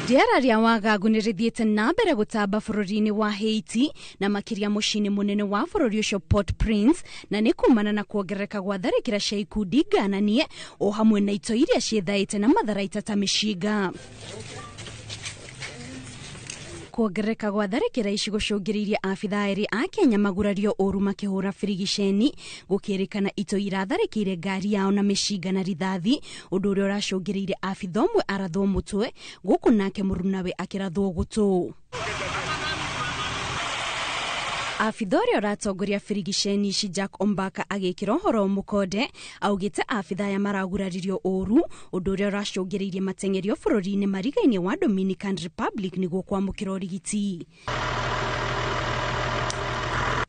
Rĩera rĩa wagagu nĩ rĩthiĩte na mbere gũtamba bũrũri-inĩ wa Haiti na makĩria mũciĩ-inĩ mũnene wa bũrũri ũcio Port-au-Prince, na nĩ kumana na kuongerereka gwa tharĩkĩra cia ikundi ngananie o hamwe na itoi iria ciĩthaĩte na matharaita ta mĩcinga. Kuongerereka gwa tharĩkĩra ici gũcũngĩrĩirie abithaa erĩ a Kenya magurario ũru makĩhũra birigiceni, gũkĩrĩkana itoi iratharĩkĩire ngari yao na mĩcinga na rithathi, ũndũ ũrĩa ũracũngĩrĩirie abithaa ũmwe arathwo mũtwe gũkũ nake mũrunawe akĩrathwo gũtũ. Abithaa ũrĩa ũratongoria birigiceni ici Jack Ombaka agĩkĩra ũhoro mũkonde augĩte abithaa aya maraguraririo ũru, ũndũ ũrĩa ũracũngĩrĩirie mateng'erio bũrũri-inĩ mariga-inĩ wa Dominican Republic nĩguo kwamũkĩra ũrigiti.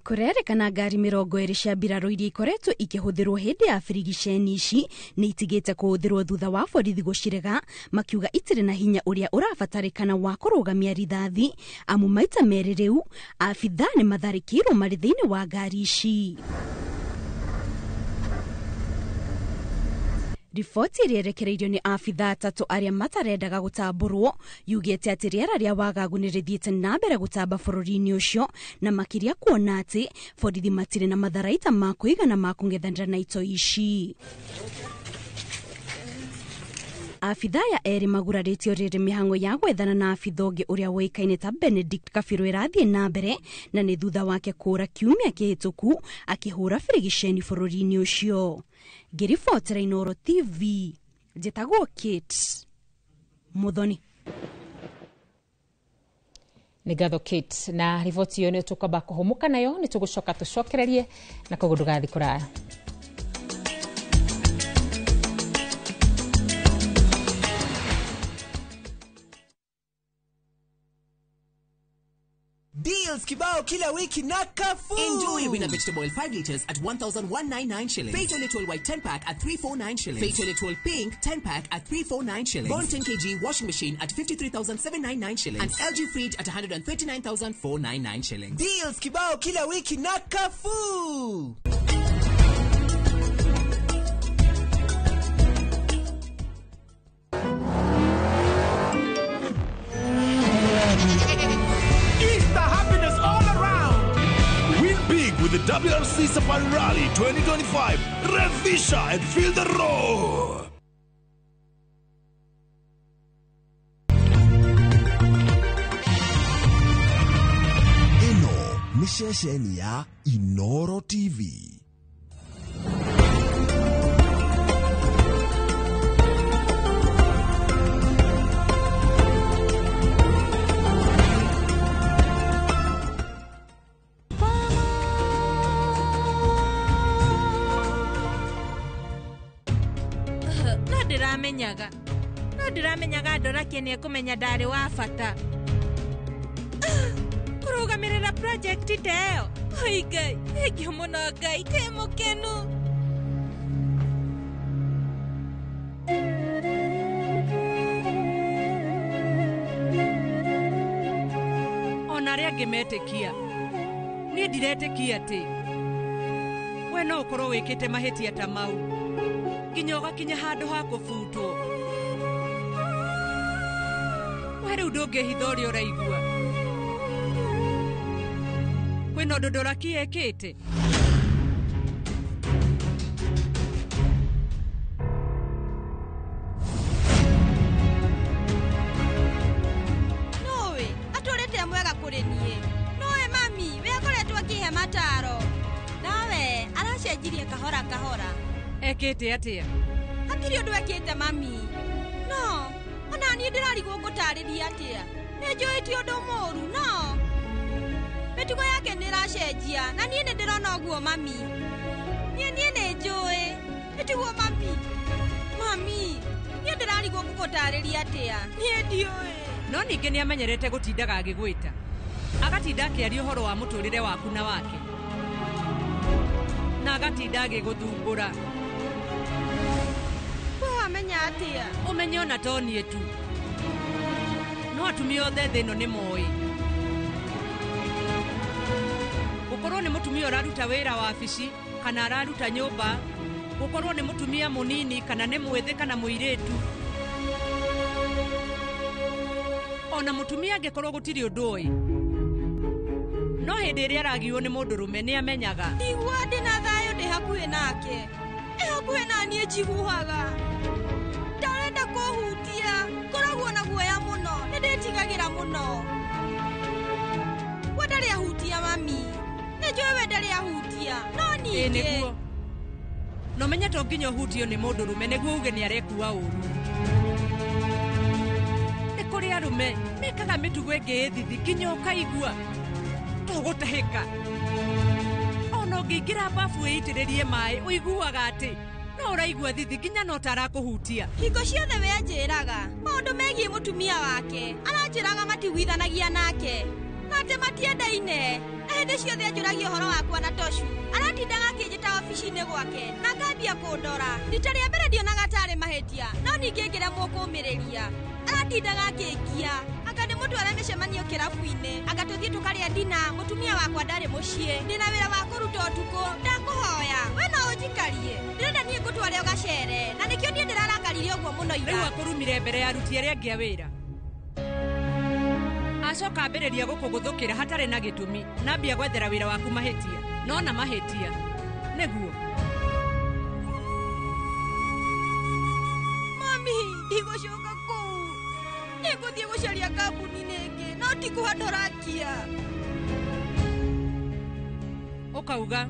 Kũrerĩkana ngari 20 cia mbirarũ iria ikoretwo ikĩhũthĩrwo hĩndĩ ya birigiceni ici nĩ itigĩte kũhũthĩrwo thutha wa borithi gũcirega, makiuga itirĩ na hinya ũrĩa ũrabatarĩkana wa kũrũgamia rithathi, amu maita merĩ rĩu abithaa nĩ matharĩkĩirwo marĩ thĩinĩ wa ngari ici. Riboti ĩrĩa ĩrekereirio nĩ abithaa atatũ arĩa matarendaga gũtambũrwo yugĩte atĩ rĩera rĩa wagagu nĩ rĩthiĩte na mbere gũtamba bũrũri-inĩ ũcio, na makĩria kuona atĩ borithi matirĩ na matharaita ma kũigana ma kũng'ethanĩra na itoi ici. Abithaa aya erĩ magurarĩtio rĩrĩ mĩhang'o ya gwethana na abithaa ũngĩ ũrĩa woĩkaine ta Benedict Kabiru ĩrathiĩ na mbere, na nĩ thutha wake kũũra kiumia kĩhĩtũku akĩhũra birigiceni bũrũri-inĩ ũcio. Ngĩribotera Inooro TV, njĩtagwo Kate Muthoni. Nĩ ngatho Kate, na riboti ĩyo nĩ tũkwamba kũhũmũka nayo, nĩ tũgũcoka tũcokererie na koguo ndũgathiĩ kũraya. Deals kibao kila wiki na Carrefour. Enjoy Winner vegetable oil 5 liters at 1,199 shillings. Faith Toilet White 10 pack at 349 shillings. Faith Toilet Pink 10 pack at 349 shillings. Bond 10 kg washing machine at 53,799 shillings. And LG fridge at 139,499 shillings. Deals kibao kila wiki na Carrefour. With the WRC Safari Rally 2025, Revisha and feel the roar. Ĩno nĩ ceceni ya Inooro TV. No ndiramenyaga Ndorake nĩ ekũmenya ndarĩ wa bata kũrũgamĩrĩra project ta ĩyo. Oi Ngai, thengiũ mũno Ngai, ndĩ mũkenu. Ona arĩa angĩ metĩkia, niĩ ndiretĩkia atĩ we no ũkorwo wĩkĩte mahĩtia ta mau nginya ũgakinya handũ ha kũbutwo. We rĩu ndũngĩhitha ũrĩa ũraigua. Kwĩna ũndũ Ndoraki ekĩte? Nũĩ atũrĩte mwega kũrĩ niĩ. Nũĩ mami, we akoretwo akĩhe mataro. Nawe aracenjirie kahora kahora. Ekĩte atĩa? Hatirĩ ũndũ ekĩte mami. No, ona niĩ ndĩrarigwo ngũtarĩria atĩa. Nĩ njũĩ ti ũndũ mũũru, no mĩtugo yake nĩ ĩracenjia na niĩ nĩ ndĩrona ũguo mami. Niĩ nĩ njũĩ. Nĩtiguo mami. Mami, niĩ ndĩrarigwo ngũgũtarĩria atĩa. Niĩ ndiũĩ. No ningĩ nĩ amenyerete gũtindaga agĩgwĩta. Agatinda akĩaria ũhoro wa mũtũrĩre waku na wake. Na agatinda agĩgũthumbũra. Wamenya atĩa? Ũmenye ona to niĩ tu. No atumia othe thĩ ĩno nĩ moĩ. Gũkorwo nĩ mũtumia ũraruta wĩra wabici kana araruta nyũmba, gũkorwo nĩ mũtumia mũnini kana nĩ mwĩthĩ kana mũirĩtu. Ona mũtumia angĩkorwo gũtirĩ ũndũ oĩ, no hĩndĩ ĩrĩa aragiywo nĩ mũndũrũme nĩ amenyaga. Ndigua ndĩna thayũ ndĩ hakuhĩ nake. Ĩ hakuhĩ na niĩ njiguaga. Ndarenda kũhutia, ngoragwo na guoya mũno, nĩ ndĩtigagĩra mũno. We ndarĩ ahutia mami. Nĩ njũĩ we ndarĩ ahutia, no ningĩ. Ĩ nĩguo. No menye to nginya ũhutio nĩ mũndũrũme nĩguo uge nĩ arekua ũru. Nĩ kũrĩ arũme mekaga mĩtugo ĩngĩ ĩ thithi nginya ũkaigua tũgũtahĩka. Ona ũngĩingĩra bafu ĩitĩrĩrie maĩ ũiguaga atĩ no ũraigua thithi nginya no ta arakũhutia. Hingo ciothe we anjĩraga maũndũ megiĩ mũtumia wake, aranjĩraga matiguithanagia nake na atĩ matiendaine. Na hĩndĩ ciothe anjũragia ũhoro wakwa na Toshu. Aratindaga akĩnjĩta wabici-inĩ gwake na akambia kũndora. Rita rĩa mbere ndionaga tarĩ mahĩtia, no ningĩ ngĩremwo kũũmĩrĩria. Aratindaga akĩngia, anga ndĩmũtware mĩcemanio kĩrabu-inĩ, anga tũthiĩ tũkarĩa dina, mũtumia wakwa ndarĩ mũciĩ. Ndĩna wĩra wa kũruta ũtukũ, ndakũhoya we no ũnjikarie. Ndĩrenda niĩ ngũtware ũgacere, na nĩkĩo niĩ no ira. Rĩu akũrumire mbere ya aruti arĩa angĩ a wĩra. Acoka ambĩrĩria gũkũgũthũkĩra hatarĩ na gĩtũmi na ambia gwethera wĩra waku mahĩtia. Nona mahĩtia. Nĩguo. Mami, ndigũcoka kũu. Nĩngũthiĩ gũcaria kambuni-inĩ ĩngĩ, no ti kũhandorakia. Ũkauga.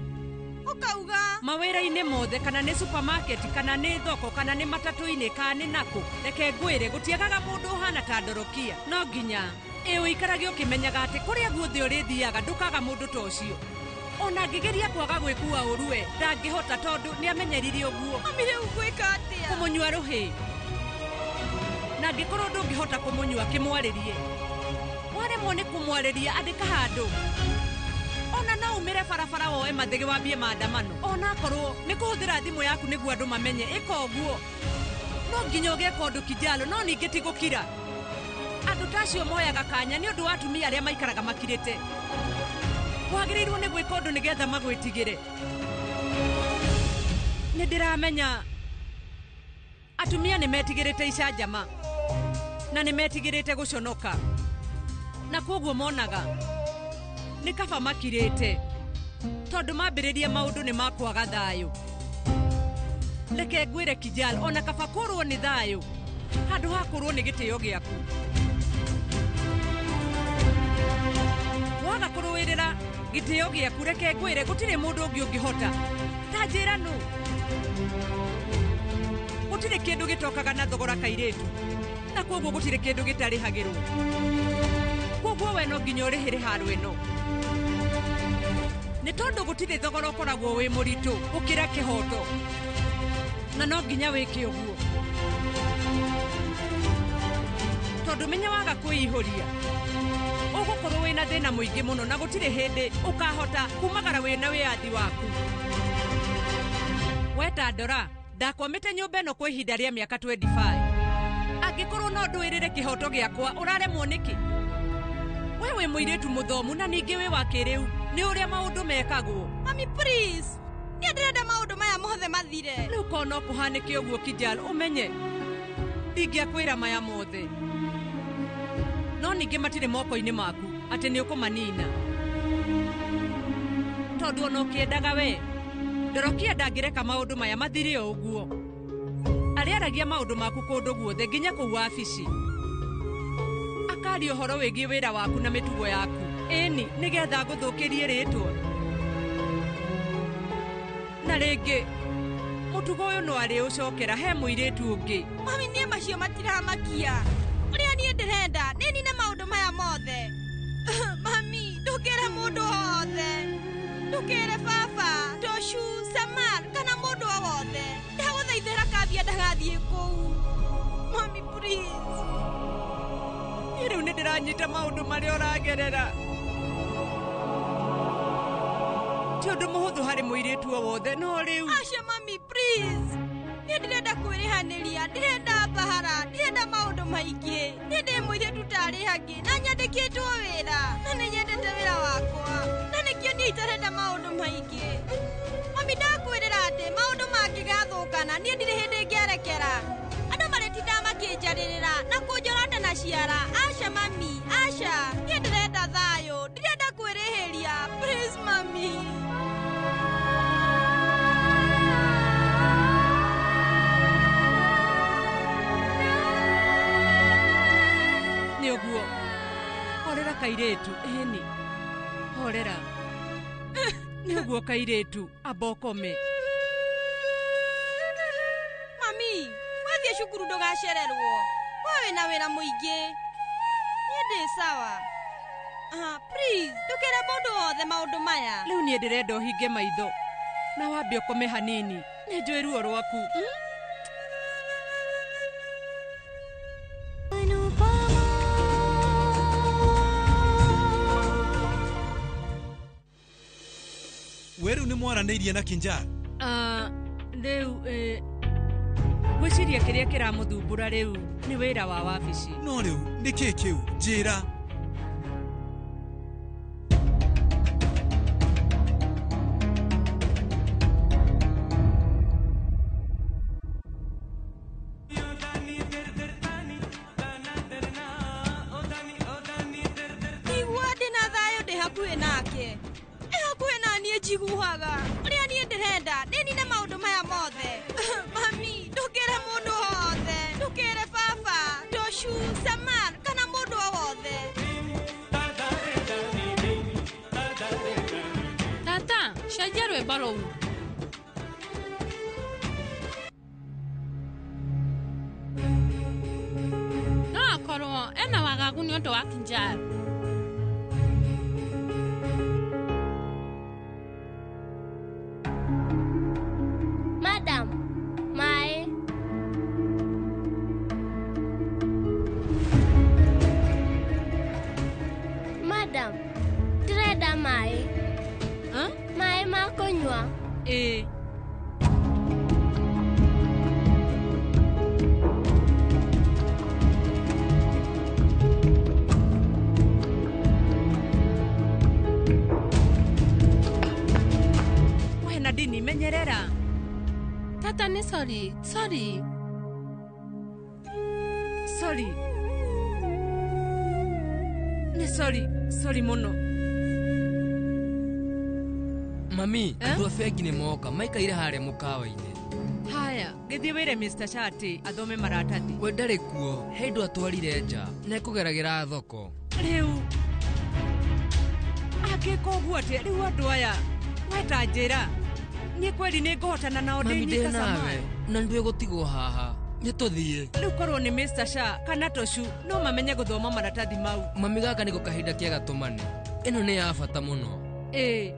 Ũkauga. Mawĩra-inĩ mothe kana nĩ supermarket kana nĩ thoko kana nĩ matatũ-inĩ kana nĩ nakũ. Reke ngwĩre gũtiagaga mũndũ ũhana ta Ndorokia. No nginya ĩ ũikarage ũkĩmenyaga atĩ kũrĩa guothe ũrĩthiaga ndũkaga mũndũ ta ũcio. Ona angĩgeria kwaga gwĩkua ũru we ndangĩhota tondũ nĩamenyerire ũguo. Mami rĩu ngwĩka atĩa? Kũmũnyua rũhĩ. Na angĩkorwo ndũngĩhota kũmũnyua kĩmwarĩrie. Waremwo nĩ kũmwarĩria andĩka handũ. Ona no umĩre barabara woe mathĩgĩ wambie maandamano. Ona akorwo nĩ kũhũthĩra thimũ yaku nĩguo andũ mamenye ĩka ũguo. No nginya ũgeka ũndũ Kijalo no ningĩ ti gũkira. Andũ ta acio moyaga kanya nĩ ũndũ wa atumia arĩa maikaraga makirĩte. Wagĩrĩirwo nĩ gwĩka ũndũ nĩgetha magwĩtigĩre. Nĩ ndĩramenya atumia nĩ metigĩrĩte icanjama na nĩ metigĩrĩte gũconoka na koguo monaga nĩ kaba makirĩte tondũ mambĩrĩria maũndũ nĩ makwaga thayũ. Reke ngwĩre Kijal, ona kaba kũrwo nĩ thayũ handũ ha kũrwo nĩ gĩtĩo gĩaku. Waga kũrũĩrĩra gĩtĩo gĩaku reke ngwĩre gũtirĩ mũndũ ũngĩ ũngĩhota. Ta njĩra nũ? Gũtirĩ kĩndũ gĩtokaga na thogora kairĩtu na koguo gũtirĩ kĩndũ gĩtarĩhagĩrwo. Koguo we no nginya ũrĩhĩre handũ ĩno. Nĩ tondũ gũtirĩ thogora ũkoragwo wĩ mũritũ gũkĩra kĩhoto na no nginya wĩke ũguo. Tondũ menya waga kwĩihũria ũgũkorwo wĩna thĩna mũingĩ mũno na gũtirĩ hĩndĩ ũkahota kumagara wĩna wĩyathi waku. Weta Ndora, ndakwamĩte nyũmba ĩno kwa ihinda rĩa mĩaka 25. Angĩkorwo no ndũĩrĩre kĩhoto gĩakwa ũraremwo nĩkĩ? We wĩ mũirĩtu mũthomu na ningĩ wĩ wa kĩrĩu nĩ ũrĩa maũndũ mekagwo. Mami please, niĩ ndĩrenda maũndũ maya mothe mathire. Rĩu korwo no kũhanĩke ũguo Kijal, ũmenye ndingĩakwĩra maya mothe. No ningĩ matirĩ moko-inĩ maku atĩ nĩ ũkũmanina. Tondũ ona ũkĩendaga we Ndorokia ndangĩreka maũndũ maya mathire o ũguo. Arĩaragia maũndũ maku kũndũ guothe nginya kũu wabici. Akaria ũhoro wĩgiĩ wĩra waku na mĩtugo yaku. Ĩni nĩgetha ngũthũkĩrie rĩtwa. Na rĩngĩ mũtugo ũyũ no arĩũcokera he mũirĩtu ũngĩ. Mami niĩ macio matiramakia. Ũrĩa niĩ ndĩrenda nĩ nine maũndũ maya mothe. Mami ndũkĩre mũndũ wothe. Ndũkĩre baba, Toshu, Samar kana mũndũ o wothe. Ndagũthaithĩra Kavya ndagathiĩ kũu. Mami please. Niĩ rĩu nĩndĩranyita maũndũ marĩa ũragerera. Ti ũndũ mũhũthũ harĩ mũirĩtu o wothe no rĩu. Aca mami please. Niĩ ndĩrenda kwĩrĩhanĩria, ndĩrenda mbahara, ndĩrenda maũndũ maingĩ. Niĩ ndĩ mũirĩtu tarĩ hangĩ na nyandĩkĩtwo wĩra na nĩnyendete wĩra wakwa na nĩkĩo niĩ itarenda maũndũ maingĩ. Mami ndakwĩrĩra atĩ maũndũ mangĩgathũkana niĩ ndirĩ hĩndĩ ngĩarekera. Andũ marĩtindaga makĩnjarĩrĩra na kũnjorota na ciara. Aca mami, aca. Niĩ ndĩrenda thayũ, ndirenda kwĩrĩhĩria. Please mami. Nĩ ũguo. Horera kairĩtu, ĩni. Horera. Nĩ ũguo kairĩtu, amba ũkome. Mami, wathiĩ cukuru ndũgacererwo. We wĩna wĩra mũingĩ. Niĩ ndĩ sawa. Please, ndũkĩre mũndũ wothe maũndũ maya. Rĩu niĩ ndĩrenda ũhinge maitho na wambe ũkome hanini. Nĩ njũĩ ruo rwaku. We rĩu nĩ mwaranĩirie na Kinjal? Rĩu ngwĩciria kĩrĩa kĩramũthumbũra rĩu nĩ wĩra wa wabici. No rĩu nĩ kĩĩ kĩu? Njĩra. Ndũnjiguaga. Ũrĩa niĩ ndĩrenda ndĩnine maũndũ maya mothe. Mami, ndũkĩre mũndũ wothe. Ndũkĩre baba, Toshu, Samar kana mũndũ o wothe. Tata, cenjia rwĩmbo rũu. No akorwo ena wagagu nĩ ũndũ wa Kinjal. Madam, maĩ. Madam, ndĩrenda maĩ. Maĩ ma kũnyua. Ĩĩ. We Nadine, menyerera. Tata nĩ sorry, sorry. Sorry. Nĩ sorry, sorry mũno. Mami, andũ a bengi nĩ moka maikaire harĩa mũkawa-inĩ. Haya, gĩthiĩ wĩre Mr. Shati athome maratathi. We ndarĩ kuo, he indo atwarire nja na ekũgeragĩra thoko. Rĩu angĩka ũguo atĩa rĩu andũ aya? We ta njĩra, niĩ kweri nĩ ngũhotana nao Mami, ndĩ ndĩ nyika nawe Samar. na ndwĩ gũtigwo haha, nĩ tũthiĩ. Rĩu korwo nĩ Mr. Sha kana Toshu no mamenye gũthoma maratathi mau. Mami, gaka nĩko kahinda kega tũmane. Ĩno nĩ ya bata mũno. Ĩĩ,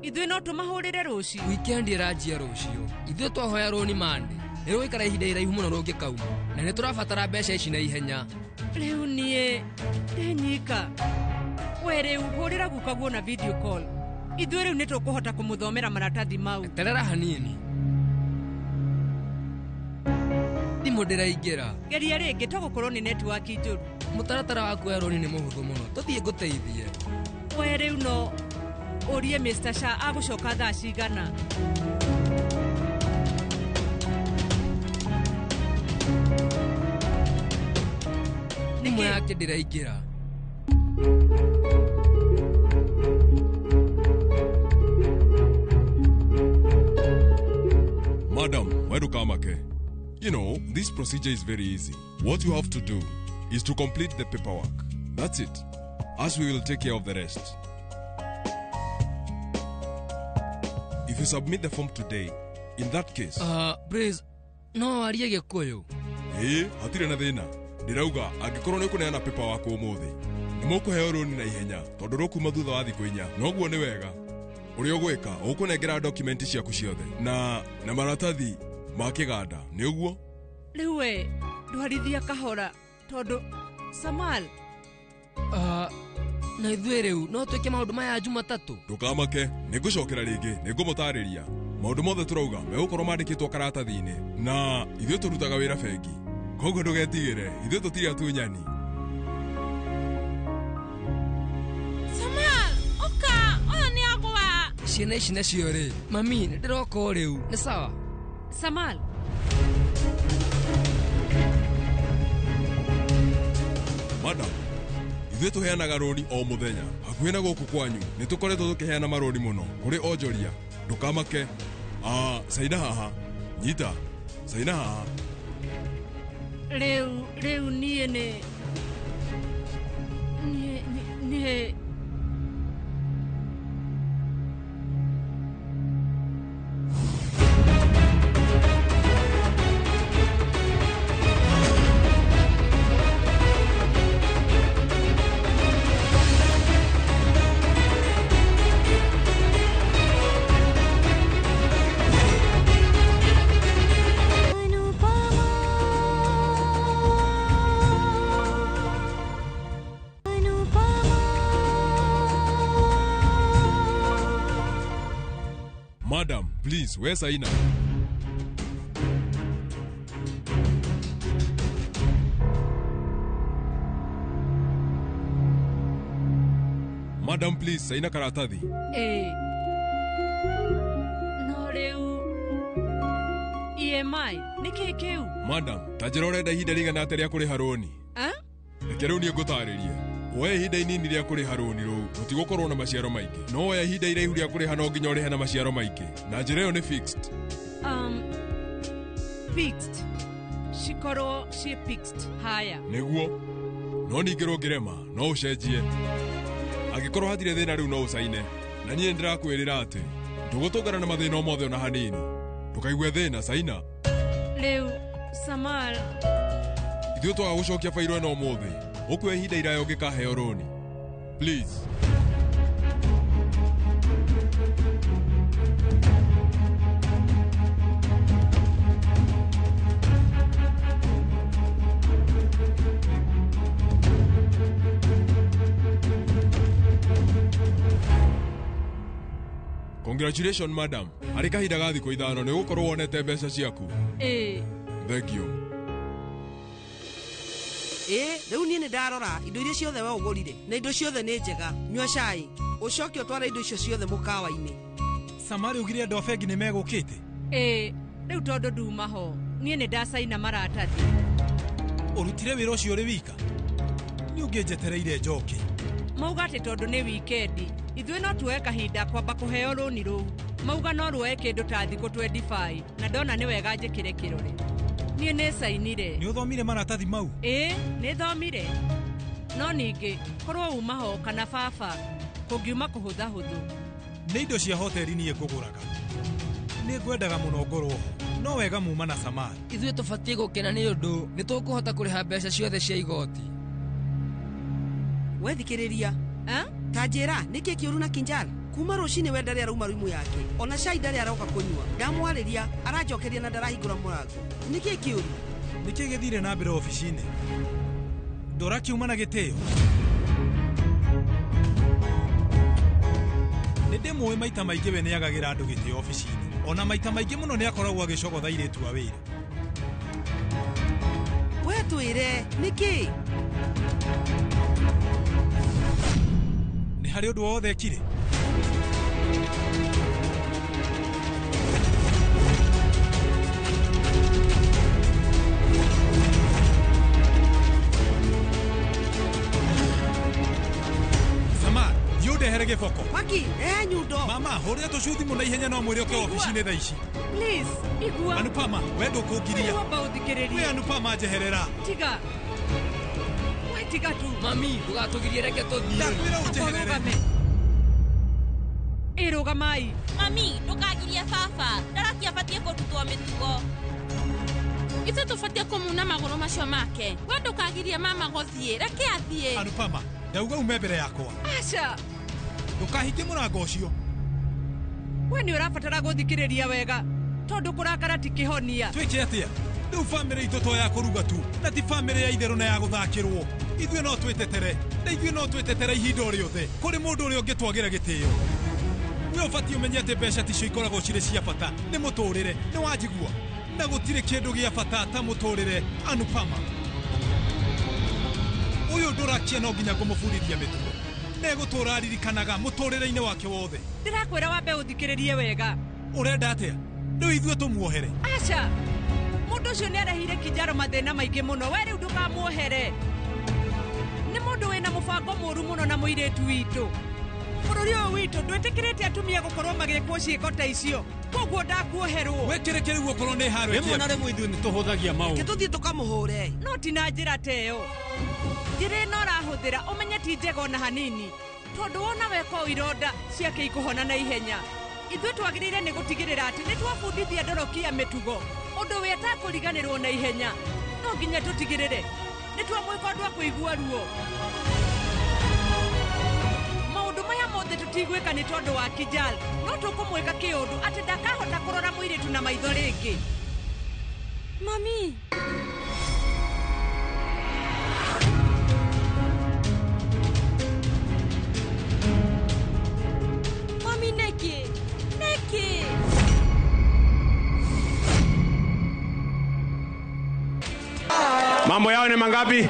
ithuĩ no tũmahũrĩre rũciũ. Wikendi ĩranjia rũciũ. Ithuĩ twahoya rũni Monday, nĩ rũgũikara ihinda iraihu mũno rũngĩkauma, na nĩ tũrabatara mbeca ici na ihenya. Rĩu niĩ ndĩ nyika. We rĩu hũrĩra guka guona video call. Ithuĩ rĩu nĩ tũkũhota kũmũthomera maratathi mau. Terera hanini. Thimũ ndĩraingĩra. Geria rĩngĩ togũkorwo nĩ netiwaki njũru. Mũtaratara wa kuoya rũni nĩ mũhũthũ mũno. Tũthiĩ ngũteithie. We rĩu no ũrie Mr. Sha agũcoka thaa cigana. Thimũ yake ndĩraingĩra. Madam, why do kamake? You know, this procedure is very easy. What you have to do is to complete the paperwork. That's it. Us, we will take care of the rest. If you submit the form today, in that case... Please, no warie Gĩkũyũ. Ĩĩ, hatirĩ na thĩna. Ndĩrauga angĩkorwo nĩ ũkũneana paperwork ũmũthĩ, nĩ mũkũheo rũni na ihenya tondũ rũkuma thutha wa thikũ 4. Noguo nĩ wega. Ũrĩa ũgwĩka, ũkũnengera dokumenti ciaku ciothe na maratathi ma kĩganda, nĩ ũguo? Rĩu we ndwarithia kahora tondũ Samal. Na ithuĩ rĩu no twĩke maũndũ maya Jumatatũ. Ndũkamake, nĩngũcokera rĩngĩ, nĩngũmũtarĩria. Maũndũ mothe tũrauga megũkorwo mandĩkĩtwo karatathi-inĩ, na ithuĩ tũrutaga wĩra bengi. Koguo ndũgetigĩre, ithuĩ tũtirĩ atunyani. Samal, ũka, ũyũ nĩ agwa. Ciana ici nacio rĩ, mami, nĩ ndĩroka o rĩu, nĩ sawa? Samal. Madam, ithuĩ tũheanaga rũni o mũthenya. Hakuhĩ na gũkũ kwanyu, nĩ tũkoretwo tũkĩheana marũni mũno kũrĩ onjoria. Ndũkamake. Caina haha. Nyita. Caina haha. Rĩu niĩ nĩ niĩ Madam, please, where's Aina? Madam, please, saina karatathi. No rĩu EMI nĩ kĩĩ kĩu? Madam, ta njĩra ũrenda ihinda rĩigana atĩa rĩa kũrĩha rũni? Reke rĩu niĩ ngũtarĩrie. Woya ihinda inini rĩa kũrĩha rũni rũu, rũtigũkorwo na maciaro maingĩ. No woya ihinda iraihu rĩa kũrĩha no nginya ũrĩhe na maciaro maingĩ. Na njĩra ĩyo nĩ fixed. Fixed. Cikorwo ciĩ fixed. Haya. Nĩguo. No ningĩ rũngĩrema, no ũcenjie. Angĩkorwo hatirĩ thĩna rĩu no ũcaine. Na niĩ nĩndĩrakwĩrĩra atĩ ndũgũtũngana na mathĩna o mothe ona hanini. Ndũkaigue thĩna, caina. Rĩu, Samal. Ithuĩ twaga gũcokia bairũ ĩno ũmũthĩ, ũkuoya ihinda iraya ũngĩkaheo rũni. Please. Congratulations madam. Harĩ kahinda ga thikũ 5 nĩ ũgũkorwo wonete mbeca ciaku. Ĩĩ. Thank you. Ĩĩ, rĩu niĩ nĩ ndarora indo iria ciothe we ũgũrire na indo ciothe nĩ njega. Nyua cai, ũcoke ũtware indo icio ciothe mũkawa-inĩ. Samari ugire andũ a bengi nĩ megũkĩte? Ĩĩ, rĩu tondũ nduma ho, niĩ nĩ ndacaina maratathi. Ũrutire wĩra ũcio ũrĩ wika? Nĩ ũngĩnjetereire njoke. Mauga atĩ tondũ nĩ wikendi, ithuĩ no tuoe kahinda kwamba kũheo rũni rũu. Mauga no ruoe kĩndũ ta thikũ 25 na ndona nĩ wega njĩkĩre kĩrore. Niĩ nĩ cainire. Nĩ ũthomire maratathi mau? Ĩĩ, nĩ thomire. No ningĩ, korwo uma ho kana baba, kũngiuma kũhũthahũthũ. Nĩ indo cia hoteli niĩ ngũgũraga. Nĩ ngwendaga mũno ngorwo ho. No wega muma na Samar. Ithuĩ tũbatiĩ gũkena nĩ ũndũ nĩ tũkũhota kũrĩha mbeca ciothe cia igoti. We thikĩrĩria. Ta njĩra, nĩkĩ kĩũru na Kinjal? Kuma rũcinĩ we ndarĩ arauma rumu yake. Ona cai ndarĩ aroka kũnyua. Ndamwarĩria, aranjokeria na ndarahingũra mũrango. Nĩkĩ kĩũru? Nĩkĩ gĩthire na mbere obici-inĩ? Ndora kiuma na gĩtĩo. Nĩ ndĩmũĩ maita maingĩ we nĩagagĩra andũ gĩtĩo obici-inĩ. Ona maita maingĩ mũno nĩakoragwo agĩcogotha airĩtu a wĩra. We twĩre, nĩkĩ? Nĩ harĩ ũndũ wothe ekire? Samar, thiĩ ũndehere gĩboko. Waki, rehe nyundo. Mama, hũrĩra tũcuthi mũno ihenya no mwĩre ũke obici-inĩ thaa ici. Please, igua. Anupama, we ndũkũngiria. Wamba ũthikĩrĩrie. We Anupama njeherera. Tiga. We tiga tu. Mami, ndũgatũgirie reke tũthiĩ. Ndakwĩra ũnjeherere. Ĩrũgamai. Mami, ndũkagirie baba. Ndarakia abatiĩ kũrutwo mĩtugo. Ithuĩ tũbatiĩ kũmuna magũrũ macio make. We ndũkagirie mama gũthiĩ, reke athiĩ. Anupama, ndauga ume mbere yakwa. Aca. Ndũkahinge mũrango ũcio. We nĩ ũrabatara gũthikĩrĩria wega tondũ kũrakara ti kĩhonia. Twĩke atĩa? Rĩu bamĩrĩ itũ to ya kũruga tu, na ti bamĩrĩ ya itherũ na ya gũthakĩrwo. Ithuĩ no twĩtetere, na ithuĩ no twĩtetere ihinda o rĩothe kũrĩ mũndũ ũrĩa ũngĩtwagĩra gĩtĩo. We ũbatiĩ ũmenye atĩ mbeca ticio ikoragwo cirĩ cia bata, nĩ mũtũrĩre, nĩ wanjigua. Na gũtirĩ kĩndũ gĩa bata ta mũtũrĩre. Anupama. Ũyũ ndũrakia no nginya ngũmũbundithia mĩtugo. Negũtũra aririkanaga mũtũrĩre-inĩ wake wothe. Ndĩrakwĩra wambe ũthikĩrĩrie wega. Ũrenda atĩa? Rĩu ithuĩ tũmuohere. Aca. Mũndũ ũcio nĩarehire Kinjaro mathĩna maingĩ mũno. We rĩu ndũkamuohere. Nĩ mũndũ wĩna mũbango mũũru mũno na mũirĩtu witũ. Bũrũri ũyũ witũ ndwĩtĩkĩrĩte atumia gũkorwo magĩkwo ciĩko ta icio. Koguo ndakuoherwo. Wĩkĩre kĩrĩu okorwo nĩ haro. Rĩmwe na rĩmwe ithuĩ nĩtũhũthagia maũndũ. Reke tũthiĩ tũkamũhũre. No ti na njĩra ta ĩyo. Njĩra ĩno ũrahũthĩra ũmenye ti njega ona hanini. Tondũ wona weka ũũ ironda ciake ikũhona na ihenya. Ithuĩ twagĩrĩire nĩ gũtigĩrĩra atĩ nĩ twabundithia Ndorokia mĩtugo. Ũndũ we atakũriganĩrwo na ihenya. No nginya tũtigĩrĩre nĩ twamwĩka ũndũ akũigua ruo. Maũndũ maya mothe tũtigwĩka nĩ tondũ wa Kijal. No tũkũmwĩka kĩũndũ atĩ ndakahota kũrora mũirĩtu na maitho rĩngĩ. Mami. Mami, nĩkĩ? Nĩkĩ? Mambo yao ni mangapi?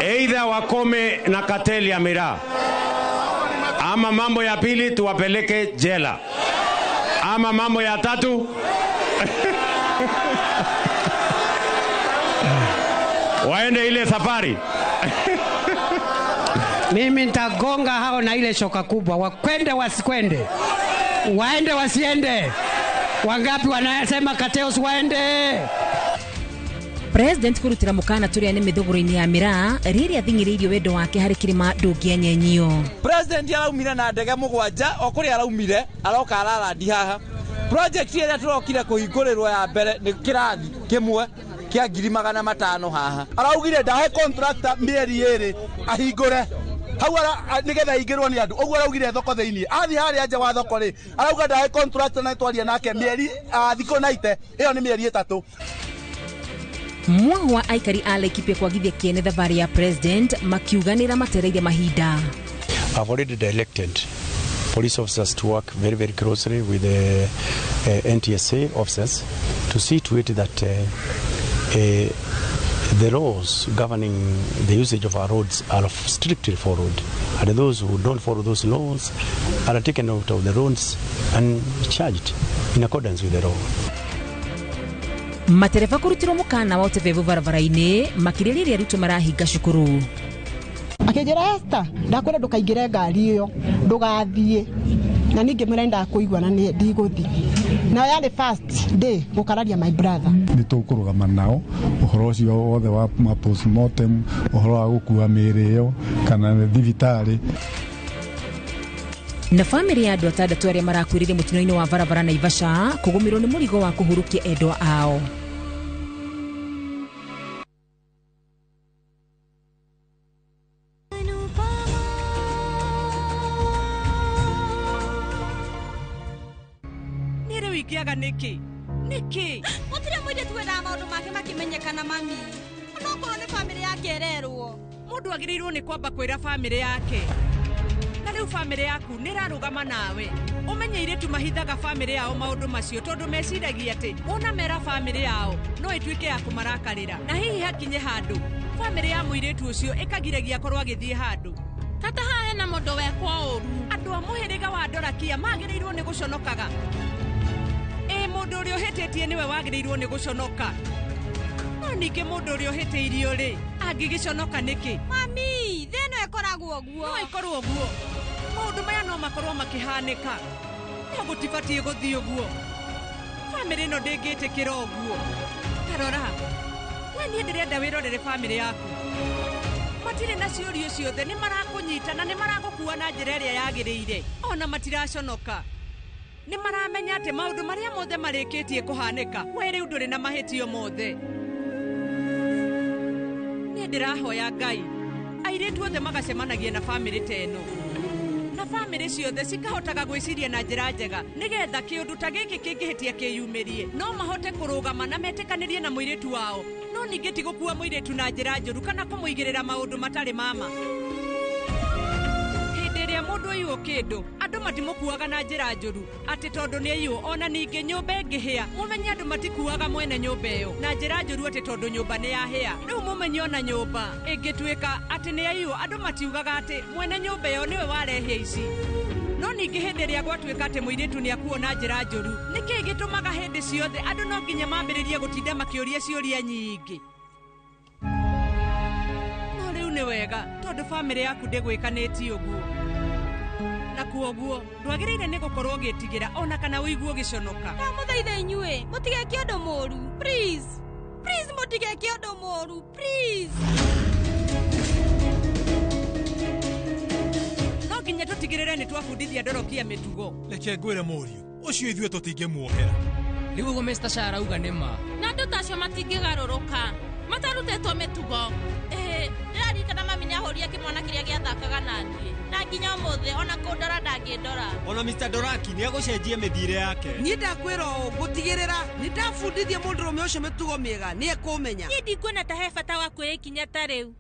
Either wakome na kateli ya miraa, ama mambo ya pili tuwapeleke jela, ama mambo ya tatu waende ile safari. Mimi nitagonga hao na ile shoka kubwa, wakwende wasikwende, waende wasiende. Wangapi wanasema Kateos waende? President kurutira mukana turia ni mithuguro-ini ya miraa riria athing'iriirie wendo wake hari kirima ndungienyenyio. President araumire na ndege mugwanja o kuria araumire aroka ararandi haha. Project ĩrĩa tũrokire kũhingũrĩrwo ya mbere nĩ kĩrathi kĩmwe kĩa 500,000 haha. Araugire ndahe contractor mĩeri ĩrĩ ahingũre hau nĩgetha aingĩrwo nĩ andũ. Ũguo araugire thoko thĩinĩ athiĩ harĩa nja wa thoko rĩ, arauga ndahe contractor na twaria nake mĩeri thikũ 90, ĩyo nĩ mĩeri 3. Mwaho wa aikari a Laikipia kwagithia kĩene thabarĩ ya president makiuganĩra matereire mahinda. I've already directed police officers to work very, very closely with the NTSA officers to see to it that the laws governing the usage of our roads are strictly followed, and those who don't follow those laws are taken out of the roads and charged in accordance with the law. Matereba kurutirwo mukana wa utebevu barabara-ini makiria riria arutwo marahinga cukuru. Akĩnjĩra Esther, ndakwĩra ndũkaingĩre ngari ĩyo, ndũgathiĩ. Na niĩ ngĩmwĩra nĩndakũigua na nĩ ndigũthiĩ. Nayo yarĩ first day gũkararia my brother. Nĩ tũkũrũgama nao ũhoro ũcio wothe wa postmortem, ũhoro wa gũkua mĩĩrĩ ĩyo kana thibitarĩ. Na bamĩrĩ ya andũ atandatũ arĩa marakuĩrĩire mũtino-inĩ wa barabara Naivasha kũgũmĩrwo nĩ mũrigo wa kũhurukia endwa ao. Ingĩaga nĩkĩ? Nĩkĩ? Gũtirĩ mũirĩtu wendaga maũndũ make makĩmenyekana mami. Onokorwo nĩ bamĩrĩ yake ĩrerwo. Mũndũ agĩrĩirwo nĩ kwamba kwĩra bamĩrĩ yake. Na rĩu bamĩrĩ yaku nĩ ĩrarũgama nawe. Ũmenye airĩtu mahithaga bamĩrĩ yao maũndũ macio tondũ meciragia atĩ wona mera bamĩrĩ yao no ĩtuĩke ya kũmarakarĩra. Na hihi hakinye handũ bamĩrĩ ya mũirĩtu ũcio ĩkagiragia akorwo agĩthiĩ handũ. Tata haha hena mũndũ wekwo ũru. Andũ a mũhĩrĩga wa Ndorakia magĩrĩirwo nĩ gũconokaga. Mũndũ ũrĩa ũhĩtĩtie nĩwe wagĩrĩirwo nĩ gũconoka. No ningĩ mũndũ ũrĩa ũhĩtĩirio rĩ, angĩgĩconoka nĩkĩ? Mami, thĩ ĩno ĩkoragwo ũguo. No ĩkorwo ũguo. Maũndũ maya no makorwo makĩhanĩka. No gũtibatiĩ gũthiĩ ũguo. Bamĩrĩ ĩno ndĩngĩtĩkĩra ũguo. Ta rora, we niĩ ndĩrenda wĩrorere bamĩrĩ yaku. Matirĩ na ciũria ciothe, nĩ marakũnyita na nĩ maragũkua na njĩra ĩrĩa yagĩrĩire. Ona matiraconoka. Nĩ maramenya atĩ maũndũ marĩa mothe marĩkĩtie kũhanĩka, we rĩu ndũrĩ na mahĩtio mothe. Niĩ ndĩrahoya Ngai airĩtu othe magacemanagia na bamĩrĩ ta ĩno, na bamĩrĩ ciothe cikahotaga gwĩciria na njĩra njega, nĩgetha kĩũndũ ta gĩkĩ kĩngĩhĩtia kĩyumĩrie no mahote kũrũgama na metĩkanĩrie na mũirĩtu wao, no ningĩ ti gũkua mũirĩtu na njĩra njũru kana kũmũigĩrĩra maũndũ matarĩ mama. Hĩndĩ ĩrĩa mũndũ aiywo kĩndũ, andũ matimũkuaga na njĩra njũru atĩ tondũ nĩ aiywo. Ona ningĩ nyũmba ĩngĩhĩa, mũmenye andũ matikuaga mwene nyũmba ĩyo na njĩra njũru atĩ tondũ nyũmba nĩ yahĩa. Rĩu mũmenye ona nyũmba ĩngĩtuĩka atĩ nĩ aiywo, andũ matiugaga atĩ mwene nyũmba ĩyo nĩwe warehe ici. No ningĩ hĩndĩ ĩrĩa gwatuĩka atĩ mũirĩtu nĩ akuo na njĩra njũru, nĩkĩĩ gĩtũmaga hĩndĩ ciothe andũ no nginya mambĩrĩrie gũtinda makĩũria ciũria nyingĩ? No rĩu nĩ wega tondũ bamĩrĩ yaku ndĩgwĩkanĩtie ũguo. Na kuoguo ndwagĩrĩire nĩ gũkorwo ũgĩtigĩra ona kana ũigue ũgĩconoka. Ndamũthaitha inyuĩ mũtigeke ũndũ mũũru, please. Please mũtigeke ũndũ mũũru, please. No nginya tũtigĩrĩre nĩ twabundithia Ndorokia mĩtugo. Reke ngwĩre mũriũ ũcio ithuĩ tũtingĩmuohera. Rĩu ũguo Mr. Shah arauga nĩ ma. Na andũ ta acio matingĩgarũrũka matarutĩtwo mĩtugo. Ndĩraririkana mami nĩahũrire kĩmwana kĩrĩa gĩathakaga naniĩ, na nginya ũmũthĩ ona kũndora ndangĩndora. Ona Mr. Doraki nĩegũcenjia mĩthiĩre yake. Niĩ ndakwĩra ũũ, ngũtigĩrĩra nĩ ndabundithia mũndũrũme ũcio mĩtugo mĩega, nĩ ekũmenya. Niĩ ndikuona ta he bata wa kuoya ikinya ta rĩu.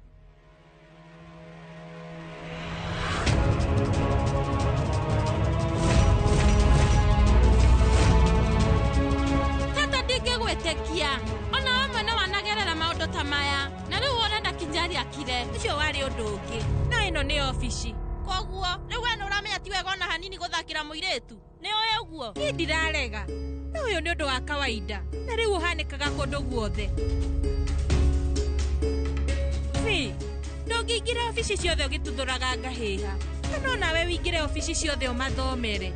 Tata ndingĩgwĩtĩkia ona we mwene wanagerera maũndũ ta maya, na rĩu ũrenda Kinjari akire. Ũcio warĩ ũndũ ũngĩ, no ĩno nĩ obici. Koguo rĩu we nĩ ũramenya ti wega ona hanini gũthakĩra mũirĩtu, nĩ ũĩ ũguo? Niĩ ndirarega, no ũyũ nĩ ũndũ wa kawaida na rĩu ũhanĩkaga kũndũ guothe. Fi, ndũngĩ Ndũngĩingĩra obici ciothe ũgĩtuthũraga ngahĩha. Kana nawe wĩingĩre obici ciothe ũmathomere.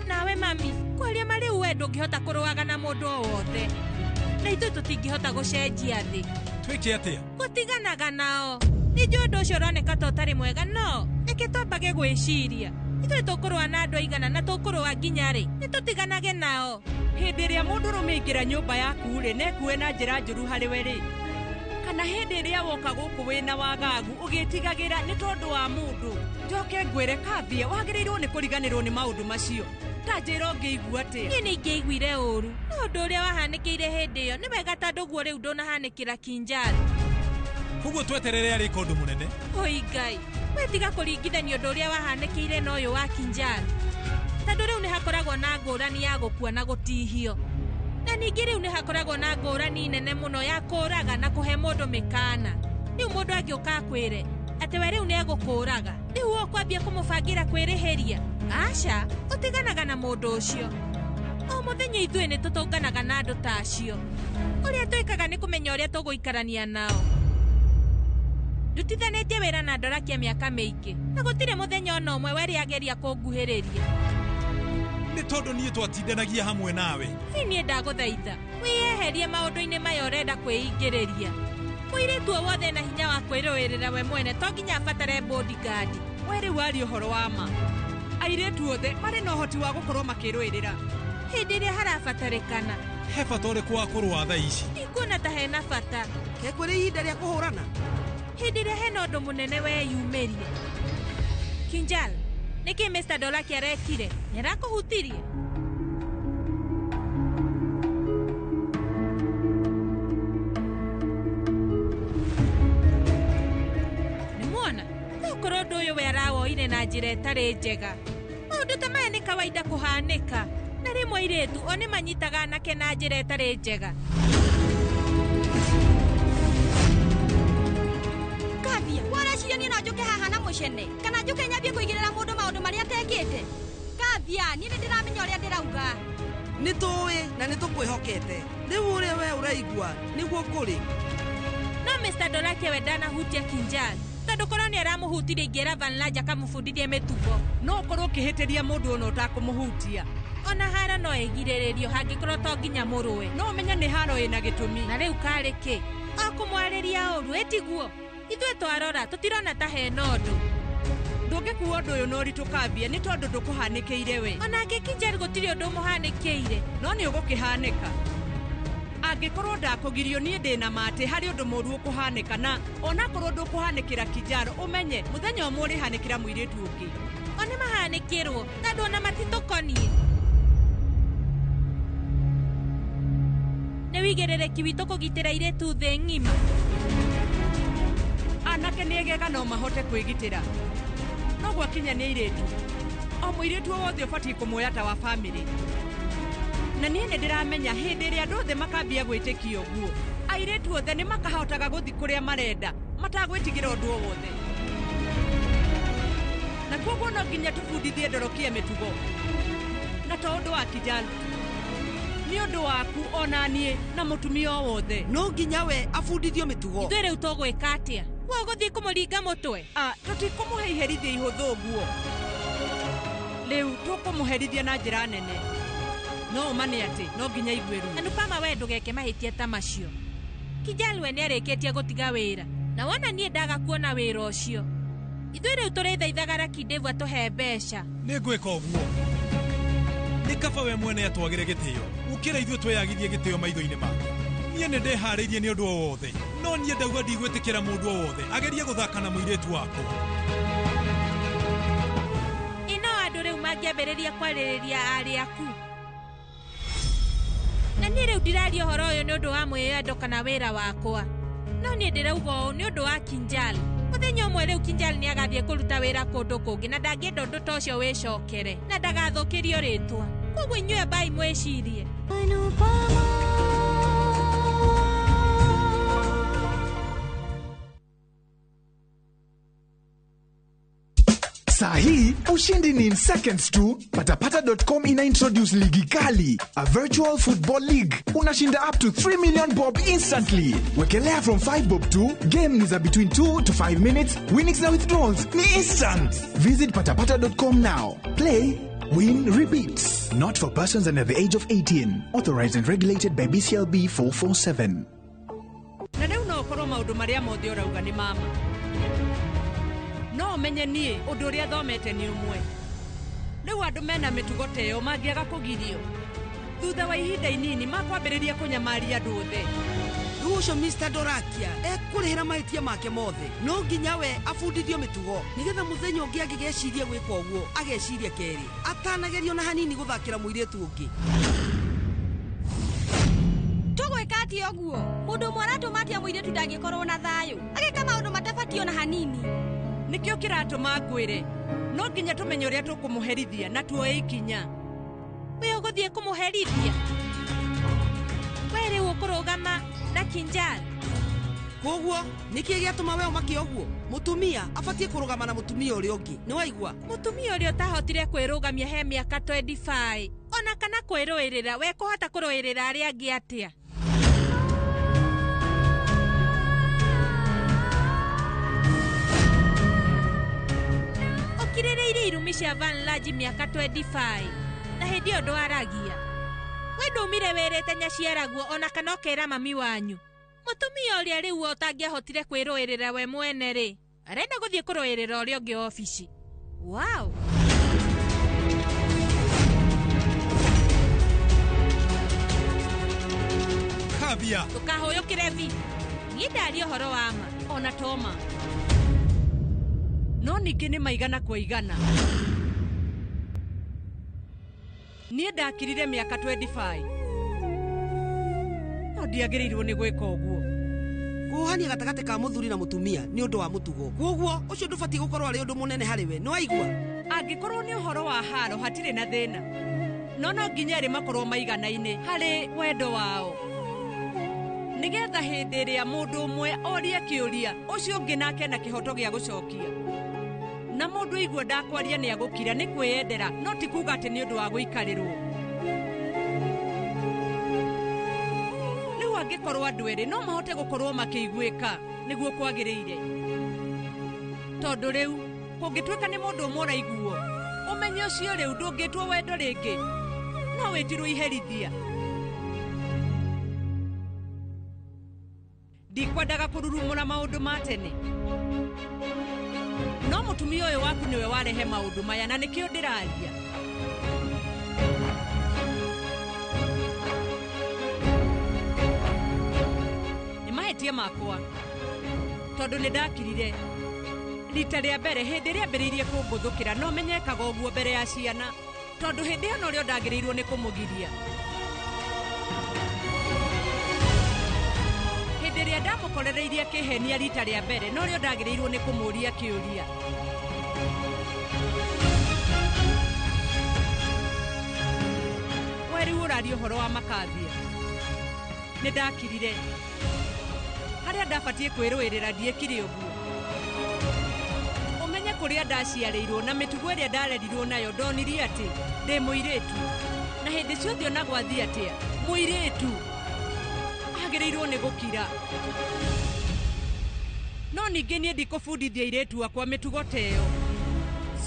Nawe mami, kwaria ma rĩu we ndũngĩhota kũrũaga na mũndũ o wothe. Na ithuĩ tũtingĩhota gũcenjia thĩ. Twĩke atĩa? Gũtiganaga nao. Nĩ njũĩ ũndũ ũcio ũroneka ta ũtarĩ mwega no reke twambage gwĩciria. Ithuĩ tũkũrũa na andũ aigana na tũkũrũa nginya rĩ? Nĩ tũtiganage nao. Hĩndĩ ĩrĩa mũndũrũme aingĩra nyũmba yaku rĩ, na ekue na njĩra njũru harĩ we rĩ, kana hĩndĩ ĩrĩa woka gũkũ wĩna wagagu ũgĩtigagĩra nĩ tondũ wa mũndũ, njoke ngwĩre Kavia wagĩrĩirwo nĩ kũriganĩrwo nĩ maũndũ macio. Ta njĩra ũngĩigua atĩa? Niĩ nĩ ingĩaiguire ũru. No ũndũ ũrĩa wahanĩkĩire hĩndĩ ĩyo nĩ wega tondũ guo rĩu ndũnahanĩkĩra Kinjal. Koguo tweterere arĩka ũndũ mũnene. Oi Ngai, we tiga kũringithania ũndũ ũrĩa wahanĩkĩire na ũyũ wa Kinjal. Tondũ rĩu nĩ hakoragwo na ngũrani ya gũkua na gũtihio. Na ningĩ rĩu nĩ hakoragwo na ngũrani nene mũno ya kũũraga na kũhe mũndũ mĩkana. Rĩu mũndũ angĩũka akwĩre atĩ we rĩu nĩ egũkũũraga, rĩu ũkwambia kũmũbangĩra kwĩrĩhĩria. Aca, ũtiganaga na mũndũ ũcio. O mũthenya ithuĩ nĩ tũtũnganaga na andũ ta acio. Ũrĩa twĩkaga nĩ kũmenya ũrĩa tũgũikarania nao. Ndutithanĩtie wĩra na Ndorakia mĩaka mĩingĩ, na gũtirĩ mũthenya ona ũmwe we rĩageria kũnguhĩrĩria. Nĩ tondũ niĩ twatindanagia hamwe nawe. Si niĩ ndagũthaitha, wĩyeherie maũndũ-inĩ maya ũrenda kwĩingĩrĩria. Mũirĩtu o wothe na hinya wa kwĩrũĩrĩra we mwene to nginya abatare bodyguard. We rĩu aria ũhoro wa ma. Airĩtu othe marĩ na ũhoti wa gũkorwo makĩrũĩrĩra hĩndĩ ĩrĩa harabatarĩkana. He bata ũrĩkũ wa kũrũa thaa ici? Ndikuona ta hena bata. Ke kwĩrĩ ihinda rĩa kũhũrana? Hĩndĩ ĩrĩa hena ũndũ mũnene weyumĩrie. Kinjal, nĩkĩ Mr. Dolaki arekire? Nĩarakũhutirie? Nĩmuona? Tokorwo ũndũ ũyũ we arawoire na njĩra ĩtarĩ njega. Maũndũ ta maya nĩ kawaida kũhanĩka. Na rĩmwe airĩtu o nĩ manyitaga anake na njĩra ĩtarĩ njega. Kavia, wareciria niĩ no njũke haha na mũcene kana njũke nyambie kũigĩrĩra mũndũ maũndũ marĩa atekĩte? Kavia, niĩ nĩ ndĩramenya ũrĩa ndĩrauga. Nĩ tũĩ na nĩ tũkwĩhokete. Rĩu ũrĩa we ũraigua nĩguo kũrĩ. No Mr. Dolake we ndanahutia Kinjal. Tondũ korwo nĩ aramũhutirie ingĩra Van Laja akamũbundithie mĩtugo. No ũkorwo ũkĩhĩtĩria mũndũ ona ũtakũmũhutia. Ona haro no ĩgirĩrĩrio hangĩkorwo to nginya mũrũe. No ũmenye nĩ haro ĩna gĩtũmi. Na rĩu karĩ kĩ? O kũmwarĩria ũru ĩtiguo. Ithuĩ twarora tũtirona ta hena ũndũ. Ndũngĩkua ũndũ ũyũ na ũritũ Kavia nĩ tondũ ndũkũhanĩkĩire we. Onake Kinjal gũtirĩ ũndũ ũmũhanĩkĩire. No nĩ ũgũkĩhanĩka. Angĩkorwo ndakũgirio niĩ ndĩna ma atĩ harĩ ũndũ mũũru ũkũhanĩka na onakorwo ndũkũhanĩkĩra Kinjal ũmenye mũthenya ũmwe ũrĩhanĩkĩra mũirĩtu ũngĩ. O nĩ mahanĩkĩrwo tondũ ona matitũkoniĩ. Nĩ wĩigĩrĩrĩki witũ kũgitĩra airĩtu thĩ ng'ima. Anake nĩ egega no mahote kwĩgitĩra. No gwakinya nĩ airĩtu. O mũirĩtu o wothe ũbatiĩ kũmuoya ta wa bamĩrĩ. Na niĩ nĩ ndĩramenya hĩndĩ ĩrĩa andũ othe makambia gwĩtĩkia ũguo, airĩtu othe nĩ makahotaga gũthiĩ kũrĩa marenda matagwĩtigĩra ũndũ o wothe. Na koguo no nginya tũbundithie Ndorokia mĩtugo. Na to ũndũ wa Kinjal tu. Nĩ ũndũ waku ona niĩ na mũtumia o wothe. No nginya we abundithio mĩtugo. Ithuĩ rĩu tũgwĩka atĩa? We ũgũthiĩ kũmũringa mũtwe? Tũtikũmũhe iherithia ihũthũ ũguo. Rĩu tũkũmũherithia na njĩra nene. No ũma nĩ atĩ no nginya aigue ruo. Anupama we ndũgeke mahĩtia ta macio. Kinjal we nĩarĩkĩtie gũtiga wĩra. Na wona niĩ ndaga kuona wĩra ũcio. Ithuĩ rĩu tũrĩthaithaga Lucky Dave atũhe mbeca. Nĩ ngwĩka ũguo. Nĩ kaba we mwene atwagĩre gĩtĩo gũkĩra ithuĩ tweyagithie gĩtĩo maitho-inĩ make. Niĩ nĩ ndĩharĩirie nĩ ũndũ o wothe. No niĩ ndauga ndigwĩtĩkĩra mũndũ o wothe agerie gũthaka na mũirĩtu wakwa. Ĩno andũ rĩu mangĩambĩrĩria kwarĩrĩria aarĩ aku. Na niĩ rĩu ndiraria ũhoro ũyũ nĩ ũndũ wa mwĩyendo kana wĩra wakwa. No niĩ ndĩrauga ũũ nĩ ũndũ wa Kinjal. Mũthenya ũmwe rĩu Kinjal nĩ agathiĩ kũruta wĩra kũndũ kũngĩ na ndangĩenda ũndũ ta ũcio wĩcokere na ndagathũkĩrio rĩtwa. Koguo inyuĩ ambai mwĩcirie. Saa hii ushindi ni in seconds tu. Patapata.com ina introduce ligi kali, a virtual football league. Unashinda up to 3 million bob instantly. Wekelea from 5 bob tu. Game ni za between 2 to 5 minutes. Winnings na withdrawals ni instant. Visit patapata.com now. Play, win, repeat. Not for persons under the age of 18. Authorized and regulated by BCLB 447. Na rĩu no ũkorwo maũndũ marĩa mothe ũrauga nĩ mama, no ũmenye niĩ ũndũ ũrĩa thomete nĩ ũmwe. Rĩu andũ mena mĩtugo ta ĩyo mangĩaga kũgirio, thutha wa ihinda inini makwambĩrĩria kũnyamaria andũ othe. Rĩu ũcio Mr. Dorakia ekũrĩhĩra mahĩtia make mothe. No nginya we abundithio mĩtugo nĩgetha mũthenya ũngĩ angĩgeciria gwĩka ũguo ageciria kerĩ atanagerio na hanini gũthakĩra mũirĩtu ũngĩ. Tũgwĩka atĩa ũguo? Mũndũ ũmwe aratũma atĩa mũirĩtu ndangĩkorwo na thayũ, agĩka maũndũ matabatiĩ ona hanini. Nĩkĩo kĩratũma ngwĩre no nginya tũmenye ũrĩa tũkũmũherithia na tuoe ikinya. We ũgũthiĩ kũmũherithia? We rĩu ũkũrũgama na Kinjal? Koguo nĩkĩĩ gĩatũma we ũmake ũguo? Mũtumia abatiĩ kũrũgama na mũtumia ũrĩa ũngĩ, nĩ waigua? Mũtumia ũrĩa ũtahotire kwĩrũgamia he mĩaka 25 ona kana kwĩrũĩrĩra, we kũhota kũrũĩrĩra arĩa angĩ atĩa? Ũkirĩrĩirie irumi cia Van Laji mĩaka 25 na hĩndĩ ĩyo ndwaragia. We ndumire wĩrĩte nyaciaraguo ona kana ũkera mami wanyu. Mũtumia ũrĩa rĩu ũtangĩahotire kwĩrũĩrĩra we mwene rĩ, arenda gũthiĩ kũrũĩrĩra ũrĩa ũngĩ obici. Wow! Kavya. Ndũkahũyũkĩre vi. Niĩ ndaria ũhoro wa ma. Ona toma. No ningĩ nĩ maigana kwa igana. Niĩ ndakirire mĩaka 25. No ndiagĩrĩirwo nĩ gwĩka ũguo. Kuohania gatagatĩ ka mũthuri na mũtumia nĩ ũndũ wa mũtugo. Koguo ũcio ndũbatiĩ gũkorwo arĩ ũndũ mũnene harĩ we, nĩ waigua? Angĩkorwo nĩ ũhoro wa haro hatirĩ na thĩna. No no nginya erĩ makorwo maiganaine harĩ wendo wao. Nĩgetha hĩndĩ ĩrĩa mũndũ ũmwe orie kĩũria, ũcio ũngĩ nake na kĩhoto gĩa gũcokia. Na mũndũ aigua ndakwaria nĩ agũkira nĩ kwĩyendera, no ti kuuga atĩ nĩ ũndũ wa gũikarĩrwo. Rĩu angĩkorwo andũ erĩ no mahote gũkorwo makĩiguĩka nĩguo kwagĩrĩire. Tondũ rĩu kũngĩtuĩka nĩ mũndũ ũmwe ũraiguo, ũmenye ũcio rĩu ndũngĩtwo wendo rĩngĩ, no wĩtirwo iherithia. Ndikwendaga kũrurumũra maũndũ ma tene. No mũtumia ũyũ waku nĩwe warehe maũndũ maya na nĩkĩo ndĩraria. Nĩ mahĩtia makwa tondũ nĩ ndakirire rita rĩa mbere hĩndĩ ĩrĩa ambĩrĩirie kũngũthũkĩra, no menyekaga ũguo mbere ya ciana, tondũ hĩndĩ ĩyo norĩo ndagĩrĩirwo nĩ kũmũgiria. Hĩndĩ ĩrĩa ndamũkorereirie kĩhenia rita rĩa mbere, norĩo ndagĩrĩirwo nĩ kũmũũria kĩũria. We rĩu ũraria ũhoro wa makathia. Nĩ ndakirire. Harĩa ndabatiĩ kwĩrũĩrĩra ndiekire ũguo. Ũmenye kũrĩa ndaciarĩirwo na mĩtugo ĩrĩa ndarerirwo nayo, ndonirie atĩ ndĩ mũirĩtu. Na hĩndĩ ciothe ona gwathiĩ atĩa, mũirĩtu agĩrĩirwo nĩ gũkira. No ningĩ niĩ ndikũbundithia airĩtu akwa mĩtugo ta ĩyo.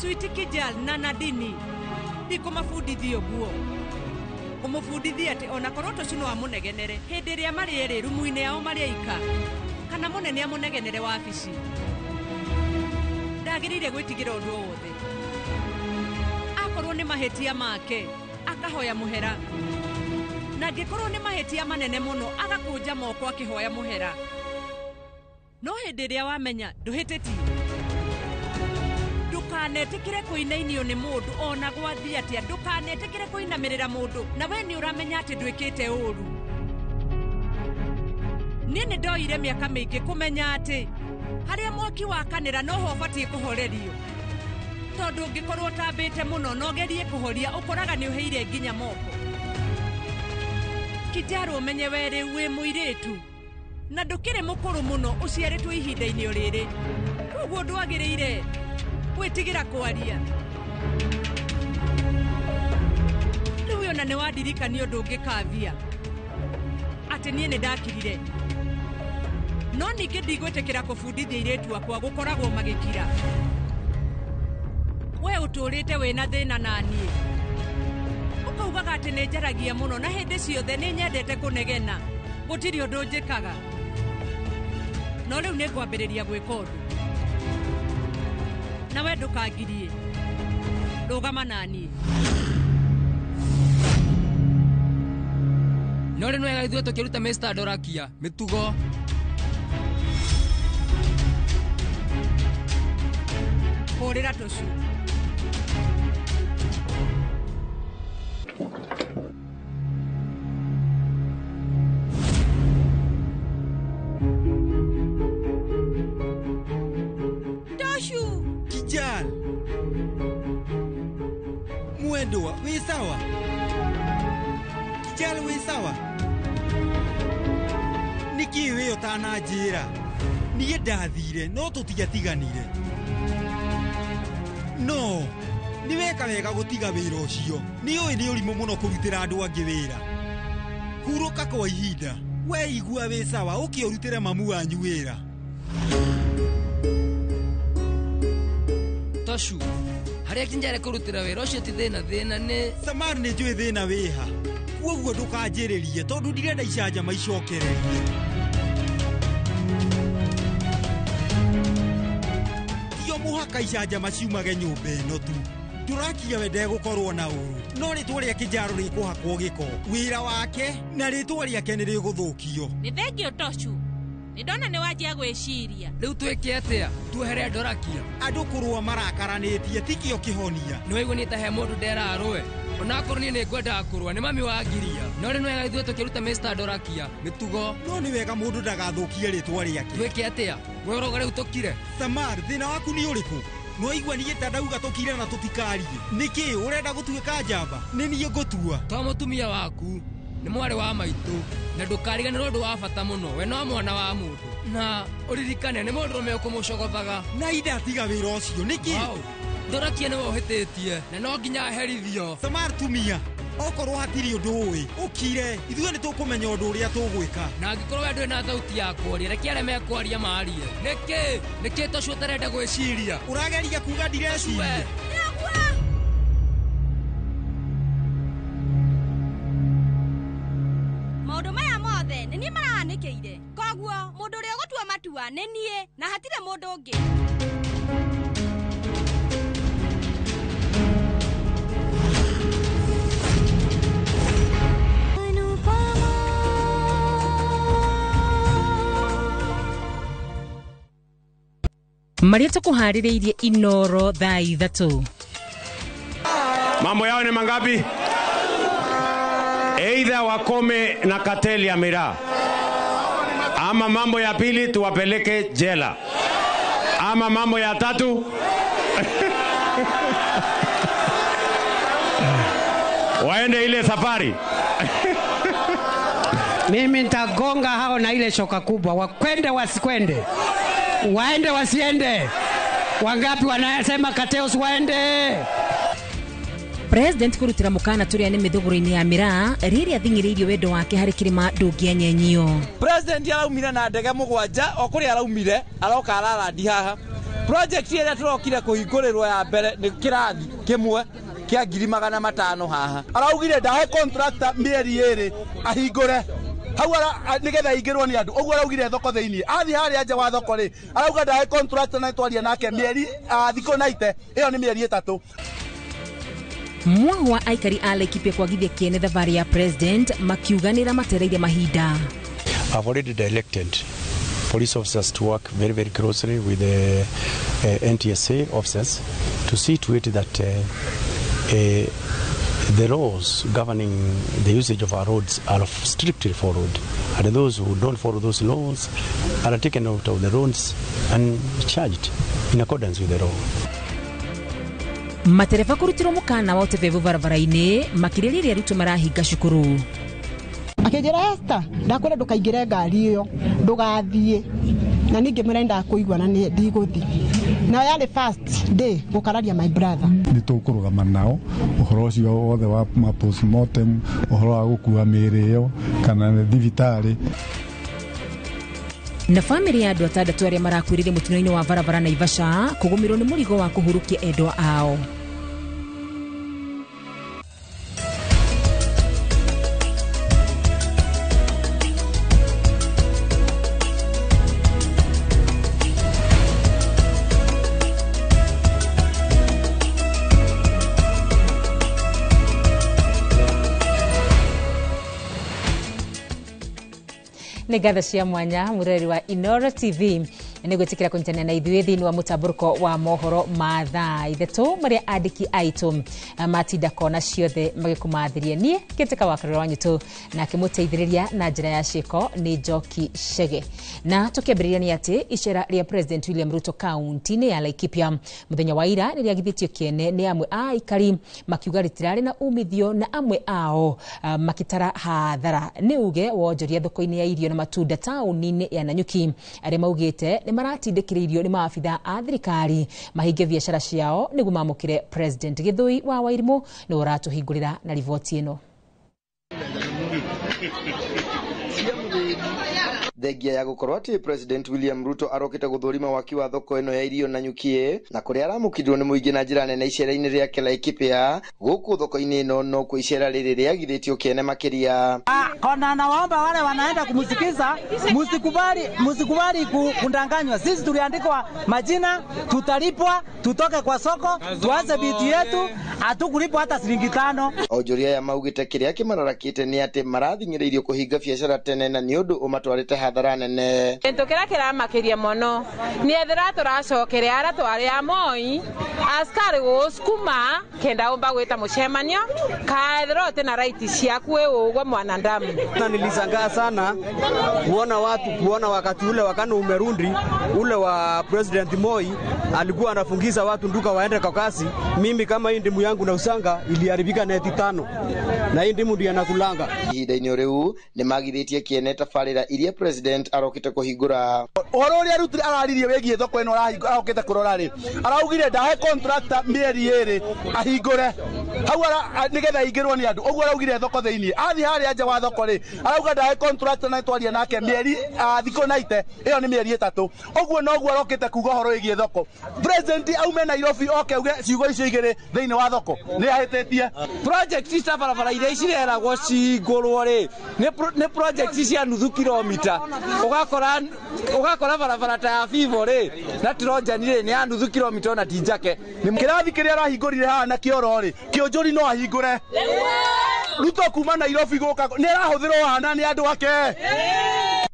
Sweet Kijal na Nadini ndikũmabundithia ũguo. Ũmũbundithie atĩ ona korwo tũcu no amũnegenere hĩndĩ ĩrĩa marĩ erĩ rumu-inĩ yao marĩ aika, kana mũnene amũnegenere wabici, ndagĩrĩire gwĩtigĩra ũndũ o wothe. Akorwo nĩ mahĩtia make, akahoya mũhera. Na angĩkorwo nĩ mahĩtia manene mũno, agakũnja moko akĩhoya mũhera. No hĩndĩ ĩrĩa wamenya ndũhĩtĩtie, ndũkanetĩkĩre kũinainio nĩ mũndũ ona gwathiĩ atĩa. Ndũkanetĩkĩre kũinamĩrĩra mũndũ na we nĩ ũramenya atĩ ndwĩkĩte ũru. Niĩ nĩ ndoire mĩaka mĩingĩ kũmenya atĩ harĩa mwaki wakanĩra noho ũbatiĩ kũhorerio. Tondũ ũngĩkorwo ũtambĩte mũno na ũgerie kũhoria, ũkoraga nĩ ũhĩire nginya moko. Kinjaro, ũmenye we rĩu wĩ mũirĩtu na ndũkĩrĩ mũkũrũ mũno, ũciarĩtwo ihinda-inĩ o rĩrĩ, koguo ndwagĩrĩire Gwĩtigĩra kwaria. Rĩu ona nĩ wandirikania ũndũ ũngĩ kavia. Atĩ niĩ nĩ ndakirire. No ningĩ ndigwĩtĩkĩra kũbundithia airĩtu akwa gũkoragwo magĩkira. We ũtũrĩte wĩna thĩna naniĩ. Ũkaugaga atĩ nĩ njaragia mũno na hĩndĩ ciothe nĩ nyendete kũnegena. Gũtirĩ ũndũ njĩkaga. No rĩu nĩ ngwambĩrĩria gwĩka ũndũ. Na we ndũkangirie. Rũgama naniĩ. No rĩ nĩwega ithuĩ tũkĩruta Mr. Ndorakia mĩtugo. Hũrĩra tũcu. Toshu! Kijal. Mwendwa, wĩ sawa? Kijal wĩ sawa? Nĩkĩ wĩ ũtananjĩra? Niĩ ndathire no tũtiatiganire. No, nĩ weka wega gũtiga wĩra ũcio. Nĩ ũĩ nĩ ũrimũ mũno kũrutĩra andũ angĩ wĩra. Hurũka kwa ihinda. We igua wĩ sawa ũkĩ ũrutĩre mamu wanyu wĩra. Toshu, harĩa Kinjare kũrutĩra wĩra ũcio ti thĩna, thĩna nĩ Samar nĩ njũĩ thĩna wĩha. Kuoguo ndũkanjĩrĩrie tondũ ndirenda icanjama icokererie. Tio mũhaka icanjama ciumage nyũmba ĩno tu. Ndũrakia we ndegũkorwo na ũru. No rĩtwa rĩa Kĩnjaro rĩkũhakwo gĩko. Wĩra wake na rĩtwa rĩake nĩ rĩgũthũkio. Nĩ thengio Toshu. Nĩ ndona nĩ wanjia gwĩciria. Rĩu twĩke atĩa? Tuohere Ndorakia. Andũ kũrũa marakaranĩtie tikĩo kĩhonia. Nĩ waigua niĩ ta he mũndũ nderarũe. Onakorwo niĩ nĩ ngwendaga kũrũa nĩ mami wangiria. No rĩ nĩwega ithuĩ tũkĩruta Mr. Ndorakia mĩtugo. No nĩ wega mũndũ ndagathũkie rĩtwa rĩake. Twĩke atĩa? We ũroga rĩu tũkire. Samar, thĩna waku nĩ ũrĩkũ? Nĩwaigua niĩ ta ndauga tũkire na tũtikarie. Nĩkĩ ũrenda gũtuĩka njamba? Nĩ niĩ ngũtua. To mũtumia waku nĩ mwarĩ wa maitũ na ndũkariganĩrwo ũndũ wa bata mũno. We no mwana wa mũndũ na ũririkane nĩ mũndũrũme ũkũmũcogothaga. Na indatiga wĩra ũcio nĩkĩ? Ndorakia nĩwe ũhĩtĩtie na no nginya aherithio. Samar tumia, okorwo hatirĩ ũndũ ũĩ ũkire, ithuĩ nĩ tũkũmenya ũndũ ũrĩa tũgwĩka. Na angĩkorwo we ndũrĩ na thauti ya kwaria, reke arĩa mekwaria marie. Nĩkĩ? Nĩkĩ Toshu ũtarenda gwĩciria? Ũrageria kuga ndireciria? Maũndũ maya mothe nĩ niĩ marahanĩkĩire. Koguo mũndũ ũrĩa ũgũtua matua nĩ niĩ na hatirĩ mũndũ ũngĩ. Marĩa tũkũharĩrĩirie Inoro thaa 3. Mambo yao ni mangapi? Either wakome na kateli ya miraa, ama mambo ya pili tuwapeleke jela, ama mambo ya tatu waende ile safari. Mimi nitagonga hao na ile shoka kubwa, wakwende wasikwende, waende wasiende. Wangapi wanasema Kateos waende? President kurutira mukana turia ni mithuguro-ini ya miraa rĩrĩa athing'ĩrĩirio wendo wake harĩ kĩrĩma ndũngĩanyenyio. President araumire na ndege 7 o kũrĩa araumire aroka ararandi haha. Project ĩrĩa tũrokire kũhingũrĩrwo ya mbere nĩ kĩrathi kĩmwe kĩa 500,000 haha. Araugire ndahe contractor mĩeri 2 ahingũre. Hau nĩgetha aingĩrwo nĩ andũ. Ũguo araugire thoko thĩinĩ. Athiĩ harĩa nja wa thoko rĩ, arauga ndahe contractor na twaria nake mĩeri thikũ 90, ĩyo nĩ mĩeri 3. Mwago wa aikari a Laikipia kwagithia kĩene thabarĩ ya president makiuganĩra matereire mahinda. I've already directed police officers to work very, very closely with the NTSA officers to see to it that the laws governing the usage of our roads are strictly followed, and those who don't follow those laws are taken out of the roads and charged in accordance with the law. Matereba kũrutĩrwo mũkana wa ũtebevu barabara-inĩ makĩria rĩrĩa arutwo marahinga cukuru. Akĩnjĩra, "Esther, ndakwĩra ndũkaingĩre ngari ĩyo, ndũgathiĩ." Na niĩ ngĩmwĩra ndakũigua na nĩ ndigũthiĩ. Nayo yarĩ first day gũkararia my brother. Nĩ tũkũrũgama nao ũhoro ũcio wothe wa ma postmortem, ũhoro wa gũkua mĩĩrĩ ĩyo kana thibitarĩ. Na bamĩrĩ ya andũ atandatũ arĩa marakuĩrĩire mũtino-inĩ wa barabara Naivasha kũgũmĩrwo nĩ mũrigo wa kũhurũkia endwa ao. Nĩ ngatho cia mwanya, mũroreri wa Inoro TV, nĩ gwĩtĩkĩra kũnyitanĩra na ithuĩ thĩinĩ wa mũtambũrũko wa mohoro ma thaa 3 marĩa andĩki aitũ matinda kona ciothe magĩkũmathĩria. Niĩ ngĩtĩka wa Karũra wa Nyitũ, nake mũteithĩrĩria na njĩra ya ciĩko nĩ Njoki Chege. Na tũkĩambĩrĩria nĩ atĩ icera rĩa President William Ruto kaunti-inĩ ya Laikipia mũthenya wa ira nĩ rĩagithĩtio kĩene nĩ amwe a aikari, makiuga rĩtirarĩ na umithio, na amwe ao makĩtara hathara nĩ uge wonjoria thoko-inĩ ya irio na matunda taũni-inĩ ya Nanyuki, arĩa maugĩte nĩ maratindĩkĩrĩirio nĩ maabitha a thirikari mahinge biacara ciao nĩguo mamũkĩre President. Gĩthũi wa Wairimũ nĩwe ũratũhingũrĩra na riboti ĩno. Thengia ya gũkorwo atĩ President William Ruto arokĩte gũthũrima waki wa thoko ĩno ya irio Nanyuki, na kũrĩa aramũkĩrirwo nĩ mũingĩ na njĩra nene icera-inĩ rĩake Laikipia, gũkũ thoko-inĩ ĩno nokuo icera rĩrĩ rĩagithĩtio kĩene makĩria. Kona nawaomba wale wanaenda kumsikiza, msikubali kundanganywa. Sisi tuliandikwa majina, tutalipwa, tutoke kwa soko, tuanze biti yetu, hatukulipwa hata shilingi 5. Onjoria aya maugĩte kĩrĩa kĩmararakĩte nĩ atĩ marathing'ĩrĩirio kũhinga biacara tene na nĩ ũndũ ũmatwarĩte hathara nene. Kĩndũ kĩrĩa kĩramakiria mũno nĩ ethĩra tũracokere arĩa twarĩ a Moi askari gũcukuma kenda ũmba gwĩta mũcemanio kaethĩra ũtĩ na right ciaku wĩ ũguo mwanadamu. Na nilishangaa sana kuona watu, kuona wakati ule wakati umerundi ule wa President Moi alikuwa anafungiza watu nduka waende kwa kasi. Mimi kama hii ndimu yangu na usanga iliharibika neti 5 na hii ndimu ndiyo nakulanga. Ihinda-inĩ rĩu nĩ magithĩtie kĩene tabarĩra iria President arokĩte kũhingũra. Ũhoro ũrĩa Ruto araririe wĩgiĩ thoko ĩno arokĩte kũrora rĩ, araugire ndahe contractor mĩeri 2 ahingũre hau nĩgetha aingĩrwo nĩ andũ. Ũguo araugire thoko thĩinĩ, athiĩ harĩa nja wa thoko rĩ, arauga ndahe contractor na twaria nake mĩeri thikũ 90, ĩyo nĩ mĩeri 3. Ũguo noguo arokĩte kuga ũhoro wĩgiĩ thoko. President aume Nairobi oke auge ciugo icio igĩrĩ thĩinĩ wa thoko nĩ ahĩtĩtie. Project cia barabara iria cireragwo cihingũrwo rĩ, nĩ project cia nuthu kilomita. Ũgakora barabara ta ya Vivo rĩ na Trojan rĩ nĩ ya nuthu kilomita ona ti njake. Kĩrathi kĩrĩa arahingũrire haha na kĩoro rĩ, kĩũnjũri no ahingũre. Ruto kuma Nairobi gũka nĩ arahũthĩrwo wana nĩ andũ ake.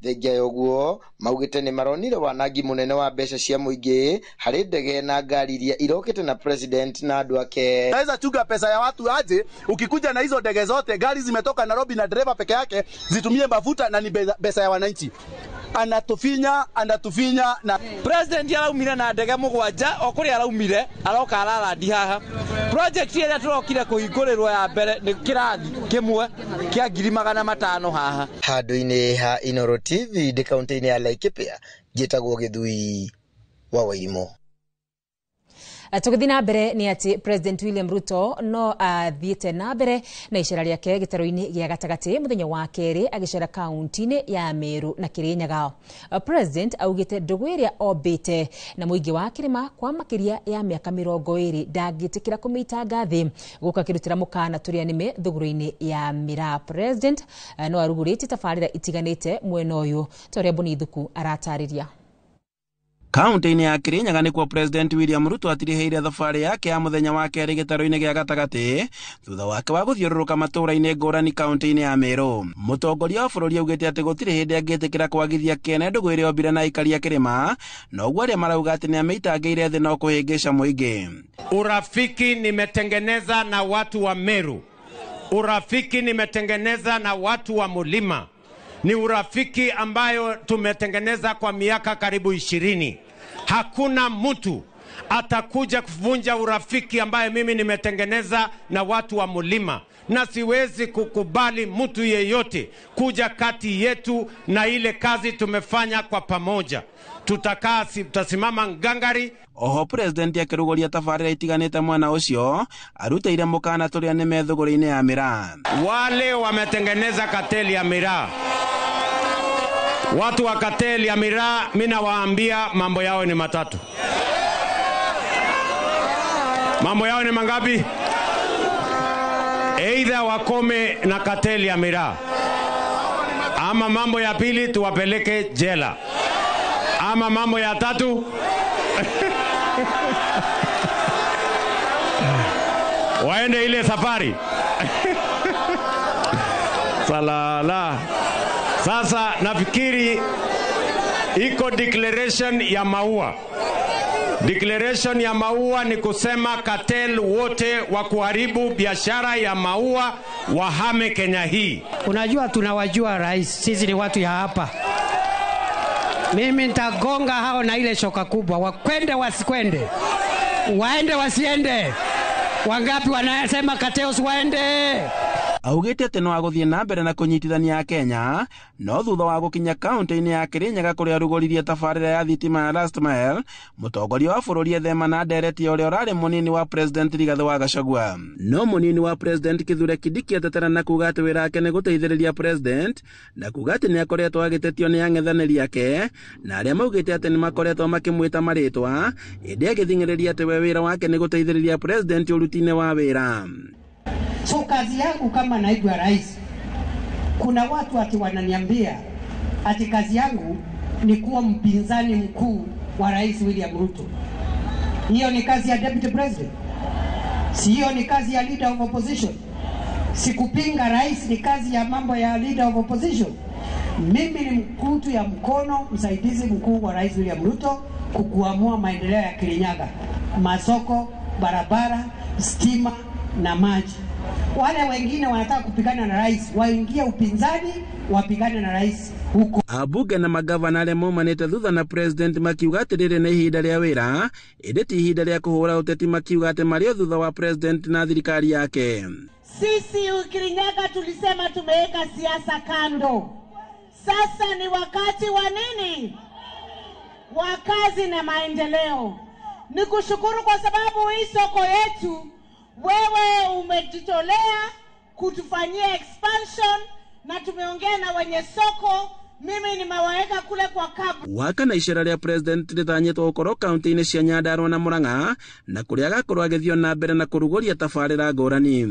Thengia ya ũguo maugĩte nĩ maronire wanangi mũnene wa mbeca cia mũingĩ harĩ ndege na ngari iria irokĩte na President na andũ ake. Naweza chunga pesa ya watu aje, ukikuja na hizo ndege zote, gari zimetoka Nairobi na dereva peke yake zitumie mafuta na ni pesa ya wananchi. Anatufinya na President araumire na ndege 7 o kũrĩa araumire aroka ararandi haha. Project ĩrĩa tũrokire kũhingũrĩrwo ya mbere nĩ kĩrathi kĩmwe kĩa 500,000 haha. Handũ-inĩ ha Inoro TV ndĩ kaunti-inĩ ya Laikipia, njĩtagwo Gĩthui wa Wairimũ. Tũgĩthiĩ na mbere nĩ atĩ President William Ruto no athiĩte na mbere na icera rĩake gĩtarũ-inĩ gĩa gatagatĩ mũthenya wa kerĩ agĩcera kaunti-inĩ ya Meru na Kĩrĩnyaga. President augĩte ndũgũ ĩrĩa ombĩte na mũingĩ wa kĩrĩma kwa makĩria ya mĩaka 20 ndangĩtĩkĩra kũmĩitanga thĩ, gũka akĩrutĩra mũkana tũrĩa nĩme thũgũrĩ-inĩ ya miraa. President no arugũrĩtie tabarĩra itiganĩte mwena ũyũ ta ũrĩa Boni Thuku aratarĩria. Kaunti-inĩ ya Kĩrĩnyaga nĩkuo President William Ruto atirihĩire thabarĩ yake ya mũthenya wa kerĩ gĩtarũ-inĩ gĩa gatagatĩ thutha wake wa gũthiũrũrũka matũũra-inĩ ngũrani kaunti-inĩ ya Meru. Mũtongoria wa bũrũri augĩte atĩ gũtirĩ hĩndĩ angĩtĩkĩra kwagithia kĩene ndũgũ ĩrĩa ombire na aikari a kĩrĩma, na ũguo arĩa marauga atĩ nĩamĩitangĩire thĩ no kũhĩngĩca mũingĩ. Urafiki nimetengeneza na watu wa Meru, urafiki nimetengeneza na watu wa Mulima, ni urafiki ambayo tumetengeneza kwa miaka karibu 20. Hakuna mtu Atakuja kuvunja urafiki ambaye mimi nimetengeneza na watu wa mlima, na siwezi kukubali mtu yeyote kuja kati yetu na ile kazi tumefanya kwa pamoja. Tutakaa, tutasimama ngangari. Oho president akĩrũgũria tabarĩra itiganĩte mwena ũcio arutĩire mũkana tũrĩa nĩ me thũgũrĩ-inĩ ya miraa. Wale wametengeneza kateli ya miraa, watu wa kateli ya miraa, mimi nawaambia mambo yao ni matatu. Mambo yao ni mangapi? Either wakome na kateli ya miraa, ama mambo ya pili tuwapeleke jela, ama mambo ya tatu waende ile safari. Salala. Sasa nafikiri iko declaration ya maua. Declaration ya maua ni kusema cartel wote wa kuharibu biashara ya maua wahame Kenya hii. Unajua tunawajua rais, sisi ni watu ya hapa. Mimi nitagonga hao na ile shoka kubwa, wakwende wasikwende, waende wasiende. Wangapi wanasema cartels waende? Augĩte atĩ no agũthiĩ na mbere na kũnyitithania Kenya no thutha wa gũkinya kaunti-inĩ ya Kirinyaga kũrĩa arugũririe tabarĩra ya thitima ya Last Mile, mũtongoria wa bũrũri ethema na ndereti ũrĩa ũrarĩ mũnini wa President Rigathĩ wa Gachagua. No mũnini wa President Kithure Kindiki atetera na kuga atĩ wĩra wake nĩ gũteithĩrĩria President na kuga atĩ nĩ akoretwo agĩtetio nĩ ang'ethanĩri ake na arĩa maugĩte atĩ nĩ makoretwo makĩmwĩta marĩtwa, ĩndĩ agĩthing'ĩrĩria atĩ we wĩra wake nĩ gũteithĩrĩria President ũruti-inĩ wa wĩra. So kazi yangu kama naibu wa rais, kuna watu ati wananiambia ati kazi yangu ni kuwa mpinzani mkuu wa Rais William Ruto. Hiyo ni kazi ya deputy president? Si hiyo ni kazi ya leader of opposition? Sikupinga rais ni kazi ya mambo ya leader of opposition. Mimi ni mkutu ya mkono msaidizi mkuu wa Rais William Ruto kukuamua maendeleo ya Kirinyaga, masoko, barabara, stima na maji. Wale wengine wanataka kupigana na rais, waingie upinzani, wapigane na rais huko. Abunge na magavana arĩa maumanĩte thutha na president makiuga atĩ rĩrĩ nĩ ihinda rĩa wĩra ĩndĩ ti ihinda rĩa kũhũra ũteti, makiuga atĩ marĩ o thutha wa president na thirikari yake. Sisi Kirinyaga tulisema tumeweka siasa kando. Sasa ni wakati wa nini? Wa kazi na maendeleo. Nikushukuru kwa sababu hii soko yetu wewe umejitolea kutufanyia expansion na tumeongea na wenye soko, mimi nimewaweka kule kwa kabla. Wakana icera rĩa president rĩtanyĩtwo gũkorwo kaunti-inĩ cia Nyandarua na Murang'a na kũrĩa agakorwo agĩthiĩ na mbere na kũrugũria tabarĩra ngũrani.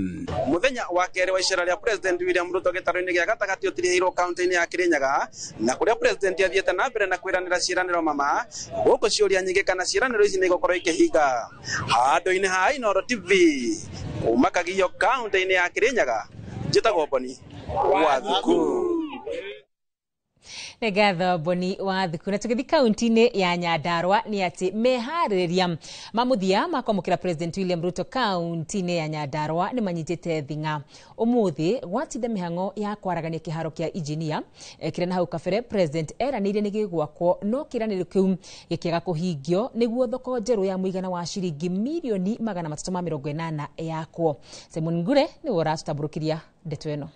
Mũthenya wa kerĩ wa icera rĩa president William Ruto gĩtarũ-inĩ gĩa gatagatĩ ũtirihĩirwo kaunti-inĩ ya Kirinyaga na kũrĩa president athiĩte na mbere na kwĩranĩra ciĩranĩro mama gũkũ ciũria nyingĩ kana ciĩranĩro ici nĩ igũkorwo ikĩhinga. Handũ-inĩ ha Inooro TV kuma Kagio kaunti-inĩ ya Kirinyaga, njĩtagwo Boni wa Thuku. Nĩ ngatho Boni wa Thuku. Na tũgĩthiĩ kaunti-inĩ ya Nyandarua nĩ atĩ meharĩrĩria ma mũthia ma kwamũkĩra President William Ruto kaunti-inĩ ya Nyandarua nĩ manyitĩte thing'a. Ũmũthĩ gwatinda mĩhang'o ya kwaragania kĩharo kĩa injinia kĩrĩa na hau kabere President eranĩire nĩ gĩgwakwo, no kĩranĩro kĩu gĩkĩaga kũhingio nĩguo thoko njerũ ya mũigana wa ciringi mirioni 380 yakwo. Simon Ngure nĩwe ũratũtambũrũkĩria ndeto ĩno.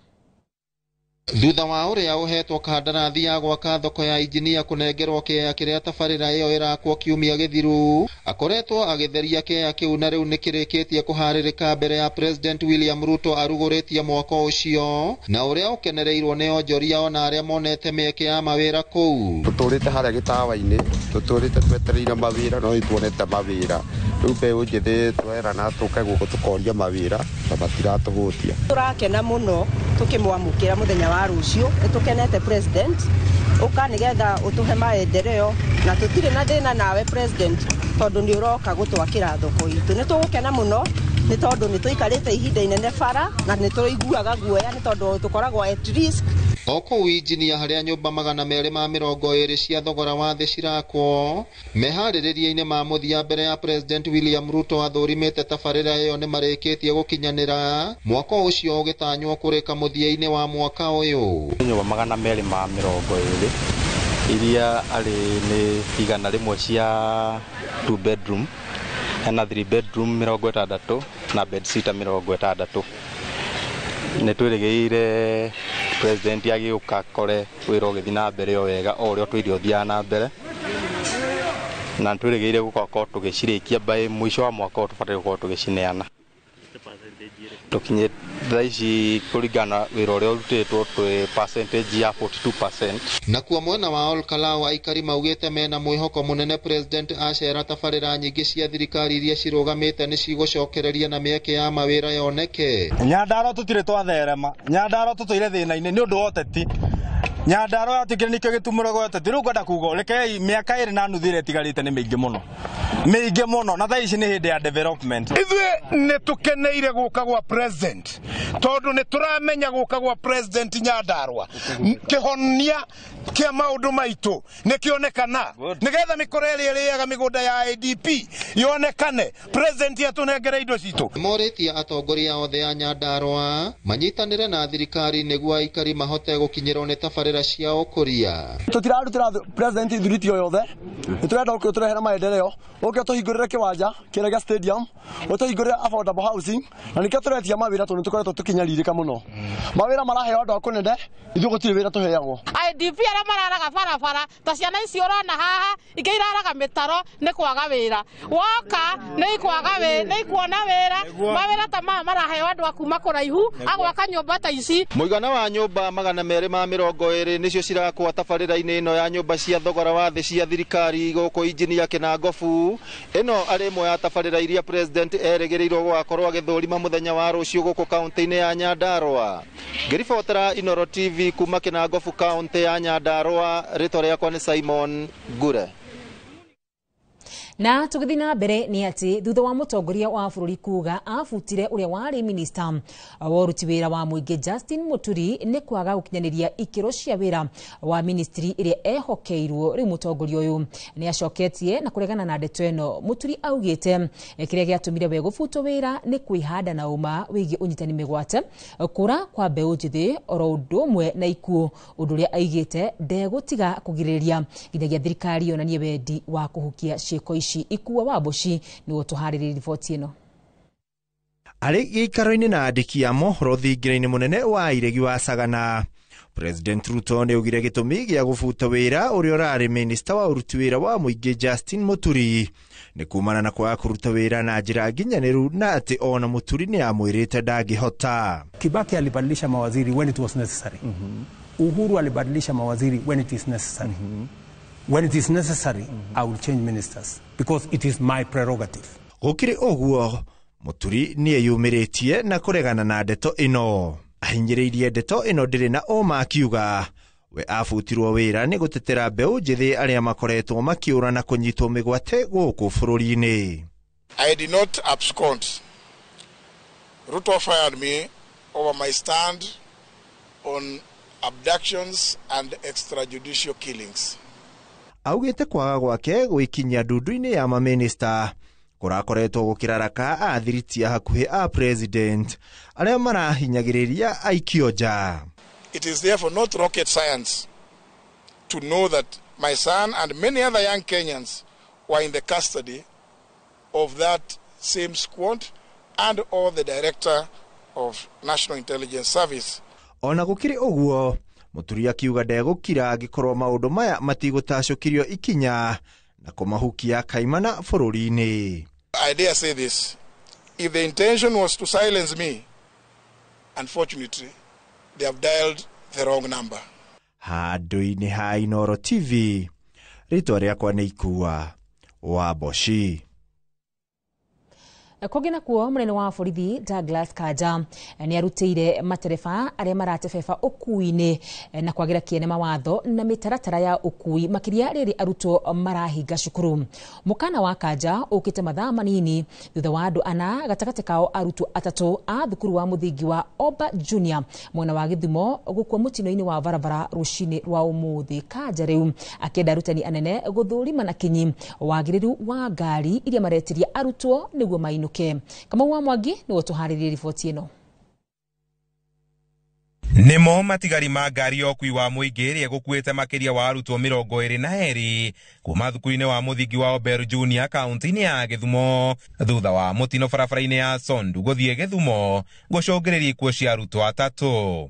Thutha wa ũrĩa ũhetwo kandarathi ya gwaka thoko ya injinia kũnengerwo kĩea kĩrĩa tabarĩra ĩyo ĩrakwo kiumia gĩthiru, akoretwo agĩtheria kĩea kĩu na rĩu nĩkĩrĩkĩtie kũharĩrĩka mbere ya President William Ruto arugũrĩtie mwako ũcio na ũrĩa ũkenereirwo nĩ onjoria ona arĩa monete mĩeke ya mawĩra kũu. Tũtũrĩte harĩa gĩtawa-inĩ, tũtũrĩte twetereire mawĩra no nĩtuonete mawĩra. Rĩu mbeũ njĩthĩ twerana tũke gũkũ tũkoria mawĩra na matiratũhũtia. Tũrakena mũno tũkĩmwamũkĩra mũthenya wa rũciũ, nĩtũkenete president ũka nĩgetha ũtũhe maendeleo na tũtirĩ na thĩna nawe president tondũ nĩ ũroka gũtwakĩra thoko itũ. Nĩtũgũkena mũno nĩ tondũ nĩtũikarĩte ihinda inene bara na nĩtũiguaga guoya nĩ tondũ tũkoragwo at risk. O kũu injinia harĩa nyũmba 220 cia thogora wa thĩ cirakwo, meharĩrĩria-inĩ ma mũthia mbere ya President William Ruto athũrimĩte tabarĩra ĩyo nĩ marĩkĩtie gũkinyanĩra, mwako ũcio ũgĩtanywo kũrĩka mũthia-inĩ wa mwaka ũyũ. Nyũmba 220 Iria arĩ nĩ 100 cia 2 bedroom, hena 3 bedroom 60 na bed sitter 60. Nĩ twĩrĩgĩrĩire president agĩũka akore wĩra ũgĩthiĩ na mbere o wega o ũrĩa ũtũire ũthiaga na mbere, na twĩrĩgĩrĩire gũkorwo tũgĩcirĩkia by mũico wa mwaka ũyũ tũbataire gũkorwo tũgĩcineana. Tũkinyĩte thaa ici kũringana na wĩra ũrĩa ũrutĩtwo twĩ percentage ya 42%. Nakuo mwena wa Olkalau aikari maugĩte mena mwĩhoko mũnene president acera tabarĩra nyingĩ cia thirikari iria cirũgamĩte nĩ cigũcokereria na mĩeke ya mawĩra yoneke. Nyandarua tũtirĩ twatherema, Nyandarua tũtũire thĩna-inĩ nĩ ũndũ wa ũteti. Nyandarua yatuĩkire nĩkĩo gĩtumũro gĩa ũteti. Rĩu ngwenda kuga rekei mĩaka 2.5 ĩrĩa ĩtigarĩte nĩ mĩingĩ mũno, mĩingĩ mũno, na thaa ici nĩ hĩndĩ ya development. Ithuĩ nĩ tũkeneire gũka gwa president tondũ nĩ tũramenya gũka gwa president Nyandarua kĩhonia kĩa maũndũ maitũ nĩ kĩonekana, nĩgetha mĩkora ĩrĩa ĩrĩaga mĩgũnda ya ADP yonekane, president atũnengere indo citũ. Morĩtie atongoria othe a Nyandarua manyitanĩre na thirikari nĩguo aikari mahote gũkinyĩrwo nĩ tabarĩra cia ũkũria. Tũtirarutĩra president thiriti o yothe, nĩ tũrenda ũke ũtũrehere maendeleo, ũke ũtũhingũrĩre kĩwanja kĩrĩa gĩa stadium, ũtũhingũrĩre affordable housing, na nĩkĩo tũretia mawĩra tondũ nĩ tũkoretwo tũkĩnyarirĩka mũno. Mawĩra maraheo andũ a kũnene, ithuĩ gũtirĩ wĩra tũheagwo. IDP arĩa mararaga barabara ta ciana ici ũrona haha, ingĩ iraraga mĩtaro nĩ kwaga wĩra, woka nĩ ikwaga wĩra, nĩ ikuona wĩra. Mawĩra ta maya maraheo andũ a kuma kũraihu agwaka nyũmba ta ici. Mũigana wa nyũmba 220 nĩcio cirakwa tabarĩra-inĩ ĩno ya nyũmba cia thogora wa thĩ cia thirikari gũkũ Injinia Kĩnangobu. Ĩno arĩ ĩmwe ya tabarĩra iria president erĩgĩrĩirwo gũgakorwo agĩthũrima mũthenya wa rũciũ gũkũ kaũntĩ-inĩ ya Nyandarua. Ngĩribotera Inooro TV kuma Kĩnangobu kaũntĩ ya Nyandarua, rĩtwa rĩakwa nĩ Simon Ngure. Na tũgĩthiĩ na mbere nĩ atĩ thutha wa mũtongoria wa bũrũri kuga abutire ũrĩa warĩ minista wa ũruti wĩra wa mũingĩ Justin Muturi nĩ kwaga gũkinyanĩria ikĩro cia wĩra wa ministry ĩrĩa ehokeirwo, rĩu mũtongoria ũyũ nĩ acoketie na kũregana na ndeto ĩno. Muturi augĩte kĩrĩa gĩatũmire we gũbutwo wĩra nĩ kwĩhanda na ũma wĩgiĩ ũnyitani mĩgwate, kũra kwa mbeũ njĩthĩ oro ũndũ ũmwe na ikuũ, ũndũ ũrĩa aigĩte ndegũtiga kũgirĩrĩria nginyagia thirikari yonanie wendi wa kũhukia ciĩko ici. Ikua wa Mboci nĩguo tũharĩrĩrie riboti ĩno. Arĩ gĩikaro-inĩ na andĩki a mohoro thingira-inĩ mũnene wa iregi wa Sagana, President Ruto nĩ augire gĩtũmi gĩa gũbuta wĩra ũrĩa ũrarĩ minista wa ũruti wĩra wa mũingĩ Justin Muturi nĩ kumana na kwaga kũruta wĩra na njĩra nginyanĩru, na atĩ ona Muturi nĩ amwĩrĩte ndangĩhota. Kibaki alibadilisha mawaziri when it was necessary. Uhuru alibadilisha mawaziri when it is necessary. When it is necessary, I will change ministers because it is my prerogative. Gũkĩrĩ ũguo, Muturi nĩ eyumĩrĩtie na kũregana na ndeto ĩno. Ahinyĩrĩirie ndeto ĩno ndĩrĩ na ũma, akiuga we abutirwo wĩra nĩ gũtetera mbeũ njĩthĩ arĩa makoretwo makĩũra na kũnyitwo mĩgwate gũkũ bũrũri-inĩ. I did not abscond. Ruto fired me over my stand on abductions and extrajudicial killings. Augĩte kwaga gwake gwĩkinyia ndundu-inĩ ya mamĩnĩsta kũrakoretwo gũkĩraraka athiritia hakuhĩ a president arĩa marahinyagĩrĩria aikio nja. It is therefore not rocket science to know that my son and many other young Kenyans were in the custody of that same squad and or the director of National Intelligence Service. Ona gũkĩrĩ ũguo, Muturi akiuga ndegũkira angĩkorwo maũndũ maya matigũtacũkĩrio ikinya na kũmahukia kaimana bũrũri-inĩ. I dare say this, if the intention was to silence me, unfortunately, they have dialed the wrong number. Handũ-inĩ ha Inooro TV, rĩtwa rĩakwa nĩ Ikua wa Mboci. Kũngĩ nakuo, mũnene wa borithi Douglas Kanja nĩ arutĩire matereba arĩa maratebeba ũkui-inĩ na kwagĩra kĩene mawatho na mĩtaratara ya ũkui, makĩria rĩrĩ arutwo marahinga cukuru. Mũkana wa Kanja ũkĩte mathaa manini thutha wa andũ 4 gatagatĩ kao arutwo 3 a thukuru wa mũthingi wa Oba Junior mwena wa Gĩthumo gũkua mũtino-inĩ wa barabara rũcinĩ rwa ũmũthĩ. Kanja rĩu akĩenda arutani anene gũthũrima na kinyi wagĩrĩru wa ngari iria maretiria arutwo nĩguo mainũke. Kamau wa Mwangi nĩwe tũharĩrie riboti ĩno. Nĩmo matigari ma ngari ya ũkui wa mũingĩ ĩrĩa ĩgũkuĩte makĩria wa arutwo 22 kuma thukuru-inĩ wa mũthingi wa Oberu Junior kaunti-inĩ ya Gĩthumo thutha wa mũtino barabara-inĩ ya Sondu gũthiĩ Gĩthumo gũcũngĩrĩria ikuũ cia arutwo 3.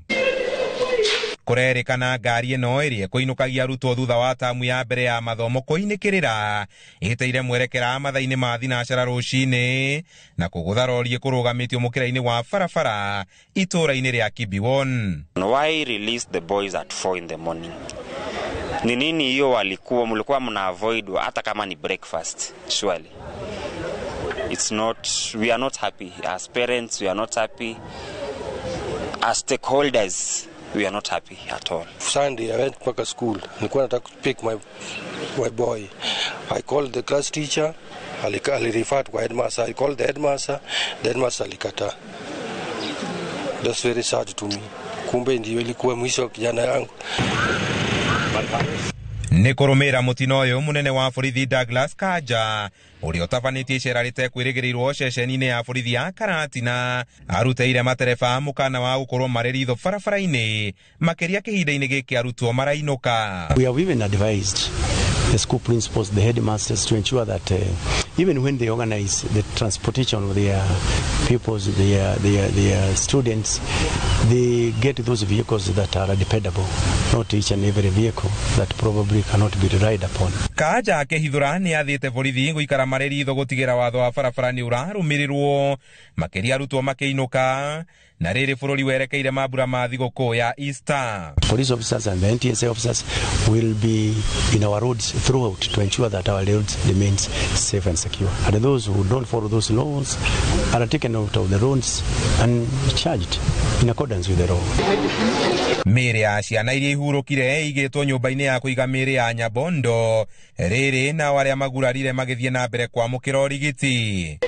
Kũrerĩkana ngari ĩno ĩrĩa ĩkũinũkagia arutwo thutha wa tamu ya mbere ya mathomo kũinĩkĩrĩra ĩhĩtĩire mwerekera mathaa-inĩ ma thinacara rũcinĩ na kũgũtha rori ĩkũrũgamĩtio mũkĩra-inĩ wa barabara itũũra-inĩ rĩa Kibiwon. Why release the boys at 4 in the morning? Ni nini hiyo walikuwa mlikuwa mna avoid hata kama ni breakfast? Surely it's not, we are not happy as parents, we are not happy as stakeholders. We are not happy at all. Sunday I went back to school. Nilikuwa nataka pick my boy. I called the class teacher. Alirefer to headmaster. I called the headmaster. The headmaster alikataa. That's very sad to me. Kumbe ndio ilikuwa mwisho kijana yangu. Nĩ kũrũmĩrĩra mũtino ũyũ mũnene wa borithi Douglas Kanja ũrĩa ũtabanĩtie icera rĩtekwĩrĩgĩrĩirwo ceceni-inĩ ya borithi ya Karatina arutĩire matereba mũkana wa gũkorwo marĩ ritho barabara-inĩ makĩria kĩhinda-inĩ gĩkĩ arutwo marainũka. We have even advised the school principals, the headmasters, to ensure that even when they organize the transportation of their pupils, their students, they get those vehicles that are dependable, not each and every vehicle that probably cannot be relied upon. Kanja akĩhithũra nĩ athĩte borithi gũikara marĩ ritho gũtigĩra watho wa barabara nĩ ũrarũmĩrĩrwo makĩria arutwo makĩinũka na rĩrĩ bũrũri werekeire mambura ma thigũkũ ya Easter. Police officers and the NTSA officers will be in our roads throughout to ensure that our roads remains safe and secure. And those who don't follow those laws are taken out of the roads and charged in accordance with the law. Mĩĩrĩ ya ciana iria ihurũkire ĩigĩtwo nyũmba-inĩ ya kũiga mĩĩrĩ ya Nyabondo rĩrĩ nao arĩa magurarire magĩthiĩ na mbere kwamũkĩra ũrigiti.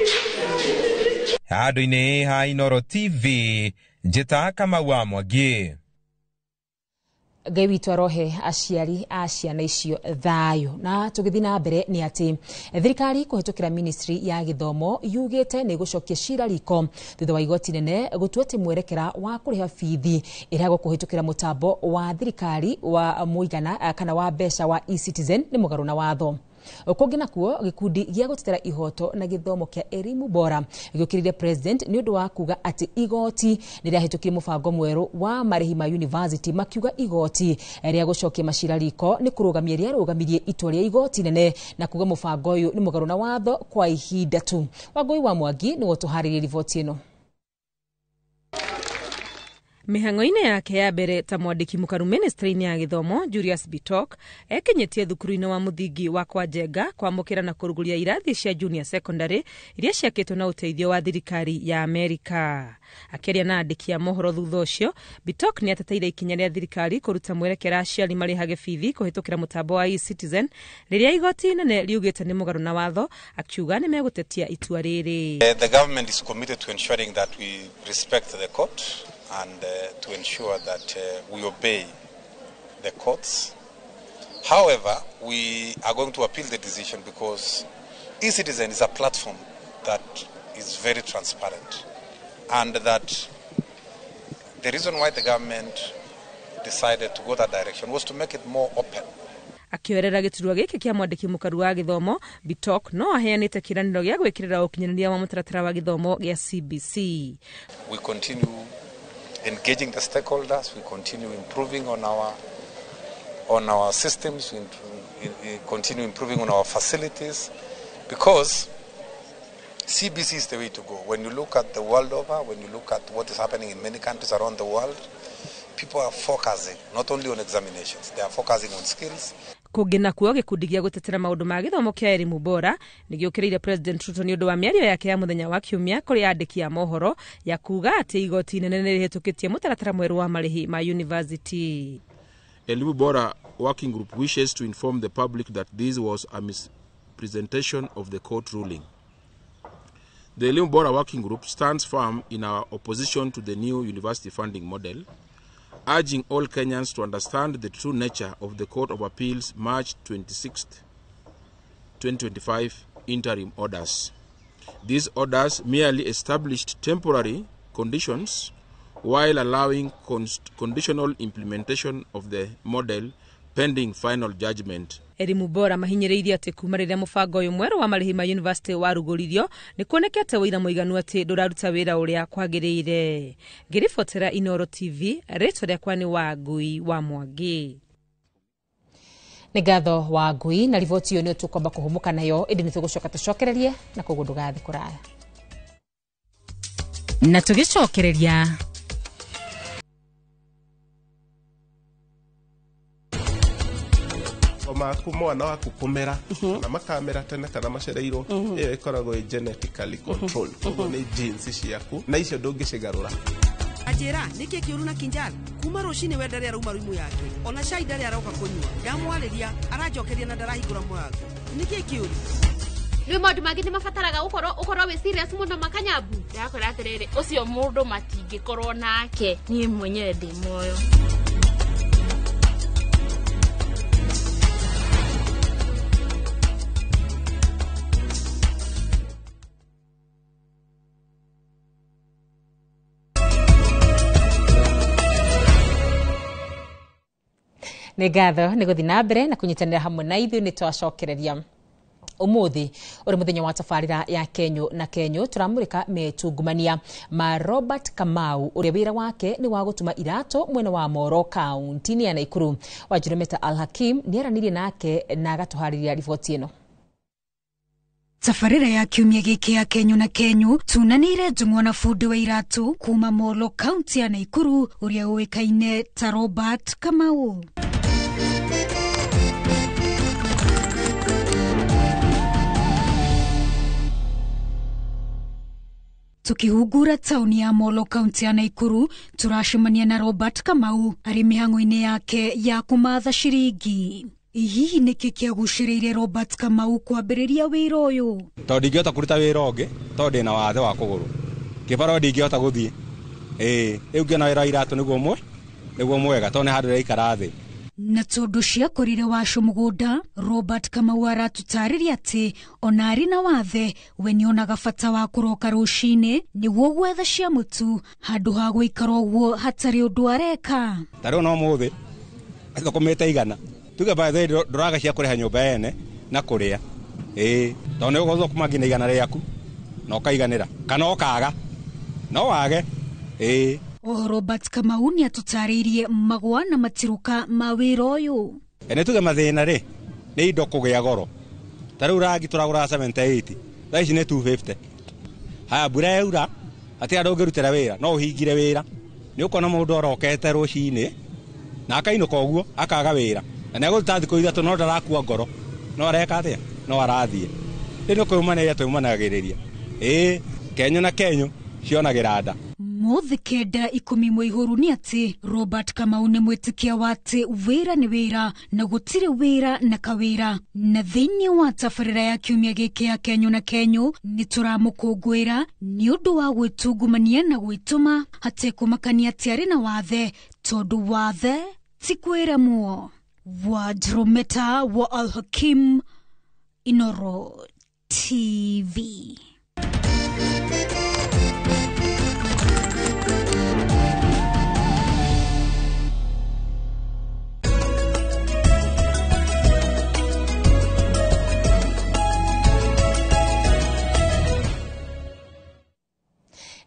Handũ-inĩ ha Inooro TV, njĩta Kamau wa Mwangi. Ngai witũ arohe aciari a ciana icio thayũ. Na tũgĩthiĩ na mbere nĩ atĩ thirikari kũhĩtũkĩra ministry ya gĩthomo yugĩte nĩ gũcokia cira riko thutha wa igoti nene gũtua atĩ mwerekera wa kũrĩha bithi ĩrehagwo kũhĩtũkĩra mũtambo wa thirikari wa mũigana kana wa mbeca wa eCitizen nĩ mũgarũ na watho. Kũngĩ nakuo gĩkundi gĩa gũtetera ihoto na gĩthomo kĩa Elimu Bora gĩũkĩrĩire president nĩ ũndũ wa kuga atĩ igoti nĩ rĩahĩtũkirie mũbango mwerũ wa marĩhi ma university, makiuga igoti rĩa gũcokia macira riko nĩ kũrũgamia rĩarũgamirie itua rĩa igoti nene na kuga mũbango ũyũ nĩ mũgarũ na watho kwa ihinda tu. Wangũi wa Mwangi nĩwe ũtũharĩrie riboti ĩno. Mĩhang'o-inĩ yake ya mbere ta mwandĩki mũkaru ministry-inĩ ya gĩthomo Julius Bitok ekinyĩtie thukuru-inĩ wa mũthingi wa Kwanjenga kwamũkĩra na kũrugũria irathi cia junior secondary iria ciakĩtwo na ũteithio wa thirikari ya Amerika. Akĩaria na andĩki a mohoro thutha ũcio, Bitok nĩ ateteire ikinya rĩa thirikari kũruta mwerekera aciari marĩhage bithi kũhĩtũkĩra mũtambo wa eCitizen rĩrĩa igoti inene riugĩte nĩ mũgarũ na watho, akiuga nĩ megũtetia itua rĩrĩ. The government is committed to ensuring that we respect the court and to ensure that we obey the courts. However, we are going to appeal the decision because eCitizen is a platform that is very transparent, and that the reason why the government decided to go that direction was to make it more open. Akĩoerera gĩturwa gĩkĩ kĩa mwandĩki mũkaru wa gĩthomo, Bitok no aheanĩte kĩĩranĩro gĩa gwĩkĩrĩra ũkinyanĩria wa mũtaratara wa gĩthomo gĩa CBC. We continue engaging the stakeholders, we continue improving on our systems, we continue improving on our facilities, because CBC is the way to go. When you look at the world over, when you look at what is happening in many countries around the world, people are focusing not only on examinations, they are focusing on skills. Kũngĩ nakuo gĩkundi gĩa gũtetera maũndũ ma gĩthomo kĩa Elimu Bora nĩ gĩũkĩrĩire President Ruto nĩ ũndũ wa mĩario yake ya mũthenya wa kiumia kũrĩ andĩki a mohoro ya kuuga atĩ igoti inene nĩ rĩhĩtũkĩtie mũtaratara mwerũ wa marĩhi ma university. Elimu Bora Working Group wishes to inform the public that this was a mispresentation of the court ruling. The Elimu Bora Working Group stands firm in our opposition to the new university funding model, urging all Kenyans to understand the true nature of the Court of Appeal's March 26, 2025 interim orders. These orders merely established temporary conditions while allowing conditional implementation of the model pending final judgment. Elimu Bora mahinyĩrĩirie atĩ kuma rĩrĩa mũbango ũyũ mwerũ wa marĩhi ma university warugũririo nĩ kuonekete ũira mũiganu atĩ ndũraruta wĩra ũrĩa kwagĩrĩire. Ngĩribotera Inooro TV, rĩtwa rĩakwa nĩ Wangui wa Mwangi. Nĩ ngatho wa Ngui na riboti ĩyo nĩ tũkwamba kũhũmũka nayo, ĩndĩ nĩ tũgũcoka tũcokererie na koguo ndũgathiĩ kũraya. Na tũgĩcokereria maku mwana waku kumera kana makamera tene kana macereirwo iyo ikoragwo genetically controlled, koguo nĩ genes ciaku na icio ndũngĩcigarũra. Anjĩra nĩkĩ kĩũru na Kinjal kuma rũcinĩ we ndarĩ arauma rumu yake ona cai ndarĩ aroka kũnyua ndamwarĩria aranjokeria na ndarahingũra mũrango nĩkĩ kĩũru? Rĩu maũndũ mangĩ nĩ mabataraga ũkorwo wĩ serious mũno makanyabu. Ndakora atĩrĩrĩ ũcio mũndũ matingĩkorwo nake niĩ mwenyewe ndĩ muoyo. Nĩ ngatho nĩ gũthiĩ na mbere na kũnyitanĩra hamwe na ithuĩ. Nĩ twacokereria ũmũthĩ ũrĩ mũthenya wa tabarĩra ya Kenyũ na Kenyũ, tũramũrĩka metungumania ma Robert Kamau ũrĩa wĩra wake nĩ wa gũtuma iratũ mwena wa Moro kaunti-inĩ ya Naikuru. Wanjirumeta Al Hakim nĩ aranĩirie nake na agatũharĩria riboti ĩno. Tabarĩra ya kiumia gĩkĩ ya Kenyũ na Kenyũ tunanĩire njũng'wa na bundi wa iratũ kuma Molo kaunti ya Naikuru ũrĩa ũĩkaine ta Robert Kamau. Tukihungura tauni ya Molo kaunti ya Naikuru turacemania na Robert Kamau arĩ mĩhang'o-inĩ yake ya kũmatha ciringi. Hihi nĩkĩ kĩagucĩrĩirie Robert Kamau kwambĩrĩria wĩra ũyũ? Tondũ ndingĩhota kũruta wĩra ũngĩ tondũ ndĩna wathe wa kũgũrũ kĩbarũa ndingĩhota gũthiĩ. Rĩu ngĩona wĩra wa iratũ nĩguo mwega tondũ nĩ handũ ndĩraikara thĩ. Na tondũ ciakorire wacu mũgũnda, Robert Kamau aratũtarĩria atĩ ona arĩ na wathe we nĩonaga bata wa kũroka rũcinĩ nĩguo gwetha cia mũtu handũ ha gũikara ũguo hatarĩ ũndũ areka. Ta rĩu no mũthĩ thũkũmĩte 100 tuge by the way ndũraga cia kũrĩha nyũmba yene na kũrĩa, tondũ nĩ ũgũthũkũma nginya 100 rĩaku na ũkaiganĩra kana ũkaga no wage. Oho Robert Kamau nĩ atũtarĩirie magwa na matirũka ma wĩra ũyũ. Nĩ tuge mathĩna rĩ nĩ indo kũgĩa goro, ta rĩu rangi tũragũraga 78 thaa ici nĩ 250. Haya mbura yaura hatirĩ handũ ũngĩrutĩra wĩra no ũhingire wĩra, nĩ ũkona mũndũ arokete rũcinĩ na akainũka ũguo akaga wĩra na nĩ egũruta thikũ 3 no ndarakua ngoro no areka atĩa no arathiĩ. Rĩu nĩ kwĩyũmanĩrĩria twĩyũmanagĩrĩria. Kenyũ na Kenyũ cionagĩra nda. Mũthĩ 9 10 mũihũru nĩ atĩ Robert Kamau nĩ mwĩtĩkia wa atĩ wĩra nĩ wĩra na gũtirĩ wĩra na kawĩra. Na thĩinĩ wa tabarĩra ya kiumia gĩkĩ ya Kenyũ na Kenyũ nĩ tũramũkũngũĩra nĩ ũndũ wa gwĩtungumania na gwĩtũma hatekũmakania atĩ arĩ na wathe tondũ wathe ti kwĩramwo. Wadrometa wa Al Hakim, Inooro TV.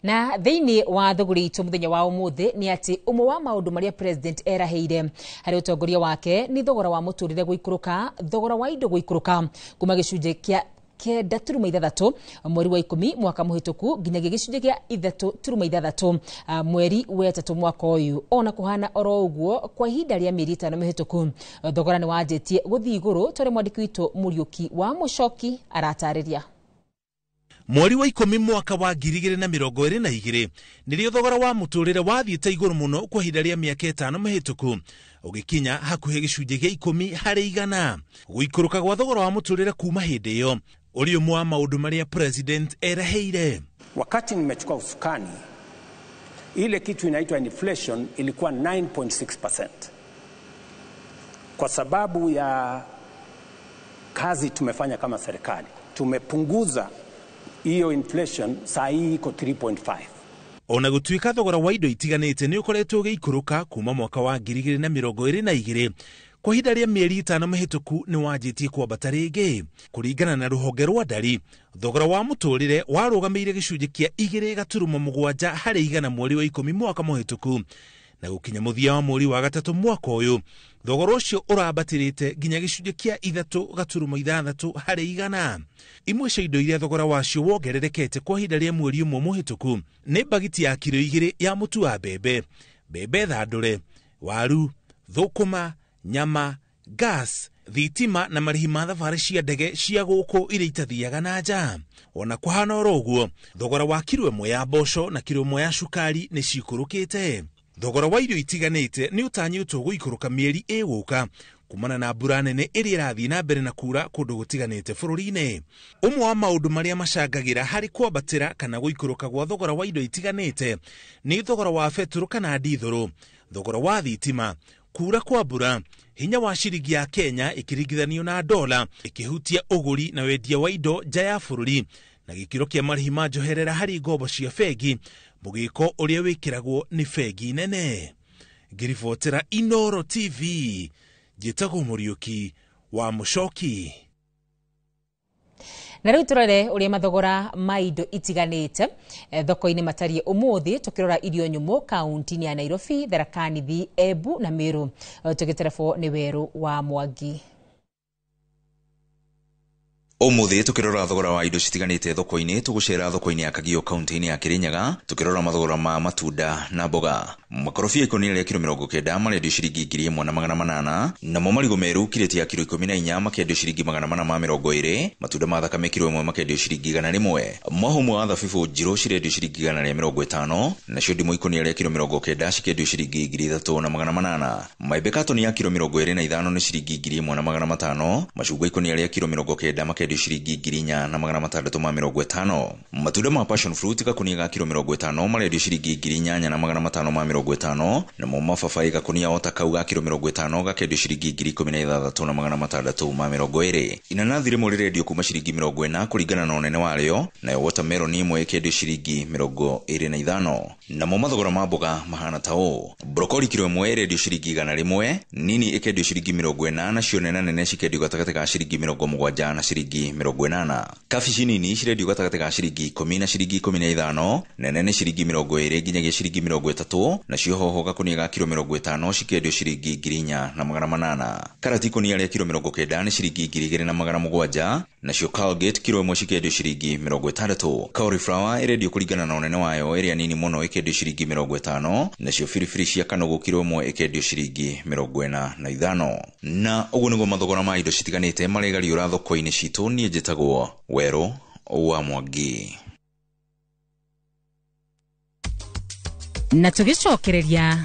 Na thĩinĩ wa thũgũrĩ itũ mũthenya wa ũmũthĩ nĩ atĩ ũmwe wa maũndũ marĩa president erahĩire harĩ ũtongoria wake nĩ thogora wa mũtũrĩre gũikũrũka, thogora wa indo gũikũrũka kuma gĩcunjĩ kĩa 9.6 mweri wa 10 mwaka mũhĩtũku nginyagia gĩcunjĩ kĩa 3.6 mweri wa 3 mwaka ũyũ. Ona kũhana oro ũguo kwa ihinda rĩa mĩeri 5 mĩhĩtũku thogora nĩ wanjĩtie gũthiĩ igũrũ tondũ mwandĩki witũ Mũriũki wa Mũcoki aratarĩria. Mweri wa 10 mwaka wa 2022 nĩrĩo thogora wa mũtũrĩre wathiĩte igũrũ mũno kwa ihinda rĩa mĩaka 5 mĩhĩtũku ũgĩkinya hakuhĩ gĩcunjĩ gĩa 10 harĩ igana. Gũikũrũka gwa thogora wa mũtũrĩre kuma hĩndĩ ĩyo ũrĩ ũmwe wa maũndũ marĩa president erahĩire. Wakati nimechukua usukani, ile kitu inaitwa inflation ilikuwa 9.6%. Kwa sababu ya kazi tumefanya kama serikali, tumepunguza hiyo inflation, saa hii iko 3.5. Ona gũtuĩka thogora wa indo itiganĩte nĩ ũkoretwo ũgĩikũrũka kuma mwaka wa 2022, kwa ihinda rĩa mĩeri 5 mĩhĩtũku nĩ wanjĩtie kwambata rĩngĩ. Kũringana na rũhonge rwa ndari, thogora wa mũtũrĩre warũgamĩire gĩcunjĩ kĩa 2.7 harĩ igana mweri wa 10 mwaka mũhĩtũku, na gũkinya mũthia wa mweri wa 3 mwaka ũyũ thogora ũcio ũrambatĩrĩte nginya gĩcunjĩ kĩa 3.6 harĩ igana. Imwe cia indo iria thogora wacio wongererekete kwa ihinda rĩa mweri ũmwe mũhĩtũku nĩ mbagiti ya kiro 2 ya mũtu wa mbembe, mbembe thandũre, waru, thũkũma, nyama, gas, thitima na marĩhi ma thabarĩ cia ndege cia gũkũ iria itathiaga na nja. Ona kũhana oro ũguo, thogora wa kiro 1 ya mboco na kiro 1 ya cukari nĩ cikũrũkĩte. Thogora wa irio itiganĩte nĩ ũtanyĩtwo gũikũrũka mĩeri ĩgũka kumana na mbura nene ĩrĩa ĩrathiĩ na mbere na kura kũndũ gũtiganĩte bũrũri-inĩ. Ũmwe wa maũndũ marĩa macangagĩra harĩ kwambatĩra kana gũikũrũka gwa thogora wa indo itiganĩte nĩ thogora wa betũrũ kana ndithũrũ, thogora wa thitima, kura kwa mbura, hinya wa ciringi ya Kenya ĩkĩringithanio na dola ĩkĩhutia ũgũri na wendia wa indo nja ya bũrũri, na gĩkĩro kĩa marĩhi ma njoherera harĩ ngombo cia bengi, mũgĩko ũrĩa wĩkĩragwo nĩ bengi nene. Ngĩribotera Inooro TV, njĩtagwo Mũriũki wa Mũcoki. Na rĩu tũrore ũrĩa mathogora ma indo itiganĩte thoko-inĩ matariĩ ũmũthĩ, tũkĩrora irio nyũmũ kaunti-inĩ ya Nairobi, Tharaka Nithi, Embu na Meru. Tũgĩterebwo nĩ Werũ wa Mwangi. Ũmũthĩ tũkĩrora thogora wa indo citiganĩte thoko-inĩ, tũgũcera thoko-inĩ ya Kagio kaunti-inĩ ya Kirinyaga, tũkĩrora mathogora ma matunda na mboga. Makorobia ikũnia rĩa kiro 90 marendio ciringi 1800, namo marigũ meru kirĩti ya kiro 14 makendio ciringi 420, matunda ma thakame kiro 1 makendio ciringi 100, mwahu wa thabibũ njirũ cirendio ciringi 150, nacio ndimũ ikũnia rĩa kiro 90 cikendio ciringi 3800, maembe katoni ya kiro 25 nĩ ciringi 1500, macungwa ikũnia rĩa kiro 90 makendio ciringi 4650, matunda ma passion fruit gakunia ga kiro 50 marendio ciringi 8550, namo mababaĩ gakunia ota kau ga kiro 50 gakendio ciringi 16620. Inanathi rĩmwe rĩrendio kuma ciringi 40 kũringana na ũnene warĩo, nayo watermelon ĩmwe ĩkendio ciringi 25. Namo mathogora ma mboga mahana ta ũũ: brokoli kiro 1 ĩrendio ciringi 100, nini ĩkendio ciringi 40, nacio nene nene cikendio gatagatĩ ga ciringi 70 na ciringi 80. Kabici nini cirendio gatagatĩ ga ciringi 10 na ciringi 15, nene nĩ ciringi 20 nginyagia ciringi 30, nacio hoho gakunia ga kiro 50 cikendio ciringi 4800. Karati ikunia rĩa kiro 90 nĩ ciringi 2700, nacio Colgate kiro 1 cikendio ciringi 60. Cauliflower ĩrendio kũringana na ũnene wayo, ĩrĩa nini mũno ĩkendio ciringi 50, nacio biribiri cia kanogo kiro 1 ĩkendio ciringi 45. Na ũguo nĩguo mathogora ma indo citiganĩte maregariũra thoko-inĩ citũ. Niĩ njĩtagwo Werũ wa Mwangi. Na tũgĩcokereria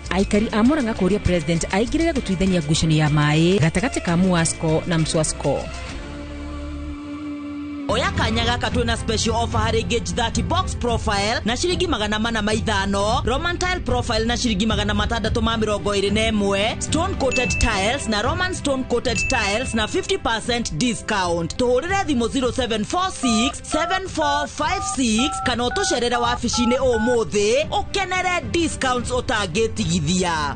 aikari a Murang'a kũũria president aingĩrĩre gũtuithania ngucanio ya maĩ gatagatĩ ka Muasco na Mswasco. Oya kanya gaka twina special offer harĩ Gauge 30 box profile na ciringi 405, Roman tile profile na ciringi 621, stone coated tiles na Roman stone coated tiles na 50% discount. Tuhũrĩre thimũ 0746 7456 kana ũtũcerere wabici-inĩ ũmũthĩ ũkenere discounts ũtangĩtigithia.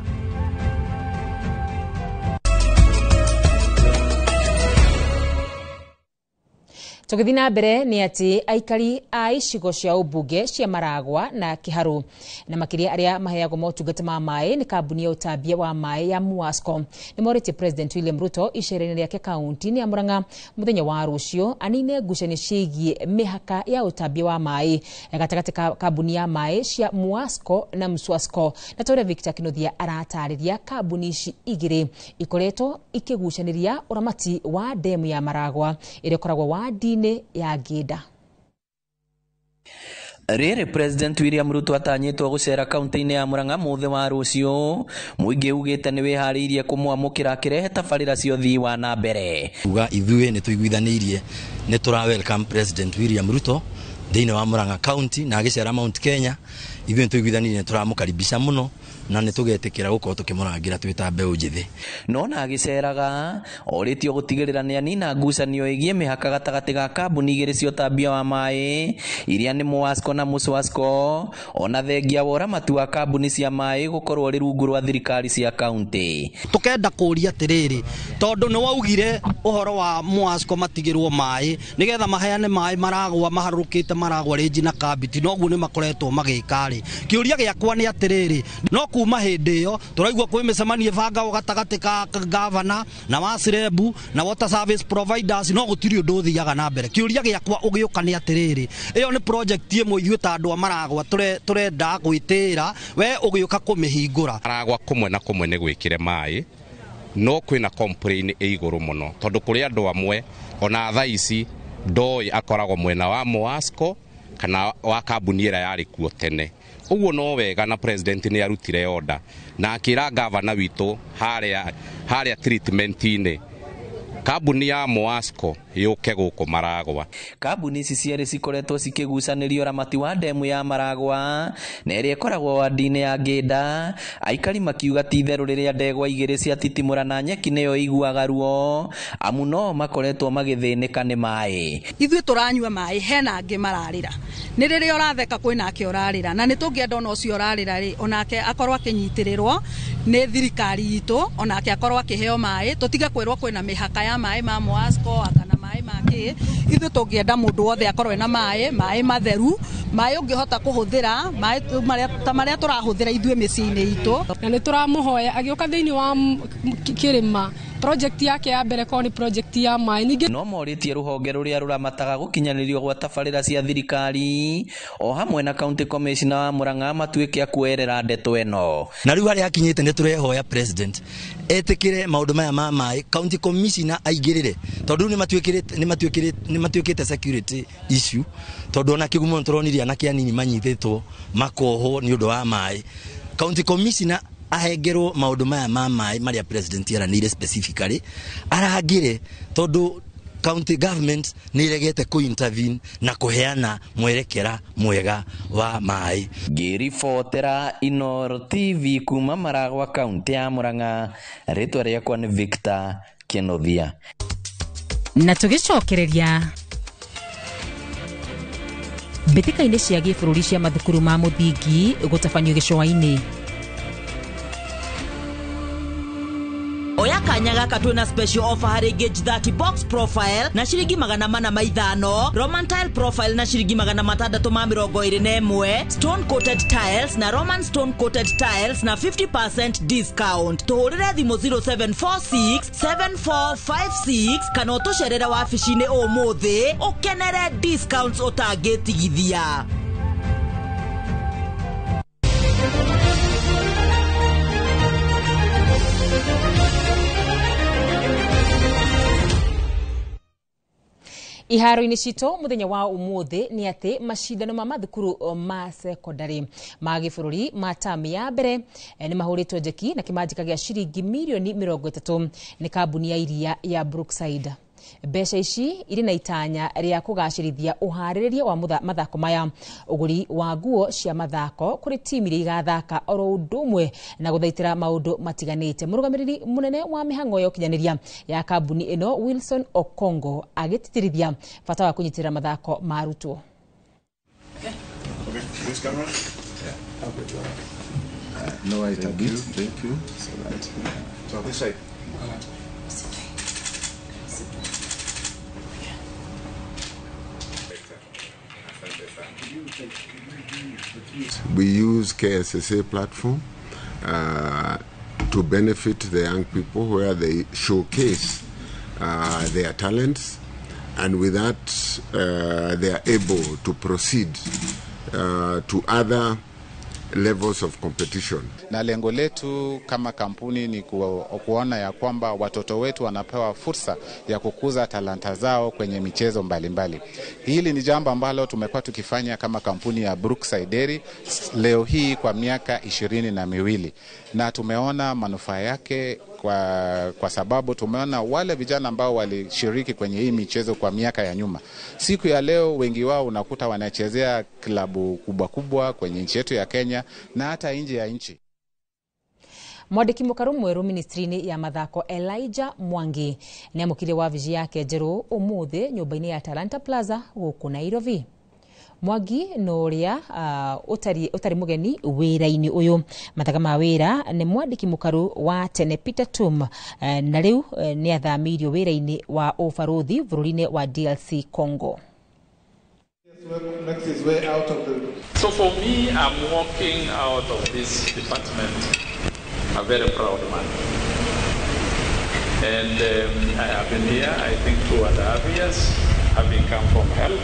Tũgĩthiĩ na mbere nĩ atĩ aikari a icigo cia ũmbunge cia Maragwa na Kĩharũ na makĩria arĩa maheagwo motungata ma maĩ nĩ kambuni ya ũtambia wa maĩ ya Muasco nĩ morĩtie President William Ruto icera-inĩ rĩake kaunti-inĩ ya Murang'a mũthenya wa rũciũ anine ngucanio ciĩgiĩ mĩhaka ya ũtambia wa maĩ gatagatĩ ka kambuni ya maĩ cia Muasco na Mswasco. Na ta ũrĩa Victor Kinuthia aratarĩria, kambuni ici igĩrĩ ikoretwo ikĩgucanĩria ũramati wa demu ya Maragwa ĩrĩa ĩkoragwo wadi ya Ngĩnda. Rĩrĩ President William Ruto atanyĩtwo gũcera kaunti-inĩ ya Murang'a mũthĩ wa rũciũ, mũingĩ ugĩte nĩ wĩharĩirie kũmwamũkĩra akĩrehe tabarĩra cia ũthii wa na mbere. Uga ithuĩ nĩ tũiguithanĩirie nĩ tũra welcome President William Ruto thĩinĩ wa Murang'a County na agĩcera Mount Kenya. Ithuĩ nĩ tũiguithanirie nĩ tũramũkaribisha mũno na nĩ tũgetĩkĩra gũkorwo tũkĩmũrangĩra twĩ ta mbeũ njĩthĩ. No na agĩceraga orĩtio gũtigĩrĩra nĩ anina ngucanio ĩgiĩ mĩhaka gatagatĩ ga kambuni igĩrĩ cia ũtambia wa maĩ iria nĩ Muwasco na Muswasco, ona thengia wa ũramati wa kambuni cia maĩ gũkorwo rĩ rungu rwa thirikari cia kaunti. Tukenda kũria atĩrĩrĩ, tondũ nĩ waugire ũhoro wa Muwasco matigĩrwo maĩ nĩgetha maheane maĩ maragwa maharũrũkĩte maragwa rĩnji na Kambiti, noguo nĩ makoretwo magĩka rĩ. Kĩũria gĩakwa nĩ atĩrĩrĩ, no kuma hĩndĩ ĩyo tũraigua kwĩ mĩcemanio ĩbangagwo gatagatĩ ka gavana na Wasirebu na water service providers, no gũtirĩ ũndũ ũthiaga na mbere. Kĩũria gĩakwa ũgĩũka nĩ atĩrĩrĩ, ĩyo nĩ project ĩmwe ithuĩ ta andũ a Maragwa tũrenda gwĩtĩĩra, we ũgĩũka kũmĩhingũra. Maragwa kũmwe na kũmwe nĩ gwĩkĩre maĩ, no kwĩna complain ĩ igũrũ mũno tondũ kũrĩ andũ amwe ona thaa ici ndoĩ akoragwo mwena wa Muwasco kana wa kambuni ĩrĩa yarĩ kuo tene. Ũguo no wega na president nĩ arutire order na akĩra gavana witũ harĩa treatment-inĩ kambuni ya Muwasco yũke gũkũ Maragwa. Kambuni ici cierĩ cikoretwo cikĩgucanĩrio ũramati wa ndemu ya Maragwa na ĩrĩa ĩkoragwo wandi-inĩ ya Ngĩnda, aikari makiuga ti itherũ rĩrĩa ndegwa igĩrĩ ciatitimũra na nyeki nĩyo ĩiguaga ruo, amu no makoretwo magĩthĩnĩka nĩ maĩ. Ithuĩ tũranyua maĩ, hena angĩ mararĩra, nĩ rĩrĩa ũratheka kwĩna ake ũrarĩra, na nĩ tũngĩenda ona ũcio ũrarĩra rĩ onake akorwo akĩnyitĩrĩrwo nĩ thirikari itũ, onake akorwo akĩheo maĩ, tũtige kwĩrwo kwĩna mĩhaka ya maĩ ma Muwasco kana maĩ ma kĩ. Ithuĩ tũngĩenda mũndũ wothe akorwo ena maĩ, maĩ matheru, maĩ ũngĩhota kũhũthĩra, maĩ ta marĩa tũrahũthĩra ithuĩ mĩciĩ-inĩ itũ. Na nĩ tũramũhoya agĩũka thĩinĩ wa kĩrĩma project yake ya mbere korwo nĩ project ya maĩ. Ningĩ no morĩtie rũhonge rũrĩa rũramataga gũkinyanĩrio gwa tabarĩra cia thirikari o hamwe na county commissioner wa Murang'a matuĩke a kuoerera ndeto ĩno. Na rĩu harĩa hakinyĩte nĩ tũrehoya president etĩkĩre maũndũ maya ma maĩ, county commissioner aingĩrĩre, tondũ rĩu nĩ matuĩkĩte security issue, tondũ ona kĩgumo nĩtũronire anake anini manyitĩtwo makohwo nĩ ũndũ wa maĩ. County commissioner ahengerwo maũndũ maya ma maĩ marĩa president aranĩire specifically arangĩre, tondũ county government nĩ ĩregete kũ intervene na kũheana mwerekera mwega wa maĩ. Ngĩribotera Inooro TV kuma Maragwa kaunti ya Murang'a, rĩtwa rĩakwa nĩ Victor Kenothia. Na tũgĩcokereria mbĩtĩka-inĩ cia gĩbũrũri cia mathukuru ma mũthingi gũtabanio gĩcũa-inĩ. Oya kanya gaka twĩna special offer harĩ Gauge 30 box profile na ciringi 405, Roman tile profile na ciringi 621, stone coated tiles na Roman stone coated tiles na 50% discount. Tũhũrĩre thimũ 0746 7456 kana ũtũcerere wabici-inĩ ũmũthĩ ũkenere discounts ũtangĩtigithia. Iharo-inĩ citũ mũthenya wa ũmũthĩ nĩ atĩ macindano ma mathukuru ma secondary ma gĩbũrũri ma tamu ya mbere nĩ mahũrĩtwo njeki na kĩmanjĩka gĩa ciringi mirioni 30 nĩ kambuni ya iria ya Brookside. Mbeca ici irĩ na itanya rĩa kũgacĩrithia ũharĩrĩria wa mathako maya, ũgũri wa nguo cia mathako kũrĩ timu iria igathaka oro ũndũ ũmwe na gũthaitĩra maũndũ matiganĩte. Mũrũgamĩrĩri mũnene wa mĩhang'o ya ũkinyanĩria ya kambuni ĩno Wilson Okongo agĩtĩtĩrithia bata wa kũnyitĩrĩra mathako ma arutwo. Okay, this camera? Yeah. No, I thank you. Thank you. So right. So this side. We use KSSA platform to benefit the young people where they showcase their talents, and with that they are able to proceed to other levels of competition. Na lengo letu kama kampuni ni kuona ya kwamba watoto wetu wanapewa fursa ya kukuza talanta zao kwenye michezo mbalimbali. Hili ni jambo ambalo tumekuwa tukifanya kama kampuni ya Brookside Dairy leo hii kwa miaka 22, na tumeona manufaa yake Kwa sababu tumeona wale vijana ambao walishiriki kwenye hii michezo kwa miaka ya nyuma, siku ya leo wengi wao unakuta wanachezea klabu kubwa kubwa kwenye nchi yetu ya Kenya na hata nje ya nchi. Mwandĩki mũkaru mwerũ ministry-inĩ ya mathako Elijah Mwangi nĩ amũkire wabici yake njerũ ũmũthĩ nyũmba-inĩ ya Talanta Plaza gũkũ Nairobi. Mwangi nĩ ũrĩa ũtarĩ mũgeni wĩra-inĩ ũyũ. Mathaga ma wĩra nĩ mwandĩki mũkaru wa tene Peter Tum, na rĩu nĩ athamĩirio wĩra-inĩ wa ũbarũthi bũrũri-inĩ wa DRC Congo. So for me, I'm walking out of this department a very proud man. And I have been here, I think, 2.5 years, having come from health.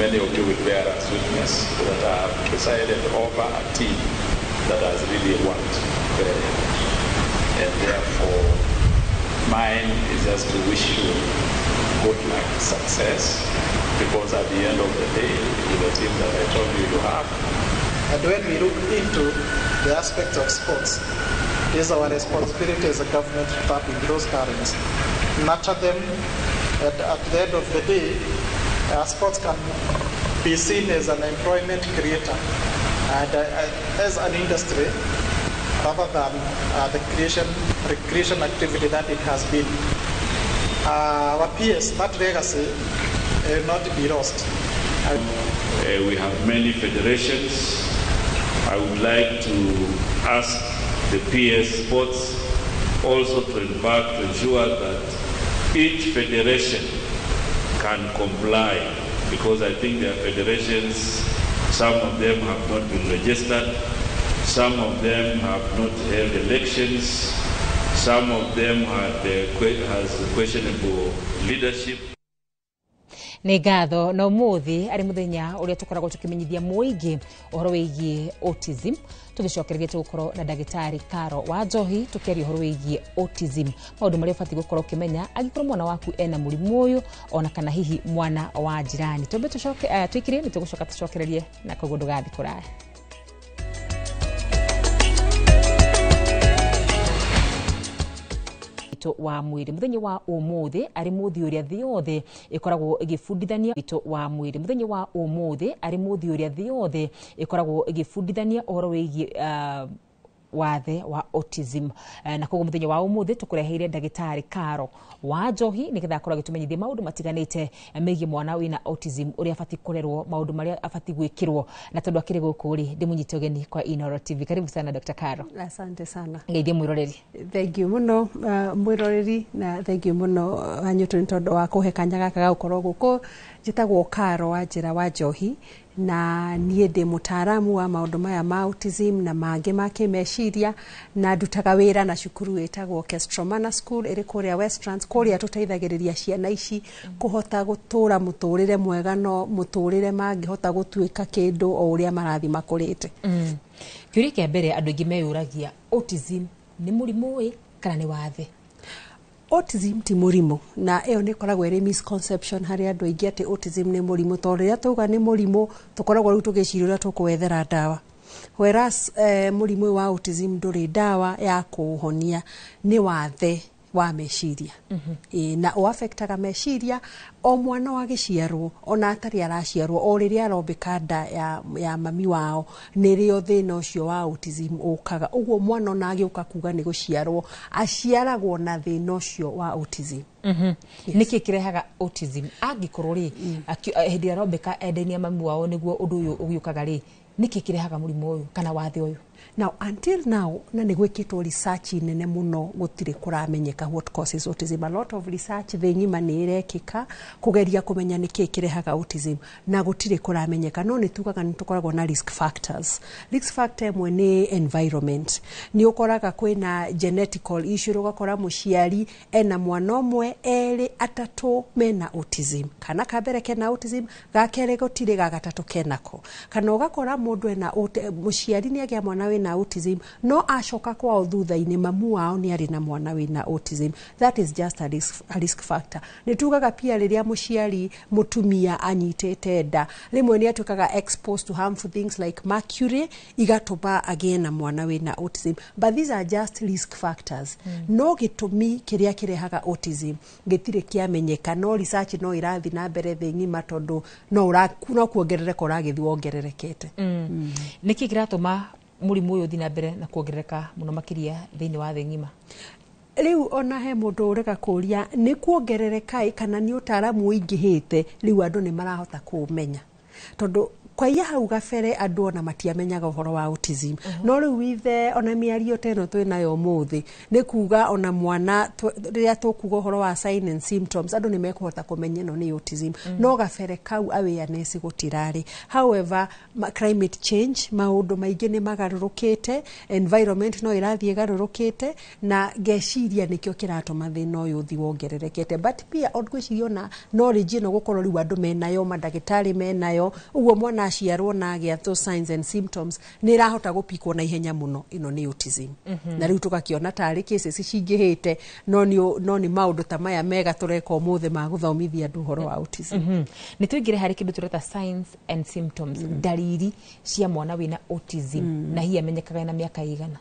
Many of you will bear as witness that I have presided over a team that has really worked very hard. And therefore, mine is just to wish you good luck, success, because at the end of the day, with the team that I told you you have. And when we look into the aspects of sports, it is our responsibility as a government to tap into those talents, nurture them, and at the end of the day, sports can be seen as an employment creator and as an industry rather than the recreation activity that it has been. Our peers, that legacy will not be lost. We have many federations. I would like to ask the PS Sports also to embark to ensure that each federation can comply, because I think there are federations, some of them have not been registered, some of them have not held elections, some of them has questionable leadership. Nĩ ngatho na ũmũthĩ arĩ mũthenya ũrĩa tũkoragwo tũkĩmenyithia mũingĩ ũhoro wĩgiĩ autism, tũgĩcokereria tũgũkorwo na ndagĩtarĩ Caro wa Njohi tũkĩaria ũhoro wĩgiĩ autism, maũndũ marĩa ũbatiĩ gũkorwo ũkĩmenya angĩkorwo mwana waku ena mũrimũ ũyũ ona kana hihi mwana wa jirani. Twambe tũcoke twĩkire nĩ tũgũcoka tũcokererie na koguo ndũgathiĩ kũraya. Wa mwĩrĩ mũthenya wa ũmũthĩ arĩ mũthĩ ũrĩa thĩ yothe ĩkoragwo ĩgĩbundithania witũ wa mwĩrĩ mũthenya wa ũmũthĩ arĩ mũthĩ ũrĩa thĩ yothe ĩkoragwo ĩgĩbundithania ũhoro wĩgiĩ wathe wa autism, na koguo mũthenya wa ũmũthĩ tũkũreheire ndagĩtarĩ Caro wa Njohi nĩgetha akorwo agĩtũmenyithia maũndũ matiganĩte megiĩ mwana wĩna autism, ũrĩa abatiĩ kũrerwo, maũndũ marĩa abatiĩ gwĩkĩrwo, na tondũ akĩrĩ gũkũ rĩ ndĩmũnyite ũgeni kwa Inooro TV. Karibu sana Dr. Caro. Asante sana. Ngeithie mwĩroreri. Thank you mũno mwĩroreri, na thank you mũno Anyũtũ nĩ tondũ wa kũhe kanya gaka ga gũkorwo gũkũ. Njĩtagwo Caro wa Njĩra wa Njohi, na niĩ ndĩ mũtaaramu wa maũndũ maya ma autism na mangĩ ma kĩmeciria, na ndutaga wĩra na cukuru ĩtagwo Kestromana School ĩrĩ kũrĩa Westlands, kũrĩa tũteithagĩrĩria ciana ici kũhota gũtũra mũtũrĩre mwega no mũtũrĩre mangĩhota gũtuĩka kĩndũ o ũrĩa marathiĩ makũrĩte. Kĩũria kĩa mbere andũ aingĩ meyũragia, autism nĩ mũrimũ ĩ kana nĩ wathe? Autism ti mũrimũ, na ĩyo nĩ ĩkoragwo ĩrĩ misconception harĩ andũ aingĩ atĩ autism nĩ mũrimũ, tondũ rĩrĩa twauga nĩ mũrimũ tũkoragwo rĩu tũgĩciria ũrĩa tũkũwethera ndawa, whereas mũrimũ wa autism ndũrĩ ndawa ya kũũhonia, nĩ wathe wa meciria. Na ũafektaga meciria o mwana wagĩciarwo ona atarĩ araciarwo, o rĩrĩa arombĩka nda ya mami wao nĩrĩo thĩna ũcio wa autism ũkaga. Ũguo mwana ona agĩũka kuga nĩ gũciarwo aciaragwo na thĩna ũcio wa autism. Nĩkĩ kĩrehaga autism? Angĩkorwo rĩ hĩndĩ ĩrĩa arombĩka enda-inĩ ya mami wao nĩguo ũndũ ũyũ ũgĩũkaga rĩ, nĩkĩ kĩrehaga mũrimũ ũyũ kana wathe ũyũ? Now until now, na nĩ gwĩkĩtwo research nene mũno, gũtirĩ kũramenyeka what causes autism. A lot of research thĩ ng'ima nĩ ĩrekĩka kũgeria kũmenya nĩkĩ kĩrehaga autism, na gũtirĩ kũramenyeka. No nĩ tugaga nĩ tũkoragwo na risk factors. Risk factor ĩmwe nĩ environment. Nĩ ũkoraga kwĩna genetical issue, ũgakora mũciari ena mwana ũmwe, erĩ, atatũ mena autism, kana ka mbere kena autism, ga kerĩ gũtirĩ, ga gatatũ kenako. Kana ũgakora mũndũ ena mũciari nĩ agĩa mwana mwana wĩna autism, no acoka kwao thutha-inĩ mamu wao nĩ arĩ na mwana wĩna autism, that is just a risk factor. Nĩ tugaga pia rĩrĩa mũciari mũtumia anyitĩte nda, rĩmwe nĩ atuĩkaga exposed to harmful things like mercury, igatũma agĩe na mwana wĩna autism, but these are just risk factors. No gĩtũmi kĩrĩa kĩrehaga autism gĩtirĩ kĩamenyeka, no research no ĩrathiĩ na mbere thĩ ng'ima, tondũ no kuongerereka ũragĩthiĩ wongererekete. Nĩkĩ kĩratũma mũrimũ ũyũ ũthiĩ na mbere na kuongerereka mũno makĩria thĩinĩ wa thĩ ng'ima? Rĩu ona he mũndũ ũrega kũria nĩ kuongerereka ĩ kana nĩ ũtaaramu ũingĩhĩte. Rĩu andũ nĩ marahota kũũmenya, tondũ kwaiya hau gabere andũ ona matiamenyaga ũhoro wa autism. No rĩu withe ona mĩario ta ĩno twĩnayo ũmũthĩ, nĩ kuga ona mwana rĩrĩa tũkuga ũhoro wa sign and symptoms, andũ nĩ mekũhota kũmenya ĩno nĩ autism. No gabere kau awareness gũtirarĩ. However, climate change, maũndũ maingĩ nĩ magarũrũkĩte, environment no ĩrathiĩ ĩgarũrũkĩte, na ngeciria nĩkĩo kĩratũma thĩna ũyũ ũthiĩ wongererekete. But pia ngwĩciria ona knowledge ĩno gũkorwo rĩu andũ menayo, mandagĩtarĩ menayo, ũguo mwana aciarwo na agĩa those signs and symptoms, nĩ ĩrahota gũpikwo na ihenya mũno ĩno nĩ autism. Na rĩu tũgakĩona tarĩ cases cingĩhĩte, no nĩ maũndũ ta maya mega tũreka ũmũthĩ ma gũthomithia andũ ũhoro wa autism. Nĩ tũingĩre harĩ kĩndũ tũreta signs and symptoms, ndariri cia mwana wĩna autism, na hihi amenyekaga na mĩaka ĩigana?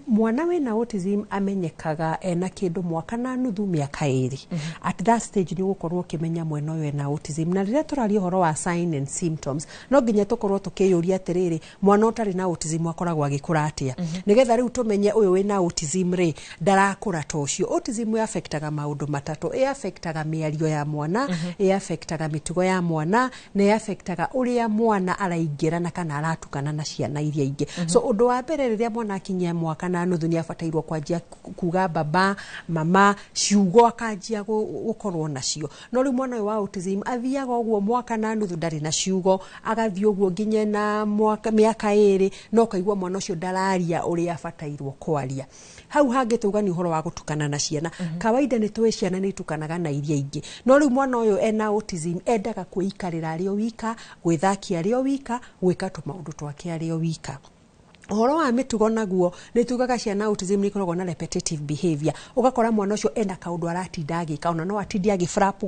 Mwana wĩna autism amenyekaga ena kĩndũ mwaka na nuthu, mĩaka 2. At that stage nĩ ũgũkorwo ũkĩmenya mwena ũyũ ena autism. Na rĩrĩa tũraria ũhoro wa sign and symptoms, no nginya tũkorwo tũkĩyũria atĩrĩrĩ, mwana ũtarĩ na autism akoragwo agĩkũra atĩa? Nĩgetha rĩu tũmenye ũyũ wĩna autism rĩ, ndarakũra ta ũcio. Autism ĩaffectaga maũndũ matatũ: ĩaffectaga mĩario ya mwana, ĩaffectaga mĩtugo ya mwana, na ĩaffectaga ũrĩa mwana araingĩrana kana aratukana na ciana iria ingĩ. So ũndũ wa mbere, rĩrĩa mwana akinyia mwaka na nuthu, nĩ abatairwo kwanjia kuga baba, mama, ciugo akanjia gũkorwo nacio. No rĩu mwana ũyũ wa autism athiaga ũguo, mwaka na nuthu ndarĩ na ciugo, agathiĩ ũguo nginya na mwaka, mĩaka 2, no ũkaigua mwana ũcio ndararia ũrĩa abatairwo kwaria. Hau hangĩ tauga nĩ ũhoro wa gũtukana na ciana. Kawaida nĩ tũĩ ciana nĩ itukanaga na iria ingĩ, no rĩu mwana ũyũ ena autism endaga kwĩikarĩra arĩ o wika, gwĩthakia arĩ o wika, gwĩka tũmaũndũ twake arĩ o wika. Ũhoro wa mĩtugo naguo, nĩ tugaga ciana autism nĩ ikoragwo na repetitive behavior. Ũgakora mwana ũcio ena kaũndũ aratinda agĩka, ona no atinde agĩflap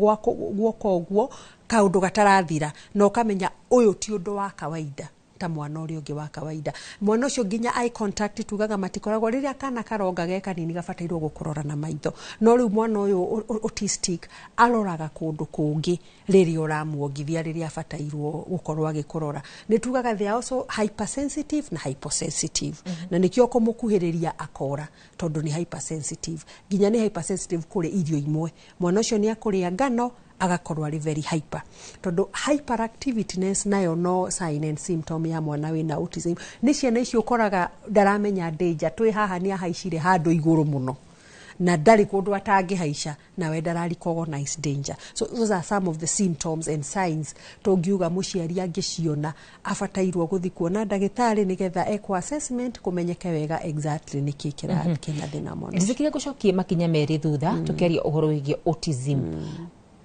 guoko ũguo, kaũndũ gatarathira, na ũkamenya ũyũ ti ũndũ wa kawaida ta mwana ũrĩa ũngĩ wa kawaida. Mwana ũcio nginya eye contact tugaga matikoragwo. Rĩrĩa kana karonga ge kanini gabatairwo gũkũrora na maitho, no rĩu mwana ũyũ autistic aroraga kũndũ kũngĩ rĩrĩa ũramuongithia rĩrĩa abatairwo gũkorwo agĩkũrora. Nĩ tugaga they are also hypersensitive na hyposensitive, na nĩkĩo kũmũkuhĩrĩria akora, tondũ nĩ hypersensitive. Nginya nĩ hypersensitive kũrĩ irio imwe. Mwana ũcio nĩ akũrĩa ngano agakorwo arĩ very hyper, tondũ hyperactiveness nayo no sign and symptom ya mwana wĩna autism. Nĩ ciana icio ũkoraga ndaramenya danger, twĩ haha nĩ ahaicire handũ igũrũ mũno na ndarĩ kũndũ atangĩhaica, nawe ndara recognize danger. So those are some of the symptoms and signs tũngiuga mũciari angĩciona abatairwo gũthiĩ kuona ndagĩtarĩ, nĩgetha ekwo assessment kũmenyeke wega exactly nĩkĩ kĩna thĩna mwana ũcio. Njĩtĩkĩria gũcokie makinya merĩ thutha tũkĩaria ũhoro wĩgiĩ autism.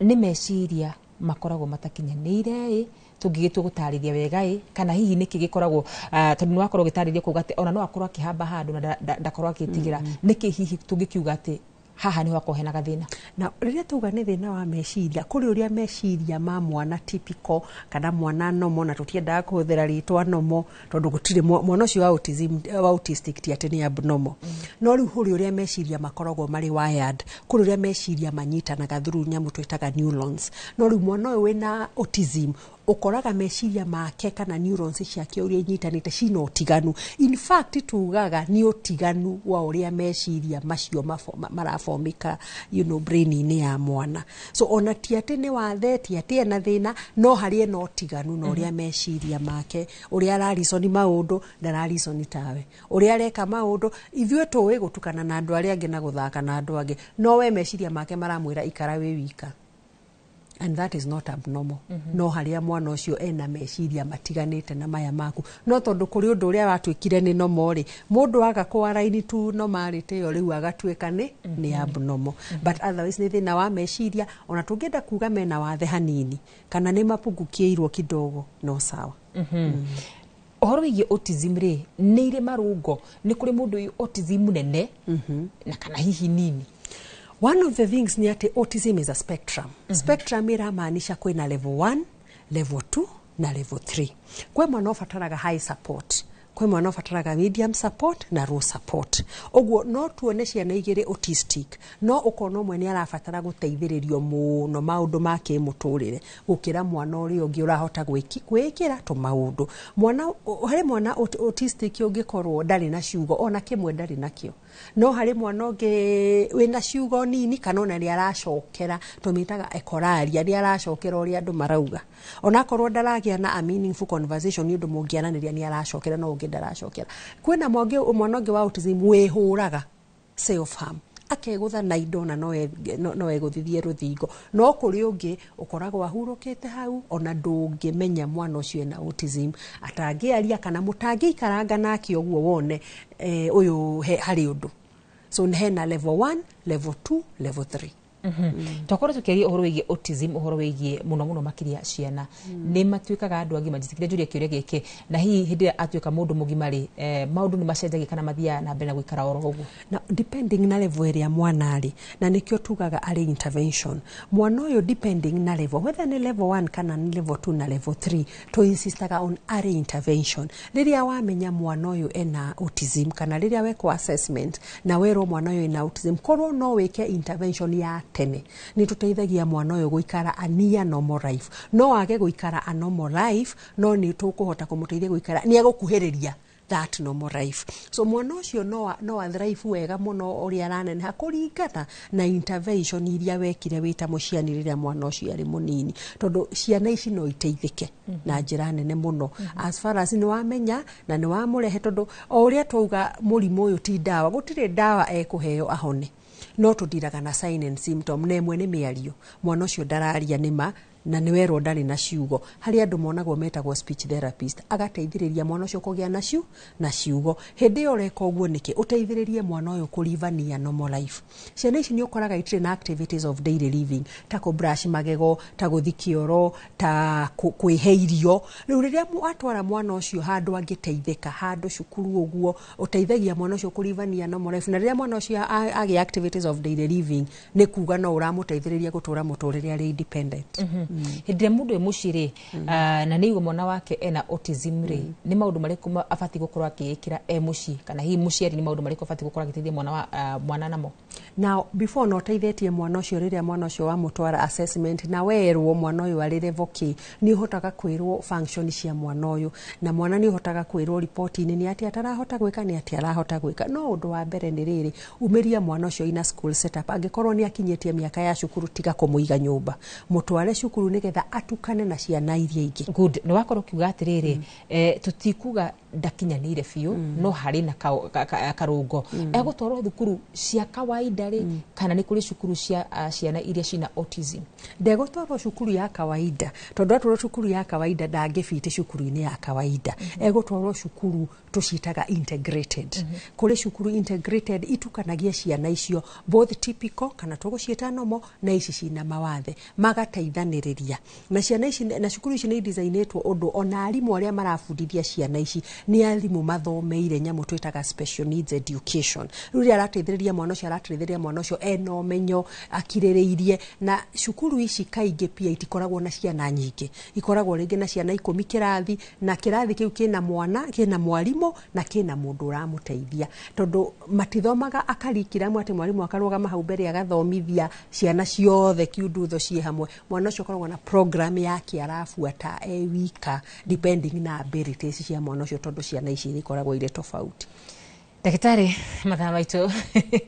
Nĩ meciria makoragwo matakinyanĩire ĩ, tũngĩgĩtua gũtarĩria wega ĩ, kana hihi nĩkĩ gĩkoragwo, tondũ nĩ wakorwo ũgĩtarĩria kuga atĩ ona no akorwo akĩhamba handũ na ndakorwo agĩtigĩra, nĩkĩ hihi tũngĩkiuga atĩ haha nĩho akorwo hena gathĩna? Na rĩrĩa tuga nĩ thĩna wa meciria, kũrĩ ũrĩa meciria ma mwana typical kana mwana normal, na tũtiendaga kũhũthĩra rĩtwa normal tondũ gũtirĩ mwana ũcio wa autism, wa autistic, ti atĩ nĩ abnormal. No rĩu kũrĩ ũrĩa meciria makoragwo marĩ wired, kũrĩ ũrĩa meciria manyitanaga through nyamũ twĩtaga neurons. No rĩu mwana ũyũ wĩna autism, ũkoraga meciria make kana neurons ciake ũrĩa inyitanĩte cina ũtiganu. In fact, tugaga nĩ ũtiganu wa ũrĩa meciria macio marafomika brain-inĩ ya mwana. So ona ti atĩ nĩ wathe, ti atĩ ena thĩna, no harĩ ena ũtiganu na ũrĩa meciria make, ũrĩa arareason maũndũ, ndarareason tawe ũrĩa areka maũndũ. Ithuĩ tũĩ gũtukana na andũ arĩa angĩ na gũthaka na andũ angĩ, no we meciria make maramwĩra ikara wĩ wika, and that is not abnormal. No harĩa mwana ũcio ena meciria matiganĩte na maya maku, no tondũ kũrĩ ũndũ ũrĩa watuĩkire nĩ normal rĩ, mũndũ aga kũaraini tu normality ĩyo, rĩu agatuĩka nĩ abnormal. But otherwise nĩ thĩna wa meciria. Ona tũngĩenda kuga mena wathe hanini kana nĩ mapungukiĩirwo kidogo, no sawa. Ũhoro wĩgiĩ autism rĩ, nĩ irĩ marũngo? Nĩ kũrĩ mũndũ wĩ autism nene na kana hihi nini? One of the things ni atĩ autism is a spectrum. Spectrum ĩramaanisha kwĩna level 1, level 2 na level 3. Kwĩ mwana ũbataraga high support, kwĩ mwana ũbataraga medium support na low support. Ũguo no tuone ciana igĩrĩ autistic, no ũkona ũmwe nĩ arabatara gũteithĩrĩrio mũno maũndũ ma kĩmũtũrĩre gũkĩra mwana ũrĩa ũngĩ ũrahota gwĩkĩra tũmaũndũ. Mwana harĩ mwana autistic ũngĩkorwo ndarĩ na ciugo ona kĩmwe, ndarĩ nakĩo, no harĩ mwana ũngĩ wĩna ciugo nini kana ona nĩ aracokera, tũmĩtaga echolalia, nĩ aracokera ũrĩa andũ marauga, onakorwo ndaragĩa na a meaningful conversation nĩ ũndũ mũngĩaranĩria, nĩ aracokera, no ũngĩ ndaracokera. Kwĩna mwana ũngĩ wa autism wĩhũraga, self harm, akegũtha na indo na no egũthithie rũthingo, no kũrĩ ũngĩ ũkoragwo ahurũkĩte hau, ona ndũngĩmenya mwana ũcio ena autism, atangĩaria kana mũtangĩikaranga nake ũguo wone ũyũ harĩ ũndũ. So hena level 1, level 2, level 3. Twakorwo tukiaria ũhoro wĩgiĩ autism, ũhoro wĩgiĩ mũno mũno makĩria ciana nĩ matuĩkaga andũ agima. Njĩtĩkĩre njũrie kĩũria gĩkĩ, na hihi hĩndĩ ĩrĩa atuĩka mũndũ mũgima rĩ, maũndũ nĩ macenjagia kana mathiaga na mbere na gũikara oro ũguo? Na depending na level ĩrĩa mwana arĩ, na nĩkĩo tugaga arĩ intervention, mwana ũyũ, depending na level, whether nĩ level 1 kana nĩ level 2 na level 3, to insistaga on early intervention. Rĩrĩa wamenya mwana ũyũ ena autism, kana rĩrĩa wekwo assessment na werwo mwana ũyũ ena autism, korwo no wĩke intervention ya tene, nĩ tũteithagia mwana ũyũ gũikara a near normal life. No age gũikara a normal life, no nĩ tũkũhota kũmũteithia gũikara, nĩ egũkuhĩrĩria that normal life. So mwana ũcio no athrive wega mũno ũrĩa araneneha, kũringana na intervention iria wekire wĩ ta mũciari rĩrĩa mwana ũcio arĩ mũnini, tondũ ciana ici no iteithĩke na njĩra nene mũno as far as nĩ wamenya na nĩ wamũrehe, tondũ o ũrĩa twauga, mũrimũ ũyũ ti ndawa, gũtirĩ ndawa ekũheo ahone, no tũdiraga na sign and symptom, na ĩmwe nĩ mĩario. Mwana ũcio ndararia nĩma na nĩ werwo ndarĩ na ciugo, harĩ andũ monagwo metagwo speech therapist, agateithĩrĩria mwana ũcio kũgĩa na ciugo. Hĩndĩ ĩyo ũreka ũguo nĩkĩ? Ũteithĩrĩrie mwana ũyũ kũrivania normal life. Ciana ici nĩ ũkoraga itirĩ na activities of daily living, ta kũ brush magego, ta gũthi kĩoro, ta kwĩhe irio. Rĩu rĩrĩa watwara mwana ũcio handũ angĩteithĩka, handũ cukuru ũguo, ũteithagia mwana ũcio kũrivania normal life, na rĩrĩa mwana ũcio agĩa activities of daily living, nĩ kuga no ũramũteithĩrĩria gũtũra mũtũrĩre arĩ independent. Hĩndĩ ĩrĩa mũndũ wĩ mũciĩ rĩ, na nĩ igua mwana wake ena autism rĩ, nĩ maũndũ marĩkũ abatiĩ gũkorwo akĩĩkĩra e mũciĩ, kana hihi mũciari nĩ maũndũ marĩkũ abatiĩ gũkorwo agĩteithia mwana wa mwana namo? Now, before na ũteithĩtie mwana ũcio, rĩrĩa mwana ũcio wamũtwara assessment na werwo mwana ũyũ arĩ level K, nĩ ũhotaga kwĩrwo function cia mwana ũyũ, na mwana nĩ ũhotaga kwĩrwo riboti-inĩ nĩ atĩ atarahota gwĩka, nĩ atĩ arahota gwĩka. No ũndũ wa mbere nĩ rĩrĩ, umĩria mwana ũcio ina school setup. Angĩkorwo nĩ akinyĩtie mĩaka ya cukuru, tiga kũmũiga nyũmba, mũtware cukuru nĩgetha atukane na ciana iria ingĩ. Good. Nĩ wakorwo ũkiuga atĩrĩrĩ, tũtikuga ndakinyanĩire biũ, no harĩ na karũngo. Egũtwarwo thukuru cia kawaida rĩ, kana nĩ kũrĩ cukuru cia ciana iria cina autism? Ndegũtwarwo cukuru ya kawaida, tondũ atwarwo cukuru ya kawaida ndangĩbiti cukuru-inĩ ya kawaida. Egũtwarwo cukuru tũciĩtaga integrated. Kũrĩ cukuru integrated itukanagia ciana icio, both typical kana tũgũciĩta normal na ici cina mawathe, magateithanĩrĩria na ciana ici. Na cukuru ici nĩ idesignĩtwo ũndũ ona arimũ arĩa marabundithia ciana ici nĩ arimũ mathomeire nyamũ twĩtaga special needs education. Rĩu rĩrĩa arateithĩrĩria mwana ũcio, arateithĩrĩria mwana ũcio ena ũmenyo, akirĩrĩirie. Na cukuru ici kaingĩ pia itikoragwo na ciana nyingĩ, ikoragwo rĩngĩ na ciana 10 kĩrathi, na kĩrathi kĩu kĩna mwana, kĩna mwarimũ na kĩna mũndũ ũramũteithia, tondũ matithomaga akarikiramu atĩ mwarimũ akarũgama hau mbere agathomithia ciana ciothe kiundutho ciĩ hamwe. Mwana ũcio akoragwo na program yake arabuata e wika, depending na abilities cia mwana ũcio, tondũ ciana ici ikoragwo irĩ tofauti. Ndagĩtarĩ, mathaa maitũ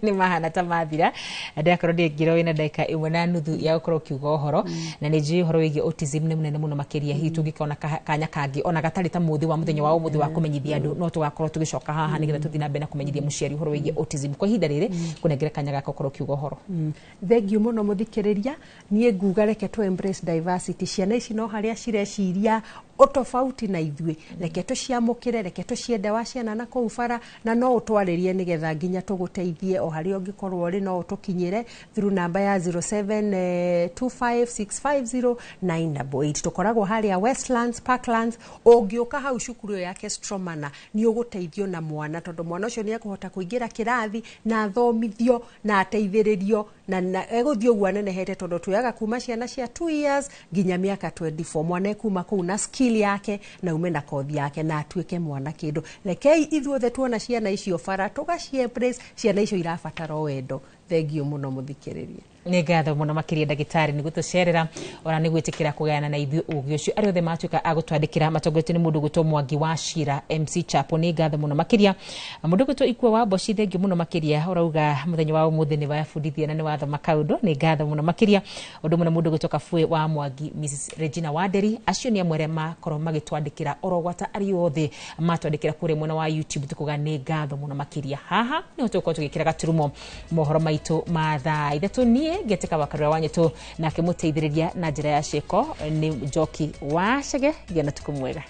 nĩ mahana ta mathira. Ndĩrakorwo ndĩngĩrwo wĩna ndagĩka 1.5 ya gũkorwo ũkiuga ũhoro, na nĩ njũĩ ũhoro wĩgiĩ autism nĩ mũnene mũno makĩria. Hihi tũngĩkona kanya kangĩ ona gatarĩ ta mũthĩ wa mũthenya wa ũmũthĩ wa kũmenyithia andũ, no tũgakorwo tũgĩcoka haha nĩgetha tũthiĩ na mbere na kũmenyithia mũciari ũhoro wĩgiĩ autism. Kwa ihinda rĩrĩ, kũnengera kanya gaka ũkorwo ũkiuga ũhoro. Thengiũ mũno mũthikĩrĩria. Niĩ nguga reke tũ embrace diversity. Ciana ici no harĩa cireciria. Ũtofauti na ithuĩ, reke tũciamũkĩre, reke tũciende wa ciana na kũu bara, na no ũtwarĩrie nĩgetha nginya tũgũteithie o harĩa ũngĩkorwo ũrĩ. No ũtũkinyĩre through namba ya 0725650988. Tũkoragwo harĩa Westlands, Parklands. Ũngĩũka hau cukuru ĩyo ya Kestromana, nĩ ũgũteithio na mwana, tondũ mwana ũcio nĩ ekũhota kũingĩra kĩrathi na athomithio na ateithĩrĩrio na egũthiĩ ũguo anenehete, tondũ tuoyaga kuma ciana cia 2 years nginya mĩaka 24. Mwana ekuma kũu na skill yake na ume na kothi yake na atuĩke mwana kĩndũ. Rekei ithuothe tuona ciana icio bara tũgaci embrace. Ciana icio irabatara o wendo. Thengiũ mũno, mũthikĩrĩria. Nĩ ngatho mũno makĩria, ndagĩtarĩ, nĩ gũtũcerera ona nĩ gwĩtĩkĩra kũgayana na ithuĩ ũgĩ ũcio. Arĩa othe matuĩka a gũtwandĩkĩra matongoretio nĩ mũndũ gwĩtwo Mwangi wa Cira, MC Chapo, nĩ ngatho mũno makĩria. Mũndũ gwĩtwo Ikua wa Mboci, thengiũ mũno makĩria, ũrauga mũthenya wa ũmũthĩ nĩ wabundithia na nĩ wathoma kaũndũ, nĩ ngatho mũno makĩria. Ũndũ ũmwe na mũndũ gwĩtwo Kabue wa Mwangi, Mrs Regina Wanderi, acio nĩ amwe arĩa makorwo magĩtwandĩkĩra oro gwata. Arĩa othe matwandĩkĩra kũrĩa mwena wa YouTube, tukuga nĩ ngatho mũno makĩria. Haha nĩho tũgũkorwo tũgĩkĩra gaturumo mohoro maitũ ma thaa 3. Niĩ ngetĩka Wakarura wa Nyetũ, nake mũteithĩrĩria na njĩra ya ciĩko nĩ Njoki wa Cege. Gĩa na tukũ mwega.